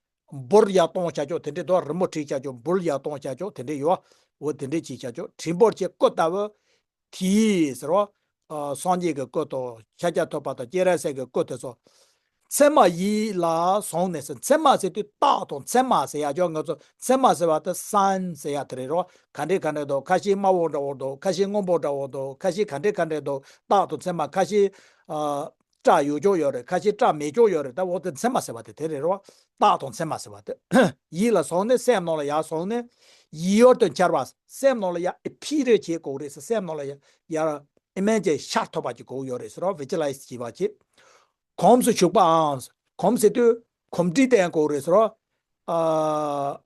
འབུར་ཡར་གཏོང་བྱ་ཀྱོག་དེ་འདྲས་འདུག་རི་མོ་བྲིས་བྱ་ཀྱོག་འབུར་ཡར་གཏོང་བྱ་ཀྱོག་དེ་འདྲས་ཡོད། འོ་དེ་འདྲས་ཀྱིས་བྱ་ཀྱོག་བྲིས་འབུར་གྱི་སྐུ་ལྟ་བུ། དེའི་ཟེར་བ། ཨ། སངས་རྒྱས་ཀྱི་སྐུ་དང་ཤཱཀྱ་ཐུབ་པ་དང་སྤྱན་རས་གཟིགས་ཀྱི་སྐུ་དེ་ཚོ། མཚན་མ་ཡིད་ལ་བཟུང་ནས་ཟེར། མཚན་མ་ཟེར་དུས་རྟགས་དང་མཚན་མ་ཟེར་ཡ་ཅོག་ང་ཚོ་མཚན་མ་ཟེར་བ་དེ་སན་ཟེར་ཡ་དེ་རེད་རོ། ག་འདྲས་ག་འདྲས་འདུག་ཁ་ཤས་དམར་པོ་འདྲ་བོ་འདུག་ཁ་ཤས་སྔོན་པོ་འདྲ་བོ་འདུག་ཁ་ཤས་ག་འདྲས་ག་འདྲས་འདུག་རྟགས་དང་མཚན་མ་ཁ་ཤས། ཨ། སྐྲ་ཡོད་ཅོག་ཡོད་རེད། ཁ་ཤས་སྐྲ་མེད་ཅོག་ཡོད་རེད། ད་འོ་དེ་མཚན་མ་ཟེར་བ་དེ་དེ་རེད་རོ། རྟགས་དང་མཚན་མ་ཟེར་བ་དེ། ཡིད་ལ་བཟུང་ནས་སེམས་ནང་ལ་ཡར་བཟུང་ནས། ཡིད་ཡུལ་དུ་འཆར་བ། སེམས་ནང་ལ་ཡར་ཨི་ཕི་རེ་བྱེད་དགོས་རེད་ཟེར། སེམས་ནང་ལ་ཡར་ཡར་ཨི་མེ་ཇི་ཤར་ཐུབ་པ་ཅིག་དགོས་ཡོད་རེད་ཟེར་རོ། བི་ཇུ་ལའི་ཛི་བྱེད་པ་ཅིག་གོམས་སུ་ཞུགས་པའམ། གོམས་ཟེར་དུས་གོམས་འདྲིས་བསྟེན་དགོས་རེད་ཟེར་རོ། ཨ།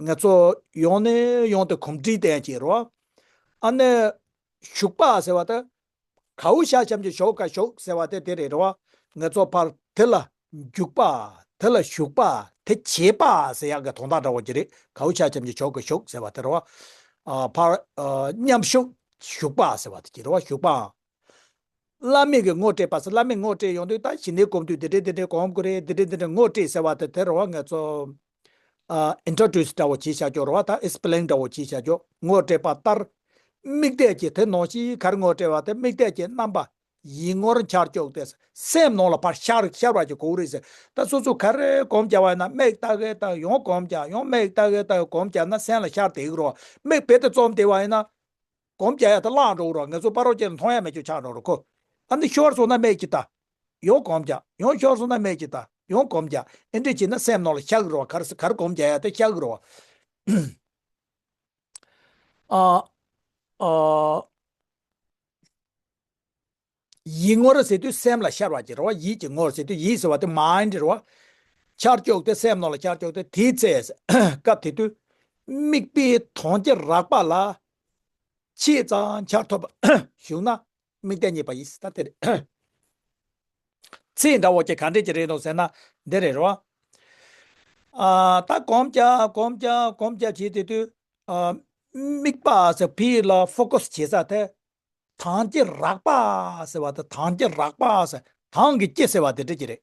ང་ཚོ་ཡོང་ནས་ཡོང་དུ་གོམས་འདྲིས་བསྟེན་བྱེད་རོ། ཨ་ནི། ཞུགས་པ་ཟེར་བ་དེ། གའུ་ཤ་ཆམ་གྱི་ཞོག་ག་ཞོག་ཟེར་བ་དེ་དེ་རེད་རོ། ང་ཚོ་ཕར་དེ་ལ་འཇུག་པ། དེ་ལ་ཞུགས་པ། དེ་བྱེད་པ་ཟེར་ཡག་གི་དོན་དག་འདྲ་བོ་ཅིག་རེད། གའུ་ཤ་ཆམ་གྱི་ཞོག་ག་ཞོག་ཟེར་བ་དེ་རེད་རོ། ཨ། ཕར། ཨ། མཉམ་ཞུགས། ཞུགས་པ་ཟེར་བ་དེ་ཅིག་རེད་རོ། ཞུགས་པའམ། བླ་མེད་ཀྱི་ངོ་སྤྲད་པ་ཟེར། བླ་མེད་ངོ་སྤྲད་ཡོང་དུས་ད་ཞི་གནས་སྒོམ་དུས་འདི་འདྲས་འདི་འདྲས་སྒོམ་དགོས་རེད། འདི་འདྲས་འདི་འདྲས་ངོ་སྤྲད་ཟེར་བ་དེ་དེ་རེད་བ། ང་ཚོ། ཨ། ཨིན་ཊྲོ་ཌུ་སི་འདྲ་བོ་བྱེད་བྱ་ཀྱོག་རེད་བ། ད་ཨེག་སི་པི་ལེན་འདྲ་བོ་བྱེད་བྱ་ཀྱོག་ངོ་སྤྲད་པ་ལྟར། དམིགས་གཏད་ཀྱི་དེ་ནང་བཞིན་ག་རེ་ངོ་སྤྲད་པ་དེ། དམིགས་གཏད་ཀྱི་རྣམ་པ་ཡིད་ངོར་འཆར་ཀྱོག་དེ་སེམས་ནང་ལ་ཕར་ཤར་ཤར་བ་ཅིག་དགོས་རེད་ཟེར། ད་སོ་སོ་ག་རེ་སྒོམ་བྱ་བ་ཡིན་ན་མིག་ལྟ་གི་ལྟ་ཡོང་སྒོམ་བྱ། ཡང་མིག་ལྟ་གི་ལྟ་སྒོམ་བྱ་ན་སེམས་ལ་ཤར་བསྡད་ཀྱི་རེད་བ། མིག་རྦད་དེ་བཙུམ་བསྡད་པ་ཡིན་ན། སྒོམ་བྱ་ཡ་དེ་བརླག་འགྲོ་གི་རེད་བ། ང་ཚོ་ཕ་རོལ་ཅིག་ལ་མཐོང་ཡ་མེད་ཅིག་ཆགས་འགྲོ་གི་རེད་ཁོ། ཨ་ནི་ཤོར་སོང་ན་མིག་ཅིག་ལྟ། ཡང་སྒོམ་བྱ། ཡང་ཤོར་སོང་ན་མིག་ཅིག་ལྟ། ཡང་སྒོམ་བྱ། ཨེ་འདྲས་བྱས་ན་སེམས་ནང་ལ་ཤར་གི་རེད་བ། ག་རེ་ག་རེ་སྒོམ་བྱ་ཡ་དེ་ཤར་གི་རེད་བ། ཨ། ཨ། ཡིད་ངོར་ཟེར་དུས་སེམས་ལ་ཤར་བ་ཅིག་རེད་བ། ཡིད་ཀྱི་ངོར་ཟེར་དུས་ཡིད་ཟེར་བ་དེ་མའིན་ཌི་རེད་བ། ཤར་ཀྱོག་དེ་སེམས་ནང་ལ་ཤར་ཀྱོག་དེ་དེའི་ཚེ། སྐབས་དེ་དུས། དམིགས་པའི་དོན་གྱི་རགས་པ་ལ། ཆེས་ཙམ་འཆར་ཐུབ་པ་བྱུང་ན་དམིགས་གཏད་རྙེད་པ་ཡིན། ད་དེ་རེད། ཚིག་འདྲ་བོ་ཅིག་ག་འདྲས་ཅིག་རེད་འདུག་ཟེར་ན་འདི་རེད་རོ། ཨ། ད་སྒོམ་བྱ་སྒོམ་བྱ་སྒོམ་བྱ་བྱེད་དེ་དུས། ཨ། དམིགས་པ་ཟེར་ཕི་ལ་ཕོ་ཀ་སི་བྱེད་ས་དེ། དོན་གྱི་རགས་པ་ཟེར་བ་དེ། དོན་གྱི་རགས་པ་ཟེར། དོན་གྱི་སྤྱི་ཟེར་བ་དེ་འདྲ་ཅིག་རེད།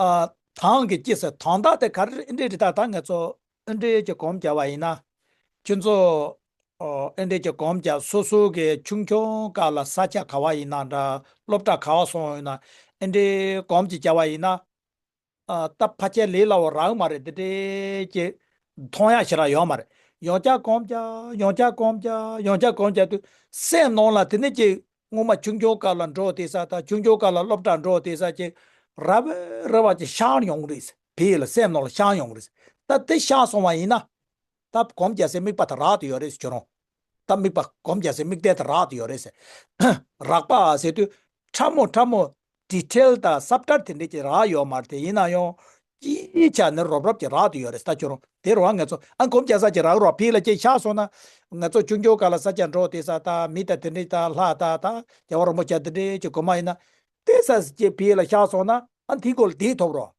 ཨ། དོན་གྱི་སྤྱི་ཟེར། དོན་དག་དེ་ག་རེ་འདྲ་རེད། ད་ད་ང་ཚོ་འདི་འདྲས་ཀྱི་སྒོམ་བྱ་བ་ཡིན་ན། ཁྱོད་ཚོ། ཨོ། འདི་འདྲས་ཀྱི་སྒོམ་བྱ། སོ་སོ་གི་ཆུང་ཆུང་སྐབས་ལ་ས་ཆ་ག་བ་ཡིན་ན་འདྲ། སློབ་གྲྭ་ག་བ་སོང་ཡོད་ན། འདི་འདྲས་སྒོམ་ཅིག་བྱ་བ་ཡིན་ན། ཨ། ད་ཕལ་ཆེར་ལས་སླ་བོ་རག་མ་རེད། འདི་འདྲས་ཀྱི་མཐོང་ཡ་ཞེ་དྲག་ཡོད་མ་རེད། ཡང་བསྐྱར་སྒོམ་བྱ། ཡང་བསྐྱར་སྒོམ་བྱ། ཡང་བསྐྱར་སྒོམ་བྱ་དུས་སེམས་ནང་ལ་དེ་ནས་ཀྱི་སྔོན་མ་ཆུང་ཆུང་སྐབས་ལ་འགྲོ་བསྡད་ས་དང་། ཆུང་ཆུང་སྐབས་ལ་སློབ་གྲྭ་འགྲོ་བསྡད་ས་ཀྱི་ར་བ་ར་བ་ཅིག་ཤར་ཡོང་གི་རེད། ཕི་ལ་སེམས་ནང་ལ་ཤར་ཡོང་གི་རེད། ད་དེ་ཤར་སོང་བ་ཡིན་ན། ད་སྒོམ་བྱ་སའི་དམིགས་པ་དེ་རག་ཏུ་ཡོད་རེད་ཟེར་ཁྱོད་རང་། ད་དམིགས་པ་སྒོམ་བྱ་སའི་དམིགས་གཏད་དེ་རག་ཏུ་ཡོད་རེད་ཟེར། རགས་པ་ཟེར་དུས་ཕྲ་མོ་ཕྲ་མོ། ཌི་ཊེལ་དང་སབ་ཊལ་དེ་འདྲས་ཅིག་རག་ཡོད་མ་རེད་དེ། ཡིན་ན་ཡང་སྤྱིའི་ཆ་ནས་རོབ་རོབ་ཅིག་རག་ཏུ་ཡོད་རེད། ད་ཁྱོད་རང་དེ་རུ་ང་ཚོ་ཨ་སྒོམ་བྱ་ས་ཅིག་རག་རོགས། ཕི་ལ་ཅིག་ཤར་སོང་ན། ང་ཚོ་ཆུང་ཆུང་སྐབས་ལ་ས་ཆ་འགྲོ་བསྡད་ས་དང་། མི་དང་དེ་འདྲས་དང་། ལྷ་དང་དང་རྒྱལ་བ་རིན་པོ་ཆེ་དེ་འདྲས་ཀྱི་སྒོམ་ཡིན་ན། དེ་ས་ཅིག་ཕི་ལ་ཤར་སོང་ན་ཨ་དེའི་སྐོར་ལ་བསྡད་ཐུབ་རོགས།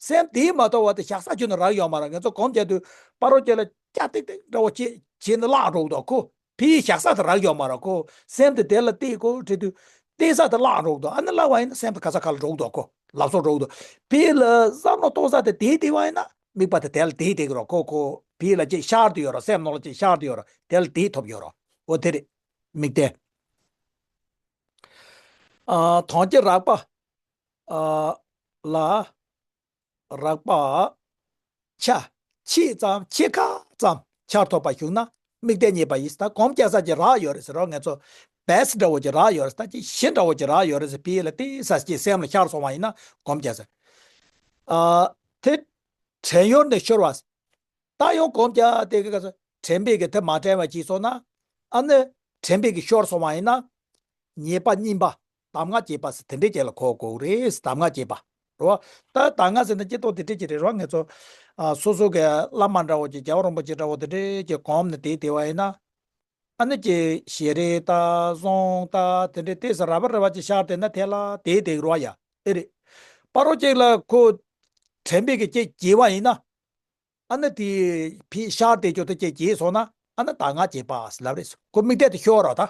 སེམས་དེས་མ་གཏོགས་པ་དེ་བཞག་ས་ཁྱོན་ནས་རག་ཡོད་མ་རེད། ང་ཚོ་སྒོམ་བྱས་དུས་ཕ་རོལ་ཅིག་ལ་སྐྱ་ཏིག་ཏིག་འདྲ་བོ་ཅིག་བྱས་ནས་བརླག་འགྲོ་གི་འདུག་ཁོ། ཕི་བཞག་ས་དེ་རག་ཡོད་མ་རེད་ཁོ། སེམས་དེ་དེ་ལ་གཏད་དགོས་བྲིས་དུས་གཏད་ས་དེ་བརླག་འགྲོ་གི་འདུག་ཨ་ནི་བརླག་པ་ཡིན་ན་སེམས་དེ་ག་ས་ག་ལ་འགྲོ་གི་འདུག་ཁོ། ལབ་སོ་འགྲོ་གི་འདུག་ཕི་ལ་བསམ་བློ་གཏོང་ས་དེ་དེ་དེ་བ་ཡིན་ན་དམིགས་པ་དེ་དེ་ལ་དེ་དེ་གི་རོ་ཁོ་ཁོ། ཕི་ལ་ཅིག་ཤར་དུ་ཡོད་རོ། སེམས་ནང་ལ་ཅིག་ཤར་དུ་ཡོད་རོ། དེ་ལ་དེ་ཐོབ་ཡོད་རོ། འོ་དེ་རེད། དམིགས་གཏད། ཨ། དོན་གྱི་རགས་པ། ཨ། ལ། རགས་པ། ཆ། ཕྱེད་ཙམ་ཕྱེད་ཀ་ཙམ་ཆར་ཐོབ་པ་ཞུགས་ན་དམིགས་གཏད་རྙེད་པ་ཡིན། ད་གོམས་རྒྱག་ས་ཀྱི་རགས་ཡོད་རེད་ཟེར་རོ། ང་ཚོ་བེ་སི་འདྲ་བོ་ཀྱི་རགས་ཡོད་རེད་ཟེར། ད་ཅི་གཞི་འདྲ་བོ་ཀྱི་རགས་ཡོད་རེད་ཟེར། ཕི་ལ་ཏི་ས་ཀྱི་སེམས་ལ་ཤར་སོང་བ་ཡིན་ན་གོམས་རྒྱག་ས། ཨ། དེ་དྲན་ཡུལ་ནས་ཤོར་བ། ད་ཡང་གོམས་རྒྱག་དེ་གི་སྐབས་སུ་དྲན་པའི་གི་དེ་མ་དྲན་པ་ཅིག་སོང་ན། ཨ་ནི་དྲན་པའི་གི་ཤོར་སོང་བ་ཡིན་ན། ཉེས་པ་གཉིས་པ། གདམས་ངག་བྱེད་པ་ཟེར་དེ་འདྲའི་རྐྱེན་ལ་གོ་དགོས་རེད། གདམས་ངག་བྱེད་པ། རེད་བ། ད་གདམས་ངག་ཟེར་ན་སྤྱིར་བཏང་དེ་འདྲའི་ཅིག་རེད་རོ། ང་ཚོ། ཨ། སོ་སོ་གི་བླ་མ་འདྲ་བོ་ཅིག་རྒྱལ་བ་རིན་པོ་ཆེ་འདྲ་བོ་དེ་འདྲའི་ཅིག་གོམས་ནས་དེ་དེ་བ་ཡིན་ན། ཨ་ནི་ཀྱི་ཞལ་རས་ལྟ། གཟུངས་ལྟ། དེ་འདྲའི་ཏོག་ཙམ་ར་བ་ར་བ་ཅིག་ཤར་བསྡད་ན་དེ་ལ་དེ་དེ་རོ་ཡ། ཨེ་རེད། ཕ་རོལ་ཅིག་ལ་ཁོ་དྲན་པའི་གི་ཅིག་བརྗེད་པ་ཡིན་ན། ཨ་ནི་དེ་ཕི་ཤར་དེ་ཅོ་དེ་ཅེ་བརྗེད་སོང་ན། ཨ་ནི་གདམས་ངག་བྱེད་པ་ཟེར་ལབ་རེད། ཁོ་དམིགས་གཏད་དེ་ཤོར་རོ། ད་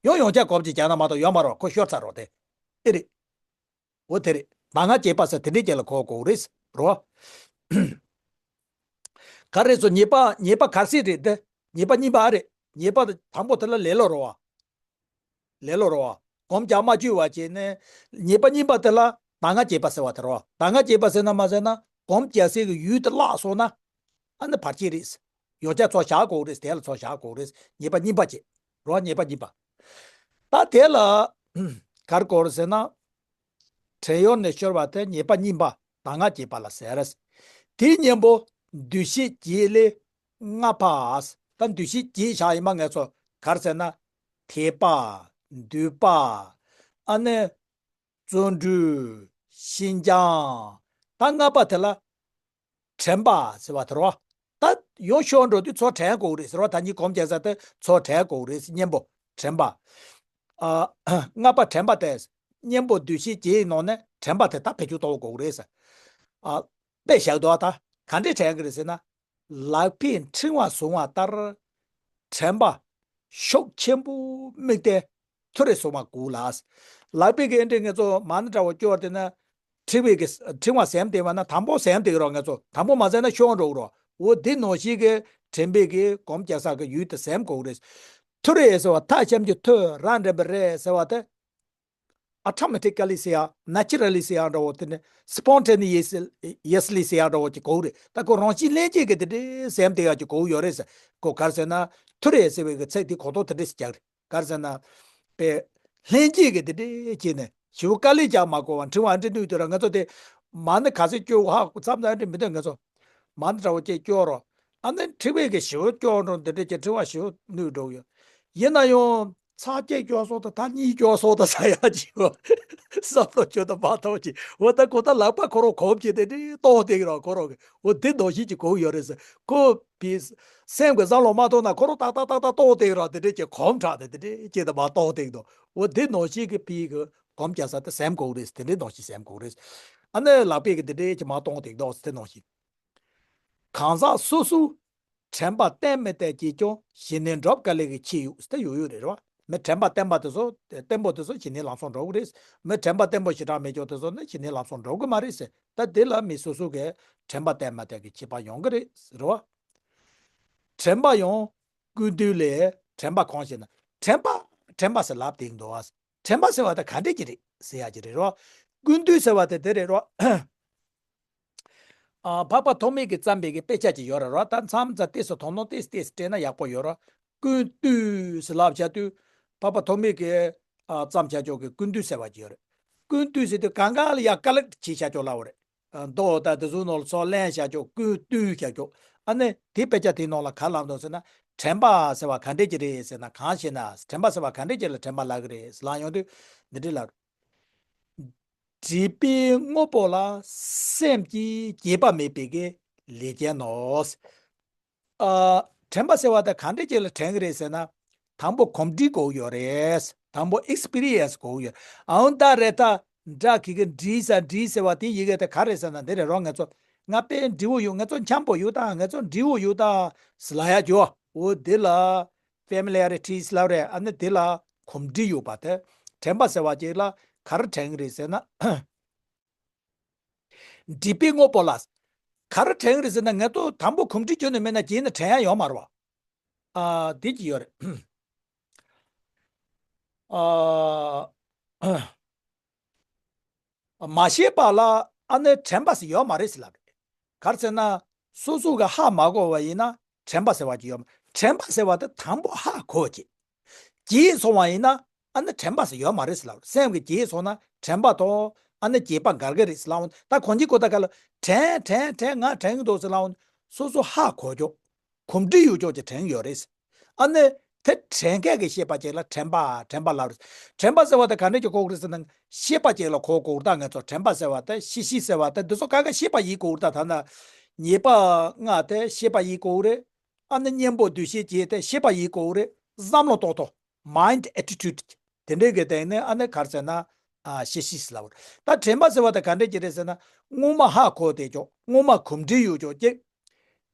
ཡང་ཡང་བསྐྱར་གོམས་ཅིག་རྒྱག་ན་མ་གཏོགས་ཡོད་མ་རོ། ཁོ་ཤོར་ཚར་རོ་དེ། ཨེ་རེད། འོ་དེ་རེད། གདམས་ངག་བྱེད་པ་ཟེར་དེ་འདྲའི་རྐྱེན་ལ་གོ་དགོས་རེད་རོ། ག་རེ་ཟེར། ཉེས་པ་ཉེས་པ་ག་རེ་རེད་དེ། ཉེས་པ་གཉིས་པ་རེད། ཉེས་པ་དང་པོ་དེ་ལ་ལེ་ལོ་རོ་བ། ལེ་ལོ་རོ་བ། གོམས་རྒྱག་མ་བཅུག་པ་བྱས་ནས། ཉེས་པ་གཉིས་པ་དེ་ལ་གདམས་ངག་བྱེད་པ་ཟེར་བ་དེ་རོ། གདམས་ངག་བྱེད་པ་ཟེར་ན་མ་ཟེར་ན་གོམས་རྒྱག་སའི་གི་ཡུལ་དེ་བརླག་སོང་ན། ཨ་ནི་བར་ཆད་རེད། ཡོ་བྱད་ཚོ་བཞག་དགོས་རེད། དེ་ལ་ཚོ་བཞག་དགོས་རེད། ཉེས་པ་གཉིས་པ་བྱེད་རོ། ཉེས་པ་གཉིས་པ། ད་དེ་ལ་ག་རེ་གོ་རེད་ཟེར་ན། དྲན་ཡུལ་ནས་ཤོར་བ་དེ་ཉེས་པ་གཉིས་པ། གདམས་ངག་བྱེད་པ་ལ་ཟེར། དེའི་གཉེན་པོ་འདུ་ཤེས་བརྒྱད་ལས་ལྔ་པ། ད་འདུ་ཤེས་བརྒྱད་བཞག་ཡིན་པ་ང་ཚོ་ག་རེ་ཟེར་ན། དད་པ། འདུན་པ། ཨ་ནི་བརྩོན་འགྲུས། ཤིན་སྦྱངས། ད་ལྔ་པ་དེ་ལ་དྲན་པ་ཟེར་བ་དེ་རོ། ད་ཡང་ཤོར་འགྲོ་དུས་ཚུར་དྲན་དགོས་རེད་ཟེར་བ། ད་གཉིས་གོམས་རྒྱག་ས་དེ་ཚུར་དྲན་དགོས་རེད། གཉེན་པོ་དྲན་པ། ཨ། ལྔ་པ་དྲན་པ་དེ། གཉེན་པོ་འདུ་ཤེས་བརྒྱད་ཡི་ནང་ནས་དྲན་པ་དེ་ད་བེད་སྤྱོད་གཏོང་དགོས་རེད་ཟེར། ཨ། དཔེ་བཞག་འདུག་ད་ག་འདྲས་དྲན་གི་རེད་ཟེར་ན། ལག་པས་ཕྲེང་བ་བཟུང་བ་ལྟར། དྲན་པ་ཤུགས་ཆེན་པོ་དམིགས་ཏེ་ཐུར་རེ་བཟུང་བ་དགོས་ལ། ལག་པས་གི་ཨེ་འདྲས་ང་ཚོ་མ་ཎི་འདྲ་བོ་སྐྱོར་དེ་ན། ཕྲེང་བའི་གི་ཕྲེང་བ་ཟེམ་དེ་བ་ན་དང་པོ་ཟེམ་དེ་རོ། ང་ཚོ་དང་པོ་མ་ཟེམ་ན་ཤོར་འགྲོ་གི་རོ། འོ་དེ་ནང་བཞིན་གི་དྲན་པའི་གི་གོམས་རྒྱག་ས་གི་ཡུལ་དེ་ཟེམ་དགོས་རེད། ཐུར་རེ་ཟེར་བ་ཐ་ཤམ་གྱི་ཐུར་ར་འདྲེན་པའི་རེ་ཟེར་བ་དེ། ཨ་ཊོ་མེ་ཊི་ཀ་ལི་ཟེར་ཡ། ནེ་ཅུ་ར་ལི་ཟེར་ཡ་འདྲ་བོ་དེ་ནི། སི་པོན་ཊེ་ནི་ཡེ་སི་ལི་ཟེར་ཡ་འདྲ་བོ་ཅིག་གོ་གི་རེད། ད་ཁོ་རང་བཞིན་ལྷན་སྐྱེས་ཀྱི་དེ་འདྲའི་ཟེམ་དེ་ཡ་ཅིག་གོ་གི་ཡོད་རེད་ཟེར། ཁོ་ག་རེ་ཟེར་ན། ཐུར་རེ་ཟེར་བའི་གི་ཚིག་དེ་གོ་རྟོགས་དེ་འདྲས་ཤིག་རྒྱག་རེད། ག་རེ་ཟེར་ན། པའི་ལྷན་སྐྱེས་ཀྱི་དེ་འདྲས་བྱས་ནས་ཞེ་པོ་དཀའ་ལས་རྒྱག་མ་དགོས་པར་ཕྲེང་བ་འདྲ་བསྣུན་དུས་ར། ང་ཚོ་དེ་མ་ཎི་ག་ཚོད་སྐྱོར་ཧ་མཚམས་དང་འདྲ་མི་འདུག་ང་ཚོ་མ་ཎི་འདྲ་བོ་ཅིག་སྐྱོར་རོ། ཨ་ནི་ཕྲེང་བའི་གི་ཞེ་པོ་སྐྱོར་འགྲོ་དེ་འདྲས་ཀྱི་ཕྲེང་བ་ཞེ་པོ་བསྣུན་འགྲོ་གི་ཡོད། ཡིན་ན་ཡང་ཚར་གཅིག་སྐྱོར་སོང་ད་ད་གཉིས་སྐྱོར་སོང་ད་ཟེར་ཡ་ཅིག་ཡོད། བསམ་བློ་བཅོས་ད་མ་ཐོག་ཅིག་འོ་ད་ཁོ་ད་ལག་པ་ཁོ་རང་གོམས་ཀྱི་དེ་འདྲས་གཏོང་བསྡད་ཀྱི་ར། ཁོ་རང་གི་འོ་དེ་ནང་བཞིན་ཅིག་གོ་གི་ཡོད་རེད་ཟེར། ཁོ་བི་སེམས་ཀྱི་བསམ་བློ་མ་གཏོང་ན་ཁོ་རང་ཏག་ཏག་ཏག་ཏག་གཏོང་བསྡད་ར། དེ་འདྲས་ཀྱི་གོམས་དྲགས་ཏེ་དེ་འདྲས་ཀྱི་ད་མ་གཏོང་བསྡད་འདུག་འོ་དེ་ནང་བཞིན་གྱི་ཕི་གི་གོམས་རྒྱག་ས་དེ་ཟེམ་དགོས་རེད། དེ་འདྲས་ནང་བཞིན་ཟེམ་དགོས་རེད། ཨ་ནི་ལག་པས་ཀྱི་དེ་འདྲས་ཀྱི་མ་གཏོང་བསྡད་འདུག་དེ་ནང་བཞིན། གང་ཟག་སོ་སོའི་དྲན་པ་བརྟན་མི་བརྟན་གྱིས་ཀྱང་ཞི་གནས་འགྲུབ་དཀའ་ལས་ཀྱི་ཆེ་ཡོད་ཟེར་ཏེ་ཡོད་ཡོད་རེད་ར། མི་དྲན་པ་བརྟན་པ་དེ་ཚོ་བརྟན་པོ་དེ་ཚོ་ཞི་གནས་ལམ་སྲོལ་འགྲོ་གི་རེད། མི་དྲན་པ་བརྟན་པོ་ཞེ་དྲག་མེད་ཀྱང་དེ་ཚོ་ནི་ཞི་གནས་ལམ་སྲོལ་འགྲོ་གི་མ་རེད་ཟེར། ད་དེ་ལ་མི་སོ་སོ་གི་དྲན་པ་བརྟན་མ་བརྟན་གྱི་ཁྱད་པར་ཡོང་གི་རེད་ཟེར་བ། དྲན་པ་ཡང་ཀུན་བཏུས་ལས། དྲན་པ་གང་ཞེ་ན། དྲན་པ་དྲན་པ་ཟེར་ལབ་བསྡད་འདུག་བ། དྲན་པ་ཟེར་བ་དེ་ག་འདྲས་ཀྱི་རེད་ཟེར་ཡ་ཅིག་རེད་རོ། ཀུན་བཏུས་ཟེར་བ་དེ་དེ་རེད་རོ། ཨ། འཕགས་པ་ཐོགས་མེད་ཀྱིས་བརྩམས་པའི་གི་དཔེ་ཆ་ཅིག་ཡོད་རེད་རོ། ད་མཚམས་མཚམས་ཏོག་ཙམ་དོ་སྣང་ཏོག་ཙམ་ཏོག་ཙམ་སྤྲད་ན་ཡག་པོ་ཡོད་རོ། ཀུན་བཏུས་ཟེར་ལབ་བྱ་དུས། འཕགས་པ་ཐོགས་མེད་ཀྱིས་ཨ་བརྩམས་བྱ་ཆོག་གི་ཀུན་བཏུས་ཟེར་བ་ཅིག་ཡོད་རེད། ཀུན་བཏུས་ཟེར་དུས་གང་ག་ལ་ཡ་ཀ་ལེག་བྱས་བྱ་ཆོག་ལབ་པ་རེད། མདོ་དང་དེ་ཚོའི་ནང་ལ་ཚུར་ལེན་བྱ་ཆོག་ཀུན་བཏུས་བྱ་ཆོག་ཨ་ནི་དེ་དཔེ་ཆ་དེའི་ནང་ལ་ག་ལབ་འདུག་ཟེར་ན། དྲན་པ་ཟེར་བ་ག་འདྲས་ཀྱི་རེད་ཟེར་ན། གང་ཞེ་ན། དྲན་པ་ཟེར་བ་ག་འདྲས་ཀྱི་ལ་དྲན་པ་ལབ་ཀྱི་རེད་ལབ་ཡོང་དུས་འདི་འདྲས་ལབ། སྒྲིབ་པའི་དངོས་པོ་ལ་སེམས་ཀྱིས་བརྗེད་པ་མེད་པའི་གི་ལས་ཅན་ནོ། ཨ། དྲན་པ་ཟེར་བ་དེ་ག་འདྲས་ཅིག་ལ་དྲན་གི་རེད་ཟེར་ན། དང་པོ་གོམས་འདྲིས་དགོས་ཡོད་རེད། དང་པོ་ཨེགས་པི་རི་ཡན་སི་དགོས་ཡོད། ཨའུ་ད་རེ་ད་འདྲ་གི་གི་འདྲིས་ས་འདྲིས་ཟེར་བ་དེ་ཡི་གེ་དེ་ག་རེད་ཟེར་ན་འདི་རེད་རོ། ང་ཚོ་ང་དཔེ་འདྲིས་པོ་ཡོད། ང་ཚོ་འཆམ་པོ་ཡོད་ད། ང་ཚོ་འདྲིས་པོ་ཡོད་ད་ཟེར་ལབ་ཡ་ཅིག་འོ་འདི་ལ་ཕེ་མི་ལི་ཡ་རི་ཊི་ཟེར་ལབ་རེད། ཨ་ནི་འདི་ལ་གོམས་འདྲིས་ཡོད་པ་དེ། དྲན་པ་ཟེར་བ་ཅིག་ལ་ག་རེ་དྲན་གི་རེད་ཟེར་ན། སྒྲིབ་པའི་དངོས་པོ་ལ། ག་རེ་དྲན་གི་རེད་ཟེར་ན། ང་ཚོ་དང་པོ་གོམས་འདྲིས་བྱུང་ནས་མེད་ན་རྗེས་ནས་དྲན་ཡ་ཡོད་མ་རེད་བ། ཨ། དེ་ཅིག་ཡོད་རེད། ཨ། མ་ཤེས་པ་ལ་ཨ་ནི་དྲན་པ་ཟེར་ཡོད་མ་རེད་ཟེར་ལབ་རེད། ག་རེ་ཟེར་ན། སོ་སོ་གི་ཧ་མ་གོ་བ་ཡིན་ན་དྲན་པ་ཟེར་བ་ཅིག་ཡོད་མ། དྲན་པ་ཟེར་བ་དེ་དང་པོ་ཧ་གོ་བྱེད། བརྗེད་སོང་བ་ཡིན་ན་ཨ་ནི་དྲན་པ་ཟེར་ཡོད་མ་རེད་ཟེར་ལབ་རེད། སེམས་ཀྱི་བརྗེད་སོང་ན་དྲན་པ་དང་ཨ་ནི་བརྗེད་པ་འགལ་གྱི་རེད་ཟེར་ལབ་འོང་། ད་གོང་གི་གོ་ད་ག་ལ་དྲན་དྲན་དྲན་ང་དྲན་གྱི་འདུག་ཟེར་ལབ་འོང་། སོ་སོ་ཧ་གོ་ཆོག་གོམས་འདྲིས་ཡོད་ཆོག་ཅིག་དྲན་ཡོད་རེད། ཨ་ནི་དེ་དྲན་མཁན་གྱི་ཤེས་པ་ཅིག་ལ་དྲན་པ་དྲན་པ་ལབ་རེད། དྲན་པ་ཟེར་བ་དེ་ག་འདྲས་ཀྱི་གོ་དགོས་རེད་ཟེར་ན། ཤེས་པ་ཅིག་ལ་གོ་དགོས་རེད། ད་ང་ཚོ་དྲན་པ་ཟེར་བ་དེ་ཤེས་བཞིན་ཟེར་བ་དེ་འདི་ཚོ་ག་ག་ཤེས་པ་ཡིན་དགོས་རེད། ད་ད་ན་ཉེས་པ་ལྔ་དེ་ཤེས་པ་ཡིན་དགོས་རེད། ཨ་ནི་གཉེན་པོ་འདུ་ཤེས་བརྒྱད་དེ་ཤེས་པ་ཡིན་དགོས་རེད། བསམ་བློ་གཏོང་ཐོག mind attitude དེ་འདྲས་ཀྱི་སྟེང་ནས་ཨ་ནི་ག་རེ་ཟེར་ན། ཨ་ཤེས་བཞིན་ཟེར་ལབ་པ་རེད། ད་དྲན་པ་ཟེར་བ་དེ་ག་འདྲས་ཀྱི་རེད་ཟེར་ན། སྔོན་མ་ཧ་གོ་བསྡད་ཆོག་སྔོན་མ་གོམས་འདྲིས་ཡོད་ཆོག་ཅིག་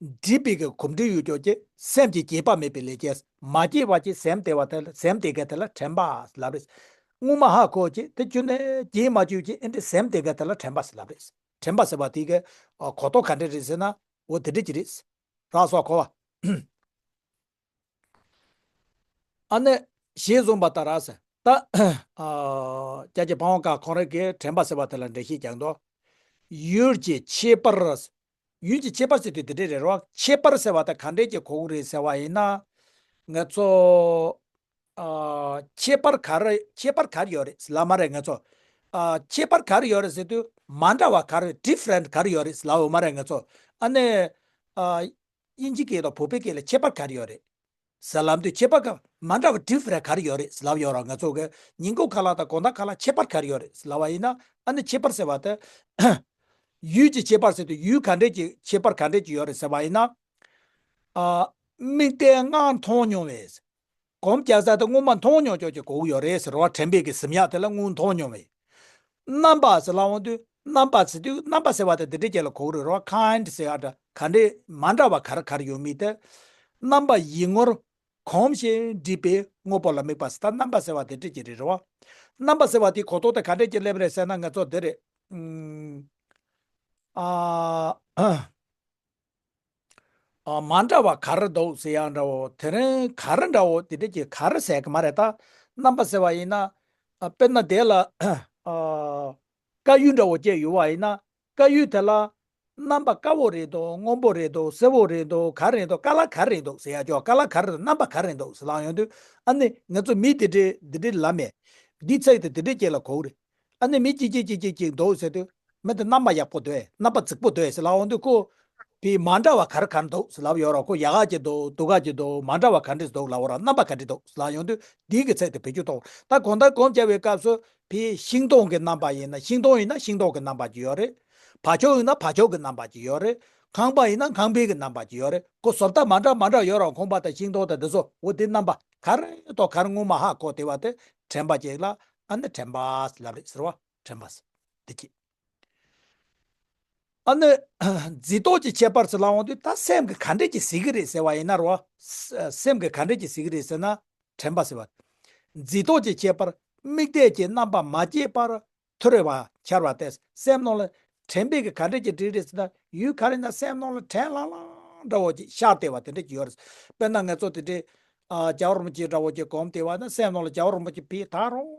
འདྲིས་པའི་གི་གོམས་འདྲིས་ཡོད་ཆོག་ཅིག་སེམས་ཀྱི་བརྗེད་པ་མེད་པའི་ལས་ཀྱིས་མ་བརྗེད་པ་ཅིག་སེམས་བདེ་བ་དེ་ལ་སེམས་བདེ་མཁན་དེ་ལ་དྲན་པ་ལབ་རེད། སྔོན་མ་ཧ་གོ་ཅིག་དེ་ཁྱོན་ནས་བརྗེད་མ་བཅུག་ཅིག་ཨེ་འདྲས་སེམས་བདེ་མཁན་དེ་ལ་དྲན་པ་ཟེར་ལབ་རེད། དྲན་པ་ཟེར་བ་དེ་གི་ཨ་གོ་རྟོགས་ག་འདྲས་རེད་ཟེར་ན། འོ་དེ་འདྲས་ཀྱི་རེད། རགས་སོ་གོ་བ། ཨ་ནི་ཞེས་གསུངས་པ་ལྟར་ཟེར། ད་ཨ་སྐྱབས་རྗེ་འཕགས་པ་ཀ་ཁོང་རང་གིས་དྲན་པ་ཟེར་བ་དེ་ལ་འགྲེལ་བཤད་རྒྱག་འདུག་ཡུལ་གྱི་ཁྱད་པར། ཡུལ་གྱི་ཁྱད་པར་ཟེར་དུས་དེ་འདྲས་རེད་རོ། ཁྱད་པར་ཟེར་བ་དེ་ག་འདྲས་ཀྱི་གོ་གི་རེད་ཟེར་བ་ཡིན་ན། ང་ཚོ་ཨ་ཁྱད་པར་ག་རེ་ཁྱད་པར་ག་རེ་ཡོད་རེད་ལབ་མ་རེད། ང་ཚོ་ཨ་ཁྱད་པར་ག་རེ་ཡོད་རེད་ཟེར་དུས་མ་འདྲ་བ་ག་རེ་different ག་རེ་ཡོད་རེད་ལབ་ཡོད་མ་རེད། ང་ཚོ་ཨ་ནི་ཨ་དབྱིན་ཇི་སྐད་དང་བོད་པའི་སྐད་ལ་ཁྱད་པར་ག་རེ་ཡོད་རེད་ཟེར་ལབ་དུས། ཁྱད་པར་ག་མ་འདྲ་བ་different ག་རེ་ཡོད་རེད་ལབ་ཡོད་ར། ང་ཚོ་གི་ཉིན་གུང་ཁ་ལག་དང་དགོང་དག་ཁ་ལག་ཁྱད་པར་ག་རེ་ཡོད་རེད་ལབ་པ་ཡིན་ན། ཨ་ནི་ཁྱད་པར་ཟེར་བ་དེ་ཡུལ་གྱི་ཁྱད་པར་ཟེར་དུས་ཡུལ་ག་འདྲས་ཀྱི་ཁྱད་པར་ག་འདྲས་ཀྱི་ཡོད་རེད་ཟེར་བ་ཡིན་ན། ཨ་དམིགས་གཏད་སྔར་མཐོང་མྱོང་བས། གོམས་རྒྱག་ས་དེ་སྔོན་མ་མཐོང་མྱོང་ཆོག་ཅིག་གོ་གི་ཡོད་རེད་ཟེར་བ། དྲན་པའི་གི་གཟིམ་ཡག་དེ་ལ་སྔོན་མཐོང་མྱོང་བའི། རྣམ་པ་ཟེར་ལབ་འོང་དུས་རྣམ་པ་ཟེར་དུས་རྣམ་པ་ཟེར་བ་དེ་འདི་འདྲའི་རྐྱེན་ལ་གོ་གི་རེད་རོ། kind ཟེར་ཡག་འདྲ་ག་འདྲའི་མ་འདྲ་བ་ག་རེ་ག་རེ་ཡོད་མིན་དེ། རྣམ་པ་ཡིད་ངོར་གོམས་ཤིང་འདྲིས་པའི་དངོས་པོ་ལ་དམིགས་པ་ཟེར། ད་རྣམ་པ་ཟེར་བ་དེ་འདྲ་ཅིག་རེད་རོ། རྣམ་པ་ཟེར་བ་དེའི་གོ་རྟོགས་དེ་ག་འདྲ་ཅིག་སླེབས་རེད་ཟེར་ན། ང་ཚོ་འདི་རེད། ཨ། ཨ་མ་འདྲ་བ་ག་རེ་འདུག་ཟེར་ཡག་འདྲ་བོ། དེ་རིང་ག་རེ་འདྲ་བོ་དེ་འདྲ་ཅིག་ག་རེ་ཟེར་གི་མ་རེད། ད་རྣམ་པ་ཟེར་བ་ཡིན་ན། ཨ་དཔེར་ན་དེ་ལ་ཨ་དཀར་ཡོལ་འདྲ་བོ་བཅས་ཡོད་པ་ཡིན་ན། དཀར་ཡོལ་དེ་ལ་རྣམ་པ་དཀར་བོ་རེད་འདུག་སྔོན་པོ་རེད་འདུག་སེར་པོ་རེད་འདུག་ག་རེ་རེད་འདུག་ཀ་ལ་ག་རེ་རེད་འདུག་ཟེར་ཡག་ཅོ། ཀ་ལ་ག་རེ་རེད་འདུག་རྣམ་པ་ག་རེ་རེད་འདུག་ཟེར་ལབ་ཡོང་དུས། ཨ་ནི་ང་ཚོ་མི་དེ་འདྲའི་འདི་འདྲའི་ལ་མེད། འདི་ཚིག་དེ་འདི་འདྲའི་རྐྱེན་ལ་གོ་གི་རེད། ཨ་ནི་མི་གཅིག་གཅིག་གཅིག་གཅིག་གཅིག་འདུག་ཟེར་དུས། མི་དེ་རྣམ་པ་ཡག་པོ་འདུག་ཨེ། རྣམ་པ་རྫིག་པོ་འདུག་ཨེ་ཟེར་ལབ་འོང་དུས་ཁོ། དེ་མ་འདྲ་བ་ག་རེ་ག་རེ་འདུག་ཟེར་ལབ་ཡོད་ར། ཁོ་ཡག་ག་ཅིག་འདུག་སྡུག་ག་ཅིག་འདུག་མ་འདྲ་བ་ག་འདྲས་འདུག་ལབ་ཡོད་ར། རྣམ་པ་ག་འདྲས་འདུག་ཟེར་ལབ་ཡོང་དུས་དེའི་གི་ཚིག་དེ་བེད་སྤྱོད་གཏོང་། ད་གང་ལྟར་གོམས་བྱ་བའི་སྐབས་སུ་ཕའི་ཤིང་སྡོང་གི་རྣམ་པ་ཡིན་ན། ཤིང་སྡོང་ཡིན་ན་ཤིང་སྡོང་གི་རྣམ་པ་ཅིག་ཡོད་རེད། བ་ཕྱུགས་ཡིན་ན་བ་ཕྱུགས་ཀྱི་རྣམ་པ་ཅིག་ཡོད་རེད། ཁང་པ་ཡིན་ན་ཁང་པའི་གི་རྣམ་པ་ཅིག་ཡོད་རེད། ཁོ་བཟོ་ལྟ་མ་འདྲ་མ་འདྲ་ཡོད་ར། ཁང་པ་དང་ཤིང་སྡོང་དང་འདི་ཚོ། འོ་དེ་རྣམ་པ་ག་རེ་དང་ག་རེ་སྔོན་མ་ཧ་གོ་བསྡད་པ་དེ་དྲན་པ་ཅིག་ལ་ཨ་ནི་དྲན་པ་ལབ་རེད་ཟེར་བ། དྲན་པ་ཟེར་འདི་ཅིག་ཨ་ནི་རྫས་ལྡོག་གི་ཁྱད་པར་ཟེར་ལབ་འོང་དུས། ད་སེམས་ཀྱིས་ག་འདྲས་ཀྱིས་གཟིགས་ཀྱི་རེད་ཟེར་བ་ཡིན་ན་རོ། ས་སེམས་ཀྱིས་ག་འདྲས་ཀྱིས་གཟིགས་ཀྱི་རེད་ཟེར་ན། དྲན་པ་ཟེར་བ། རྫས་ལྡོག་གི་ཁྱད་པར་དམིགས་གཏད་ཀྱི་རྣམ་པ་མ་སྐྱེས་པར་ཐུར་བ་འཆར་བ་སྟེ། སེམས་ནང་ལ་དྲན་པས་ཀྱིས་ག་འདྲས་ཀྱིས་འགྲིག་རེད་ཟེར་ན། ཡུལ་ག་རེ་ན་སེམས་ནང་ལ་དྲན་ལྷང་ལྷང་འདྲ་བོ་ཅིག་ཤར་བསྡད་པ་དེ་འདྲས་ཀྱི་ཡོད་རེད། དཔེར་ན་ང་ཚོ་དེ་འདྲས་ཨ་རྒྱལ་བ་རིན་པོ་ཆེ་འདྲ་བོ་ཅིག་གོམས་བསྡད་པ་ན་སེམས་ནང་ལ་རྒྱལ་བ་རིན་པོ་ཆེ་ཕར་ད་རུང་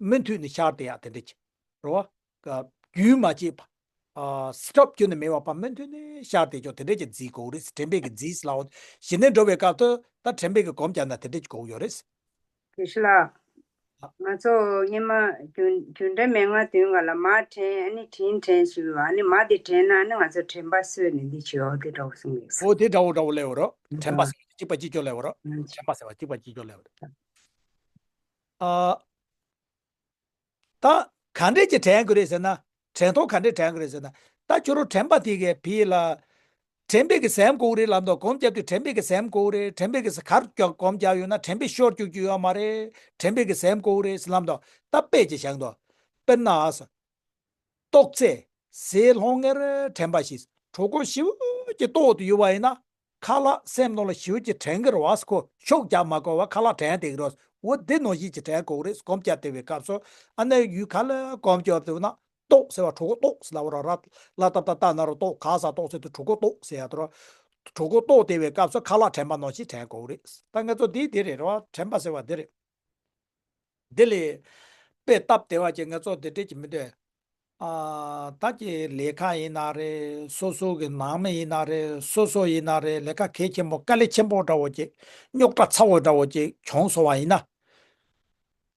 མུ་མཐུད་ནས་ཤར་བསྡད་ཡག་དེ་འདྲས་ཅིག་རེད་བ། རྒྱུན་མ་བཅད་པ། ཨ་སི་ཊོབ་ཁྱོན་ནས་མེད་པ་ཕར་མུ་མཐུད་ནས་ཤར་བསྡད་ཀྱོག་དེ་འདྲས་ཀྱི་རྫས་གོ་རེད། དྲན་པས་ཀྱིས་རྫས་ལབ་འོང་། གཞི་ནས་འགྲོ་བའི་སྐབས་སུ་ད་དྲན་པས་ཀྱིས་གོམས་བརྒྱབ་ན་དེ་འདྲས་ཀྱི་གོ་ཡོད་རེད། དགེ་བཤེས་ལགས། ང་ཚོ་སྔོན་མ་རྒྱུ་རྒྱུ་འབྲས་མན་ངག་བདུན་ག་ལ་མ་དྲན། ཨ་ནི་དྲིན་དྲན་ཞུ་བ། ཨ་ནི་མ་དེ་དྲན་ན་ཨ་ནི་ང་ཚོ་དྲན་པ་གསོས་ནས་འདི་བྱེད་འོ་དེ་འདྲ་བོ་གསུང་གི་ཡོད། འོ་དེ་འདྲ་བོ་འདྲ་བོ་ལབ་ཡོད་རོ། དྲན་པ་ཟེར་གཅིག་པ་གཅིག་ཀྱོག་ལབ་ཡོད་རོ། དྲན་པ་ཟེར་བ་གཅིག་པ་གཅིག་ཀྱོག་ལབ་ཡོད་རོ། ཨ། ད་ག་འདྲས་ཀྱིས་དྲན་དགོས་རེད་ཟེར་ན། དྲན་སྟངས་ག་འདྲས་དྲན་དགོས་རེད་ཟེར་ན། ད་ཁྱོད་རང་དྲན་པ་དེ་གས་ཕར་ལ། དྲན་པས་ཀྱིས་སེམས་གོ་གི་རེད་ལབ་འདུག་གོམས་བརྒྱབ་དུས་དྲན་པས་ཀྱིས་སེམས་གོ་གི་རེད། དྲན་པས་ཀྱིས་ག་རེ་གོམས་བརྒྱབ་ཡོད་ན་དྲན་པས་ཤོར་བཅུག་རྒྱུ་ཡོད་མ་རེད། དྲན་པས་ཀྱིས་སེམས་གོ་གི་རེད་ཟེར་ལབ་འདུག་ད་དཔེ་ཅིག་བཞག་འདུག་དཔེར་ན་ཨ་ཟེར། ཏོག་ཙེ། ཟས་སློང་ངེར་དྲན་པ་བཞིན། གྲོད་ཁོག་ཞེ་པོ་ཅིག་ལྟོགས་ཏེ་ཡོད་པ་ཡིན་ན། ཁ་ལག་སེམས་ནང་ལ་ཞེ་པོ་ཅིག་དྲན་གྱི་རེད་བ། ཁོ་ཤུགས་རྒྱག་མ་དགོས་པར་ཁ་ལག་དྲན་བསྡད་ཀྱི་རེད། འོ་དེ་ནང་བཞིན་ཅིག་དྲན་དགོས་རེད། གོམས་བརྒྱབ་བསྡད་པའི་སྐབས་སུ་ཨ་ནི་ཡུལ་ག་ལ་གོམས་བརྒྱབ་བསྡད་ན། ལྟོགས་ཟེར་བ་གྲོད་ཁོག་ལྟོགས་ཟེར་ལབ་པ་ར། ལ་ཏབ་ཏབ་ལྟ་ན་རོ་ལྟོགས། ག་ས་ལྟོགས་ཟེར་དུས་གྲོད་ཁོག་ལྟོགས་ཟེར་ཡ་དེ་ར། གྲོད་ཁོག་ལྟོགས་བསྡད་པའི་སྐབས་སུ་ཁ་ལག་དྲན་པ་ནང་བཞིན་དྲན་དགོས་རེད། ད་ང་ཚོ་འདི་དེ་རེད་ར། དྲན་པ་ཟེར་བ་འདི་རེད། འདི་ལས་དཔེ་སྟབས་བདེ་བ་ཅིག་ང་ཚོ་འདི་འདྲས་ཀྱི་མི་འདོད། ཨ། ད་ཀྱི་ལས་ཀ་ཡིན་ན་རེད། སོ་སོ་གི་ནང་མི་ཡིན་ན་རེད། སོ་སོ་ཡིན་ན་རེད། ལས་ཀ་གལ་ཆེན་པོ་དཀའ་ལས་ཆེན་པོ་འདྲ་བོ་ཅིག་རྙོག་དྲ་ཚ་བོ་འདྲ་བོ་ཅིག་བྱུང་སོང་བ་ཡིན་ན།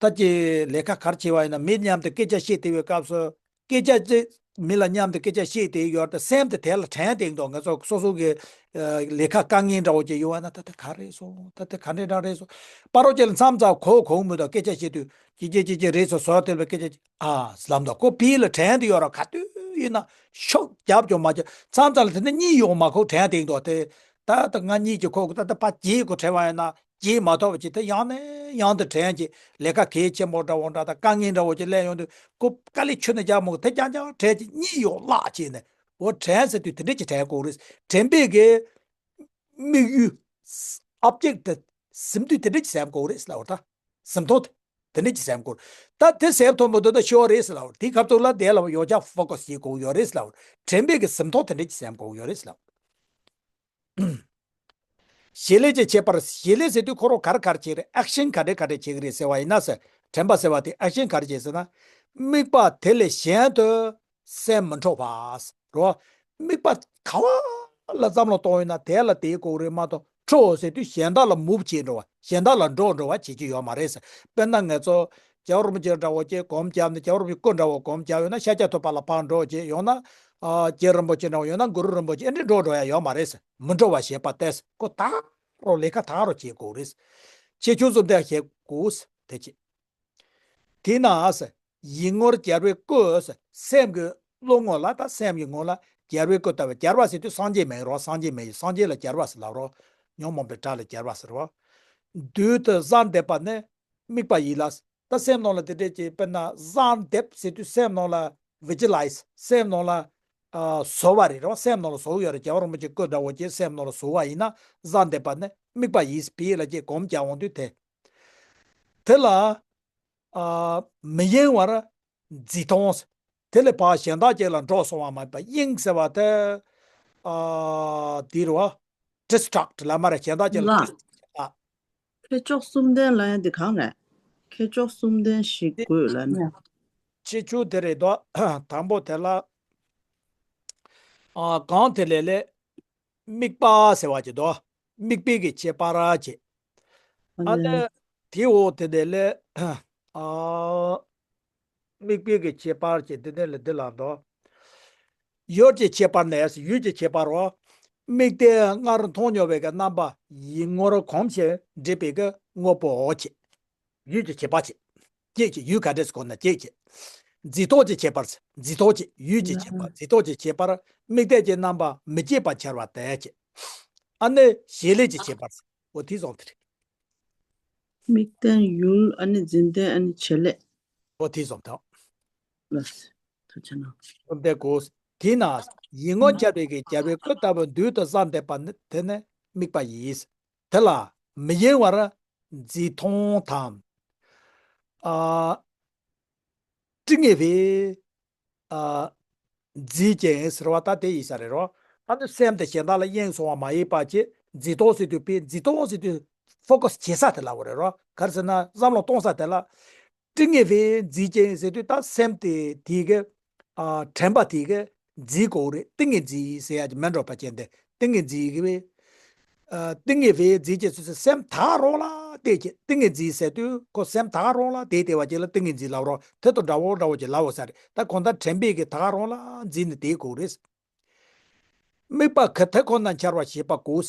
ད་ཀྱི་ལས་ཀ་ག་རེ་བྱེད་པ་ཡིན་ན། མི་མཉམ་དུ་སྐད་ཆ་བཤད་བསྡད་པའི་སྐབས་སུ། སྐད་ཆ་ཅིག་མི་ལ་མཉམ་དུ་སྐད་ཆ་བཤད་བསྡད་ཡོད་དེ། སེམས་དེ་དེ་ལ་དྲན་བསྡད་འདུག་ང་ཚོ་སོ་སོ་གི་ཨ་ལས་ཀ་དཀའ་ངལ་འདྲ་བོ་ཅིག་ཡོད་པ་ན། ད་དེ་ག་རེ་སོང་། ད་དེ་ག་འདྲ་འདྲ་རེད་སོང་། པ་རོ་ཅིག་ལ་མཚམས་མཚམས་གོ་གོ་མི་འདུག་སྐད་ཆ་བཤད་དུས་ཅི་ཅི་ཅི་ཅི་རེད་སོང་། བཟོ་དེ་ལ་སྐད་ཆ་ཅིག་ཨ་ལབ་འདུག་ཁོ་ཕི་ལ་དྲན་དུ་ཡོད་ར། ག་དུས་ཡིན་ན་ཤུགས་རྒྱབ་ཀྱང་མ་རྒྱབ། མཚམས་མཚམས་ལ་དེ་ནས་གཉིད་ཡོང་མ་ཁོ་དྲན་བསྡད་འདུག་དེ་ད་ད་ང་གཉིད་ཀྱི་ཁོག་ད་ད་པ་བརྗེད་གོ་དྲན་པ་ཡིན་ན། བརྗེད་མ་ཐུབ་པ་ཅིག་དེ་ཡང་ནས་ཡང་དུ་དྲན་གྱི། ལས་ཀ་གལ་ཆེན་པོ་འདྲ་བོ་འདྲ་དང་དཀའ་ངལ་འདྲ་བོ་ཅིག་སླེབས་ཡོང་དུས་ཁོ་དཀའ་ལས་ཁྱོན་ནས་རྒྱག་མོ་དེ་རྐྱང་རྐྱང་དྲན་གྱི་གཉིད་ཡོང་བརླག་བྱས་ནས། འོ་དྲན་ཟེར་དུས་དེ་འདྲས་ཅིག་དྲན་དགོས་རེད། དྲན་པའི་གི་དམིགས་ཡུལ། ཨོབ་ཇེག་དེ་ཟིན་དུས་དེ་འདྲས་ཅིག་སེམས་དགོས་རེད་ལབ་པ། ད་ཟིན་ཐོ་དེ་འདྲས་ཅིག་སེམས་དགོས། ད་དེ་སེམས་ཐོ་མི་འདུག་ད་ཤོར་རེད་ལབ་པ། དེ་སྐབས་ཐོག་ལ་དེ་ལ་ཡོ་ཆ་ཕོ་ཀ་སི་བྱེད་དགོས་ཡོད་རེད་ལབ་པ། དྲན་པའི་གི་ཟིན་ཐོ་དེ་འདྲས་ཅིག་སེམས་དགོས་ཡོད་རེད་ལབ་པ། བྱེད་ལས་ཀྱི་ཁྱད་པར། བྱེད་ལས་ཟེར་དུས་ཁོ་རང་ག་རེ་ག་རེ་བྱེད་རེད། ཨེག་ཤན་ག་འདྲ་ག་འདྲ་བྱེད་ཀྱི་རེད་ཟེར་བ་ཡིན་ན་ཟེར། དྲན་པ་ཟེར་བ་དེ་ཨེག་ཤན་ག་རེ་བྱེད་ཟེར་ན། དམིགས་པ་དེ་ལས་གཞན་དུ་སེམས་མི་འཕྲོག་པ་རོ། དམིགས་པ་ག་བ་ལ་བསམ་བློ་གཏོང་ཡོད་ན་དེ་ལ་དེའི་གོ་རེ་མ་གཏོགས། འཕྲོག་ཟེར་དུས་གཞན་དག་ལ་མུབ་བྱེད་འགྲོ་བ། གཞན་དག་ལ་འགྲོ་འགྲོ་བ་བྱེད་ཀྱི་ཡོད་མ་རེད་ཟེར། དཔེར་ན་ང་ཚོ་རྒྱལ་བ་རིན་པོ་ཆེ་འདྲ་བོ་ཅིག་སྒོམ་བརྒྱབ་ནས། རྒྱལ་བ་རིན་པོ་ཆེ་སྐུ་འདྲ་བོ་སྒོམ་བརྒྱབ་ཡོད་ན་ཤཱཀྱ་ཐུབ་པ་ལ་ཕར་འགྲོ་བྱེད་ཡོང་ན། ཨ་རྗེ་རིན་པོ་ཆེ་འདྲ་བོ་ཡོད་ན་གུ་རུ་རིན་པོ་ཆེ་ཨེ་འདྲ་འགྲོ་འགྲོ་ཡ་ཡོད་མ་རེད་ཟེར། མི་འགྲོ་བ་ཞེས་པ་སྟེ། ཁོ་དག་རོ་ལས་ཀ་དག་རོ་བྱེད་དགོས་རེད། ཁྱད་ཆོས་གསུམ་ལྡན་བྱེད་དགོས་ཟེར། དེ་བྱེད། དེས་ན་ཟེར། ཡིད་ངོར་སྦྱར་བའི་སྐུ་ཟེར། སེམས་ཀྱི་བློ་ངོ་ལ་ད་སེམས་ཀྱི་ངོ་ལ་སྦྱར་བའི་སྐུ་ལྟ་བུ། སྦྱར་བ་ཟེར་དུས་སངས་རྒྱས་མིང་རོ། སངས་རྒྱས་མིང་ཡིན། སངས་རྒྱས་ལ་སྦྱར་བ་ཟེར་ལབ་རོ། ཉོན་མོངས་པའི་དགྲ་ལ་སྦྱར་བ་ཟེར་རོ། བདུད་དུ་གཟར་འདེབས་པ་ནི་དམིགས་པ་ཡིས་ལ། ད་སེམས་ནང་ལ་དེ་འདྲས་ཀྱི་དཔེར་ན་གཟར་འདེབས་ཟེར་དུས་སེམས་ནང་ལ་བི་ཇི་ལའི་ཛི། སེམས་ནང་ལ་ཨ་བཟོ་བ་རེད་རོ། སེམས་ནང་ལ་བཟོ་ཡོད་རེད། རྒྱལ་བ་རིན་པོ་ཆེ་སྐུ་འདྲ་བོ་ཅིག་སེམས་ནང་ལ་བཟོ་བ་ཡིན་ན། གཟར་འདེབས་པ་ནི་དམིགས་པ་ཡིས། བི་ལ་ཅིག་སྒོམ་རྒྱག་འོང་དུས་དེ། དེ་ལ་ཨ་མི་གཡེང་བར་འཛིན་མཐོང་ཟེར། དེ་ལས་ཕར་གཞན་དག་ཅིག་ལ་འགྲོ་སོང་བ་མ་ཡིན་པ། གཡེང་ཟེར་བ་དེ་ཨ་འདི་རེད་བ། ཌིས་ཊྲེག་ཊི་ལབ་མ་རེད། གཞན་དག་ཅིག་ལ་ལ། ཌིས་ཊྲེག་ཊི་ཨ། ཁྱད་ཆོས་གསུམ་ལྡན་ལབ་ཡ་འདི་གང་རེད། ཁྱད་ཆོས་གསུམ་ལྡན་ཞིག་དགོས་ལབ་ན། ཁྱད་ཆོས་དེ་རེད་དོ། དང་པོ་དེ་ལ་ཨ་གང་དེ་ལས་ལས། དམིགས་པ་ཟེར་བ་ཅིག་དོ། དམིགས་པའི་གི་ཁྱད་པར་ཅིག་ཨ་ནི་དེ་འོ་དེ་དེ་ལས་ཨ་དམིགས་པའི་གི་ཁྱད་པར་ཅིག་དེ་དེ་ལས་དེ་ལ་དོ། ཡུལ་གྱི་ཁྱད་པར་ནས། ཡུལ་གྱི་ཁྱད་པར་རོ། དམིགས་རྟེན་སྔར་མཐོང་མྱོང་བའི་གི་རྣམ་པ་ཡིད་ངོར་གོམས་ཤིང་འདྲིས་པའི་གི་དངོས་པོའོ་ཅིག་ཡུལ་གྱི་ཁྱད་པར་ཅིག་ཅིག་ཅིག་ཡུལ་ག་འདྲས་གོ་ན་ཅིག་ཅིག་འཛིན་རྟོག་གི་ཁྱད་པར། འཛིན་རྟོག་གི་ཡུལ་གྱི་ཁྱད་པར། འཛིན་རྟོག་གི་ཁྱད་པར། དམིགས་རྟེན་གྱི་རྣམ་པ་མི་བརྗེད་པར་འཆར་བ་དེ་ཅིག་ཨ་ནི་བྱེད་ལས་ཀྱི་ཁྱད་པར། འོ་དེ་བཟུང་དེ་རེད། དམིགས་རྟེན་ཡུལ། ཨ་ནི་འཛིན་རྟེན། ཨ་ནི་བྱེད་ལས། འོ་དེ་བཟུང་དང་། ལགས། ཐུགས་རྗེ་གནང་། འོ་དེ་གོ། དེས་ན་ཡིད་ངོར་སྦྱར་བའི་གི་སྦྱར་བའི་སྐུ་ལྟ་བུ་བདུད་དུ་གཟར་འདེབས་པ་ནི་དེ་ནི་དམིགས་པ་ཡིས། དེ་ལ་མི་གཡེང་བར་འཛིན་མཐོང་དང་། ཨ་དྲི་ངེས་པའི་ཨ་འཛིན་ཅིང་ཟེར་བ་ད་དེ་ཡིན་ས་རེད་རོ། ཨ་ནི་སེམས་དེ་གཞན་དག་ལ་གཡེང་སོང་བ་མ་ཡིན་པ་ཅིག་འཛིན་རྟོག་ཟེར་དུས་པའི་འཛིན་རྟོག་ཟེར་དུས་ཕོ་ཀ་སི་བྱེད་ས་དེ་ལབ་པ་རེད་རོ། ག་རེ་ཟེར་ན་བསམ་བློ་གཏོང་ས་དེ་ལ། ཏིང་ངེ་འཛིན་ཅན་ཟེར་དུས་ད་སེམས་དེ་དེ་གི་ཨ་དྲན་པ་དེ་གི་འཛིན་དགོས་རེད། ཏིང་ངེ་འཛིན་ཟེར་ཡ་གི་མེད་འགྲོ་བ་ཅན་དེ་ཏིང་ངེ་འཛིན་གི་བས། ཨ་ཏིང་ངེ་འཛིན་ཅན་ཟེར་སེམས་ད་རོང་ལ་བལྟས་ཀྱི། ཏིང་ངེ་འཛིན་ཟེར་དུས་ཁོ་སེམས་ད་རོང་ལ་བལྟས་བལྟས་པ་ཅིག་ལ་ཏིང་ངེ་འཛིན་ལབ་རོགས། དེ་དང་འདྲ་བོ་འདྲ་བོ་ཅིག་ལབ་འོ་ས་རེད། ད་གང་ལྟར་དྲན་པས་ཀྱི་ད་རོང་ལ་འཛིན་ནས་བསྡད་དགོས་རེད། དམིགས་པ་གི་དེ་ཁོ་ན་འཆར་བ་ཞེས་པ་གོ།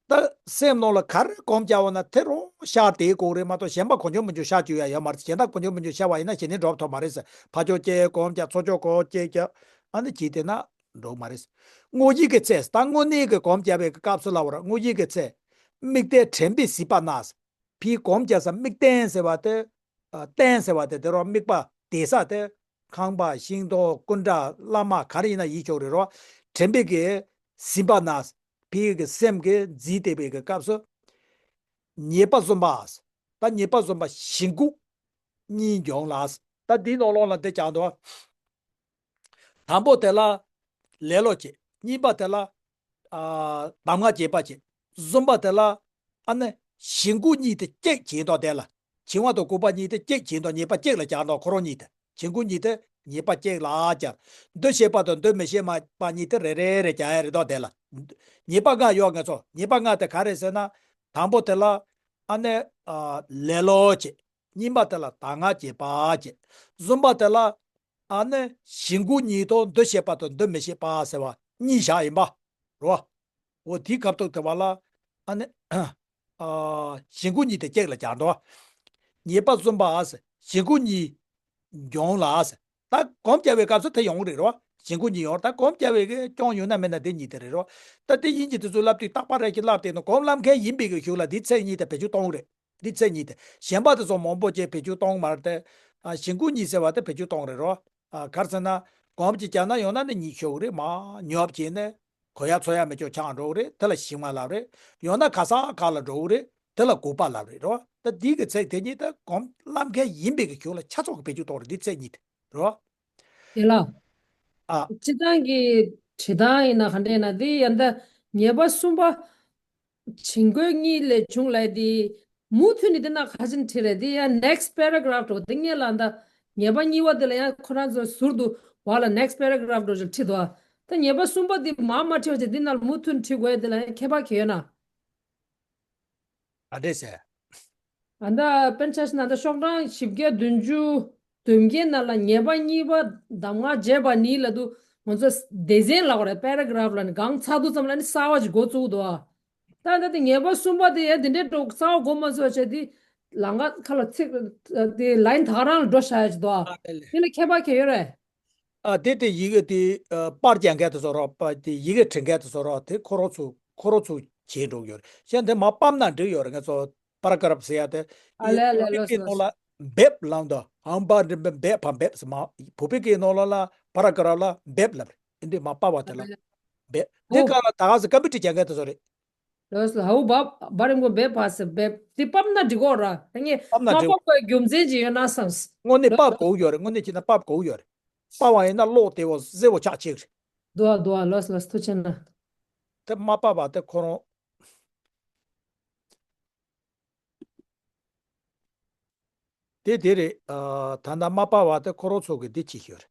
ད་སེམས་ནང་ལ་ག་རེ་གོམས་བྱ་བ་ན་དེ་རང་ཤར་དེའི་གོ་རེ་མ་གཏོགས་གཞན་པ་གང་བྱུང་མང་བྱུང་ཤར་བཅུག་ཡ་ཡོད་མ་རེད། གཞན་དག་གང་བྱུང་མང་བྱུང་ཤར་བ་ཡིན་ན་གཞན་ནི་འགྲོ་ཐུབ་མ་རེད་ཟེར། ཕར་ཕྱོགས་སྐྱེ་གོམས་བྱ་ཚུར་ཕྱོགས་གོམས་སྐྱེ་བྱ་ཨ་ནི་བྱས་དེ་ན་འགྲོ་མ་རེད། དངོས་གཞི་གི་ཚེ་ད་དངོས་གནས་ཀྱི་གོམས་བྱ་བའི་གི་སྐབས་སུ་ལབ་པ་ར། དངོས་གཞི་གི་ཚེ་དམིགས་རྟེན་དྲན་པས་གཟིགས་པ་ན། ཕའི་གོམས་བྱ་ས་དམིགས་རྟེན་ཟེར་བ་དེ། ཨ་རྟེན་ཟེར་བ་དེ་དེ་རང་དམིགས་པ་དེ་ས་དེ། ཁང་པ་ཤིང་སྡོང་སྐུ་འདྲ་བླ་མ་ག་རེ་ཡིན་ན་ཡིན་ཆོག་རེད་རོ། དྲན་པས་ཀྱི་གཟིགས་པ་ན། ཕའི་གི་སེམས་ཀྱི་འཛིན་བསྡད་པའི་གི་སྐབས་སུ། ཉེས་པ་བཟུང་བ། ད་ཉེས་པ་བཟུང་བ་ཞེན་ཁུངས་གཉིས་འབྱུང་ལ། ད་འདིའི་ནང་ལོགས་ལ་འདི་བྱ་འདུག་དང་པོ་དེ་ལ་ལེ་ལོ་བྱེད། གཉིས་པ་དེ་ལ་ཨ་གདམས་ངག་བྱེད་པ་བྱེད། གསུམ་པ་དེ་ལ་ཨ་ནི་ཞེན་ཁུངས་གཉིས་དེ་གཅིག་བྱེད་མདོག་དེ་ལ། བྱིང་བ་དང་ལྐུགས་པ་གཉིས་དེ་གཅིག་བྱེད་མདོག་ཉེས་པ་གཅིག་ལ་བྱ་མདོག་ཁོ་རང་གཉིས་དེ། ཞེན་ཁུངས་གཉིས་དེ་ ཉེས་པ་གཅིག་ལ་སྦྱར། འདུ་ཤེས་པ་དང་འདུ་མི་ཤེས་པ་གཉིས་དེ་རེ་རེ་རེ་རྒྱག་ཡ་རེད་དོ། དེ་ལ་ཉེས་པ་ལྔ་ཡོད་ངེས་སོ། ཉེས་པ་ལྔ་དེ་ག་རེ་ཟེར་ན། དང་པོ་དེ་ལ་ཨ་ནི་ལེ་ལོ་བྱེད། གཉིས་པ་དེ་ལ་ད་ང་རྒྱལ་པ་བྱེད། གསུམ་པ་དེ་ལ་ཨ་ནི་ཞེན་ཁུངས་གཉིས་དང་འདུ་ཤེས་པ་དང་འདུ་མི་ཤེས་པ་ཟེར་བ་གཉིས་བཞག་ཡིན་པ་རེད་བ། འོ་དེའི་སྐབས་ཐོག་དེ་བ་ལ་ཨ་ནི་ཨ་ཞེན་ཁུངས་གཉིས་དེ་གཅིག་ལ་སྦྱར་འགྲོ། ཉེས་པ་གསུམ་པ་ཨ་ཟེར་ཞེན་ཁུངས་གཉིས་འབྱུང་ལ་ཨ་ཟེར། ད་གོམས་བྱ་བའི་སྐབས་སུ་དེ་ཡོང་གི་རེད་རོ། ཞེན་ཁུངས་གཉིས་ཡོང་། ད་གོམས་བྱ་བའི་གི་སྐྱོན་ཡོད་ན་མེད་ན་དེ་གཉིས་དེ་རེད་རོ། ད་དེ་ཡིན་གྱི་དེ་ཚོ་ལབ་དུས་རྟག་པ་རེད་ཀྱི་ལབ་དེ་ནི་གོམས་ལམ་ཁ་ཡིན་པའི་གི་གཞུག་ལ་དེ་ཚེ་གཉིས་དེ་བེད་སྤྱོད་གཏོང་གི་རེད། འདི་ཚེ་གཉིས་དེ། གཞན་པ་དེ་ཚོ་མང་པོ་ཅིག་བེད་སྤྱོད་གཏོང་མ་རེད་དེ། ཨ་ཞེན་ཁུངས་གཉིས་ཟེར་བ་དེ་བེད་སྤྱོད་གཏོང་རེད་རོ། ཨ་ག་རེ་ཟེར་ན། གོམས་ཀྱིས་བྱས་ན་ཡོང་ན་ནི་གཉིད་ཤོར་གི་རེད། མ་ཉོབ་བྱས་ནས་གོ་ཡ་འཚོ་ཡ་མེད་ཅོག་ཆགས་འགྲོ་གི་རེད། དེ་ལ་ཞེན་པ་ལབ་རེད། ཡོང་ན་ག་ས་ག་ལ་འགྲོ་གི་རེད། དེ་ལ་འགོག་པ་ལབ་རེད་རོ། ད་འདི་གི་ཚེ་དེ་གཉིས་ད་གོམས་ལམ་ཁ་ཡིན་པའི་གི་གཞུག་ལ་ཆ་ཚང་གི་བེད་སྤྱོད་གཏོང་རེད། འདི་ཚེ་གཉིས་དེ་རོ། དེ་ལ། ཨ། སྤྱི་བཏང་གི་བྲིས་སྟངས་ཡིན་ན་ག་འདྲ་ཡིན་ན་དེ་ཡང་ད་ཉེས་པ་གསུམ་པ། བྱིང་རྒོད་གཉིས་ལས་བྱུང་ལབ་དེ། མུ་མཐུད་ནས་དེ་ན་ག་ཅིན་བྲིས་རེད། དེ་ཡང་next paragraph འགྲོ་དེ་སྔོན་ལ་ད་ཉེས་པ་གཉིས་པ་དེ་ལ་ཡང་ཁོ་རང་ཚོ་ཟུར་དུ་བ་ལ་next paragraph འགྲོ་ཅིག་བྲིས་འདུག་ད་ཉེས་པ་གསུམ་པ་དེ་མར་མ་བྲིས་པ་བྱས་དེ་ན་ལ་མུ་མཐུད་བྲིས་དགོས་དེ་ལ་ཡང་ཁྱད་པར་ག་ཡོད་ན། ཨ་འདྲས་ཟེར། ཨ་ད་དཔེར་ན་ཆ་བཞག་ན་ད་ཤོག་གྲངས་བཞི་བརྒྱ་བདུན་ཅུ་དོན་བརྒྱད་ནང་ལ་ཉེས་པ་གཉིས་པ་གདམས་ངག་བྱས་པ་ནི་ལབ་དུས་ང་ཚོ་སྡེ་ཚན་ལབ་དགོས་རེད། paragraph ལ་ནི་གང་ཚར་དུས་ཙམ་ལ་ནི་གསར་བ་ཞིག་འགོ་བཙུགས་འདུག་ད་ད་དེ་ཉེས་པ་གསུམ་པ་དེ་ཡང་དེ་འདྲའི་འགྲོ་གསར་བ་འགོ་མ་ཚུགས་པ་བྱས་དེ་ལམ་ཁ་ཁ་ལ་ཚིག་དེ་line ད་ག་རང་ལ་འགྲོ་བཞག་ཡ་ཞིག་འདུག་ཨ་དེ་ལས། དེ་ལ་ཁྱད་པར་ག་ཡོད་རེད། ཨ་དེ་དེ་ཡི་གེ་དེ་ཨ་པར་རྒྱག་མཁན་དེ་ཚོ་རོགས་པ་དེ་ཡི་གེ་འབྲི་མཁན་དེ་ཚོ་རོགས་དེ་ཁོ་རང་ཚོ་ཁོ་རང་ཚོ་བྱས་འགྲོ་གི་ཡོད་རེད། གཞན་དེ་མར་ཕབ་ན་འགྲིག་ཡོད་རེད། ང་ཚོ་པ་ར་གྷ་རབ་ཟེར་ཡ་དེ་ཨ་དེ་ལས་ལས་བོད་ལོས་སྐད་ནང་ལོས། ལ་འབེབས་ལབ་འདུག་ཧམ་པ་འདྲི་འབེབས་འབེབས་ཕམ་འབེབས་ཟེར་མ། བོད་པའི་སྐད་ནང་ལ་ལ་པ་ར་གྷ་རབ་ལ་འབེབས་ལབ་རེད། འདི་མར་ཕབ་པ་དེ་ལ་འབེབས། འདི་ཨོ། ག་ལ་ད་ག་ཟེ་ཀམ་པུ་ཊར་རྒྱག་མཁན་དེ་ཚོ་རེད། ལོས་ལ་ཧའུ་བ་བ་རིང་པོ་འབེབས་ཕ་ཟེར་འབེབས་དེ་ཕབ་ན་འགྲིག་གོ་ར། ད་ངས་ཕབ་ན་མ་འགྲིག་ཕབ་པའི་རྒྱུ་མཚན་ཅིག་ཡོད་ན་བསམས། དངོས་གནས་ལོས་ཕབ་ལོས། དགོས་ཡོད་རེད། དངོས་གནས་བྱས་ན་ཕབ་དགོས་ཡོད་རེད། ཕབ་པ་ཡིན་ན་ཀློག་བདེ་བོ་གསལ་བོ་ཆགས་ཆེ་གི་རེད། འདུག་ཨ་འདུག་ཨ་ལོས་ལོས་ཐུགས་རྗེ་གནང་། དེ་མ་ཕབ་པ་དེ་ཁོ་རང་། དེ་དེ་རེད། ཨ་ད་ལྟ་མ་ཕབ་པ་དེ་ཁོ་རང་ཚོ་གི་འདི་བྱེད་ཤོར།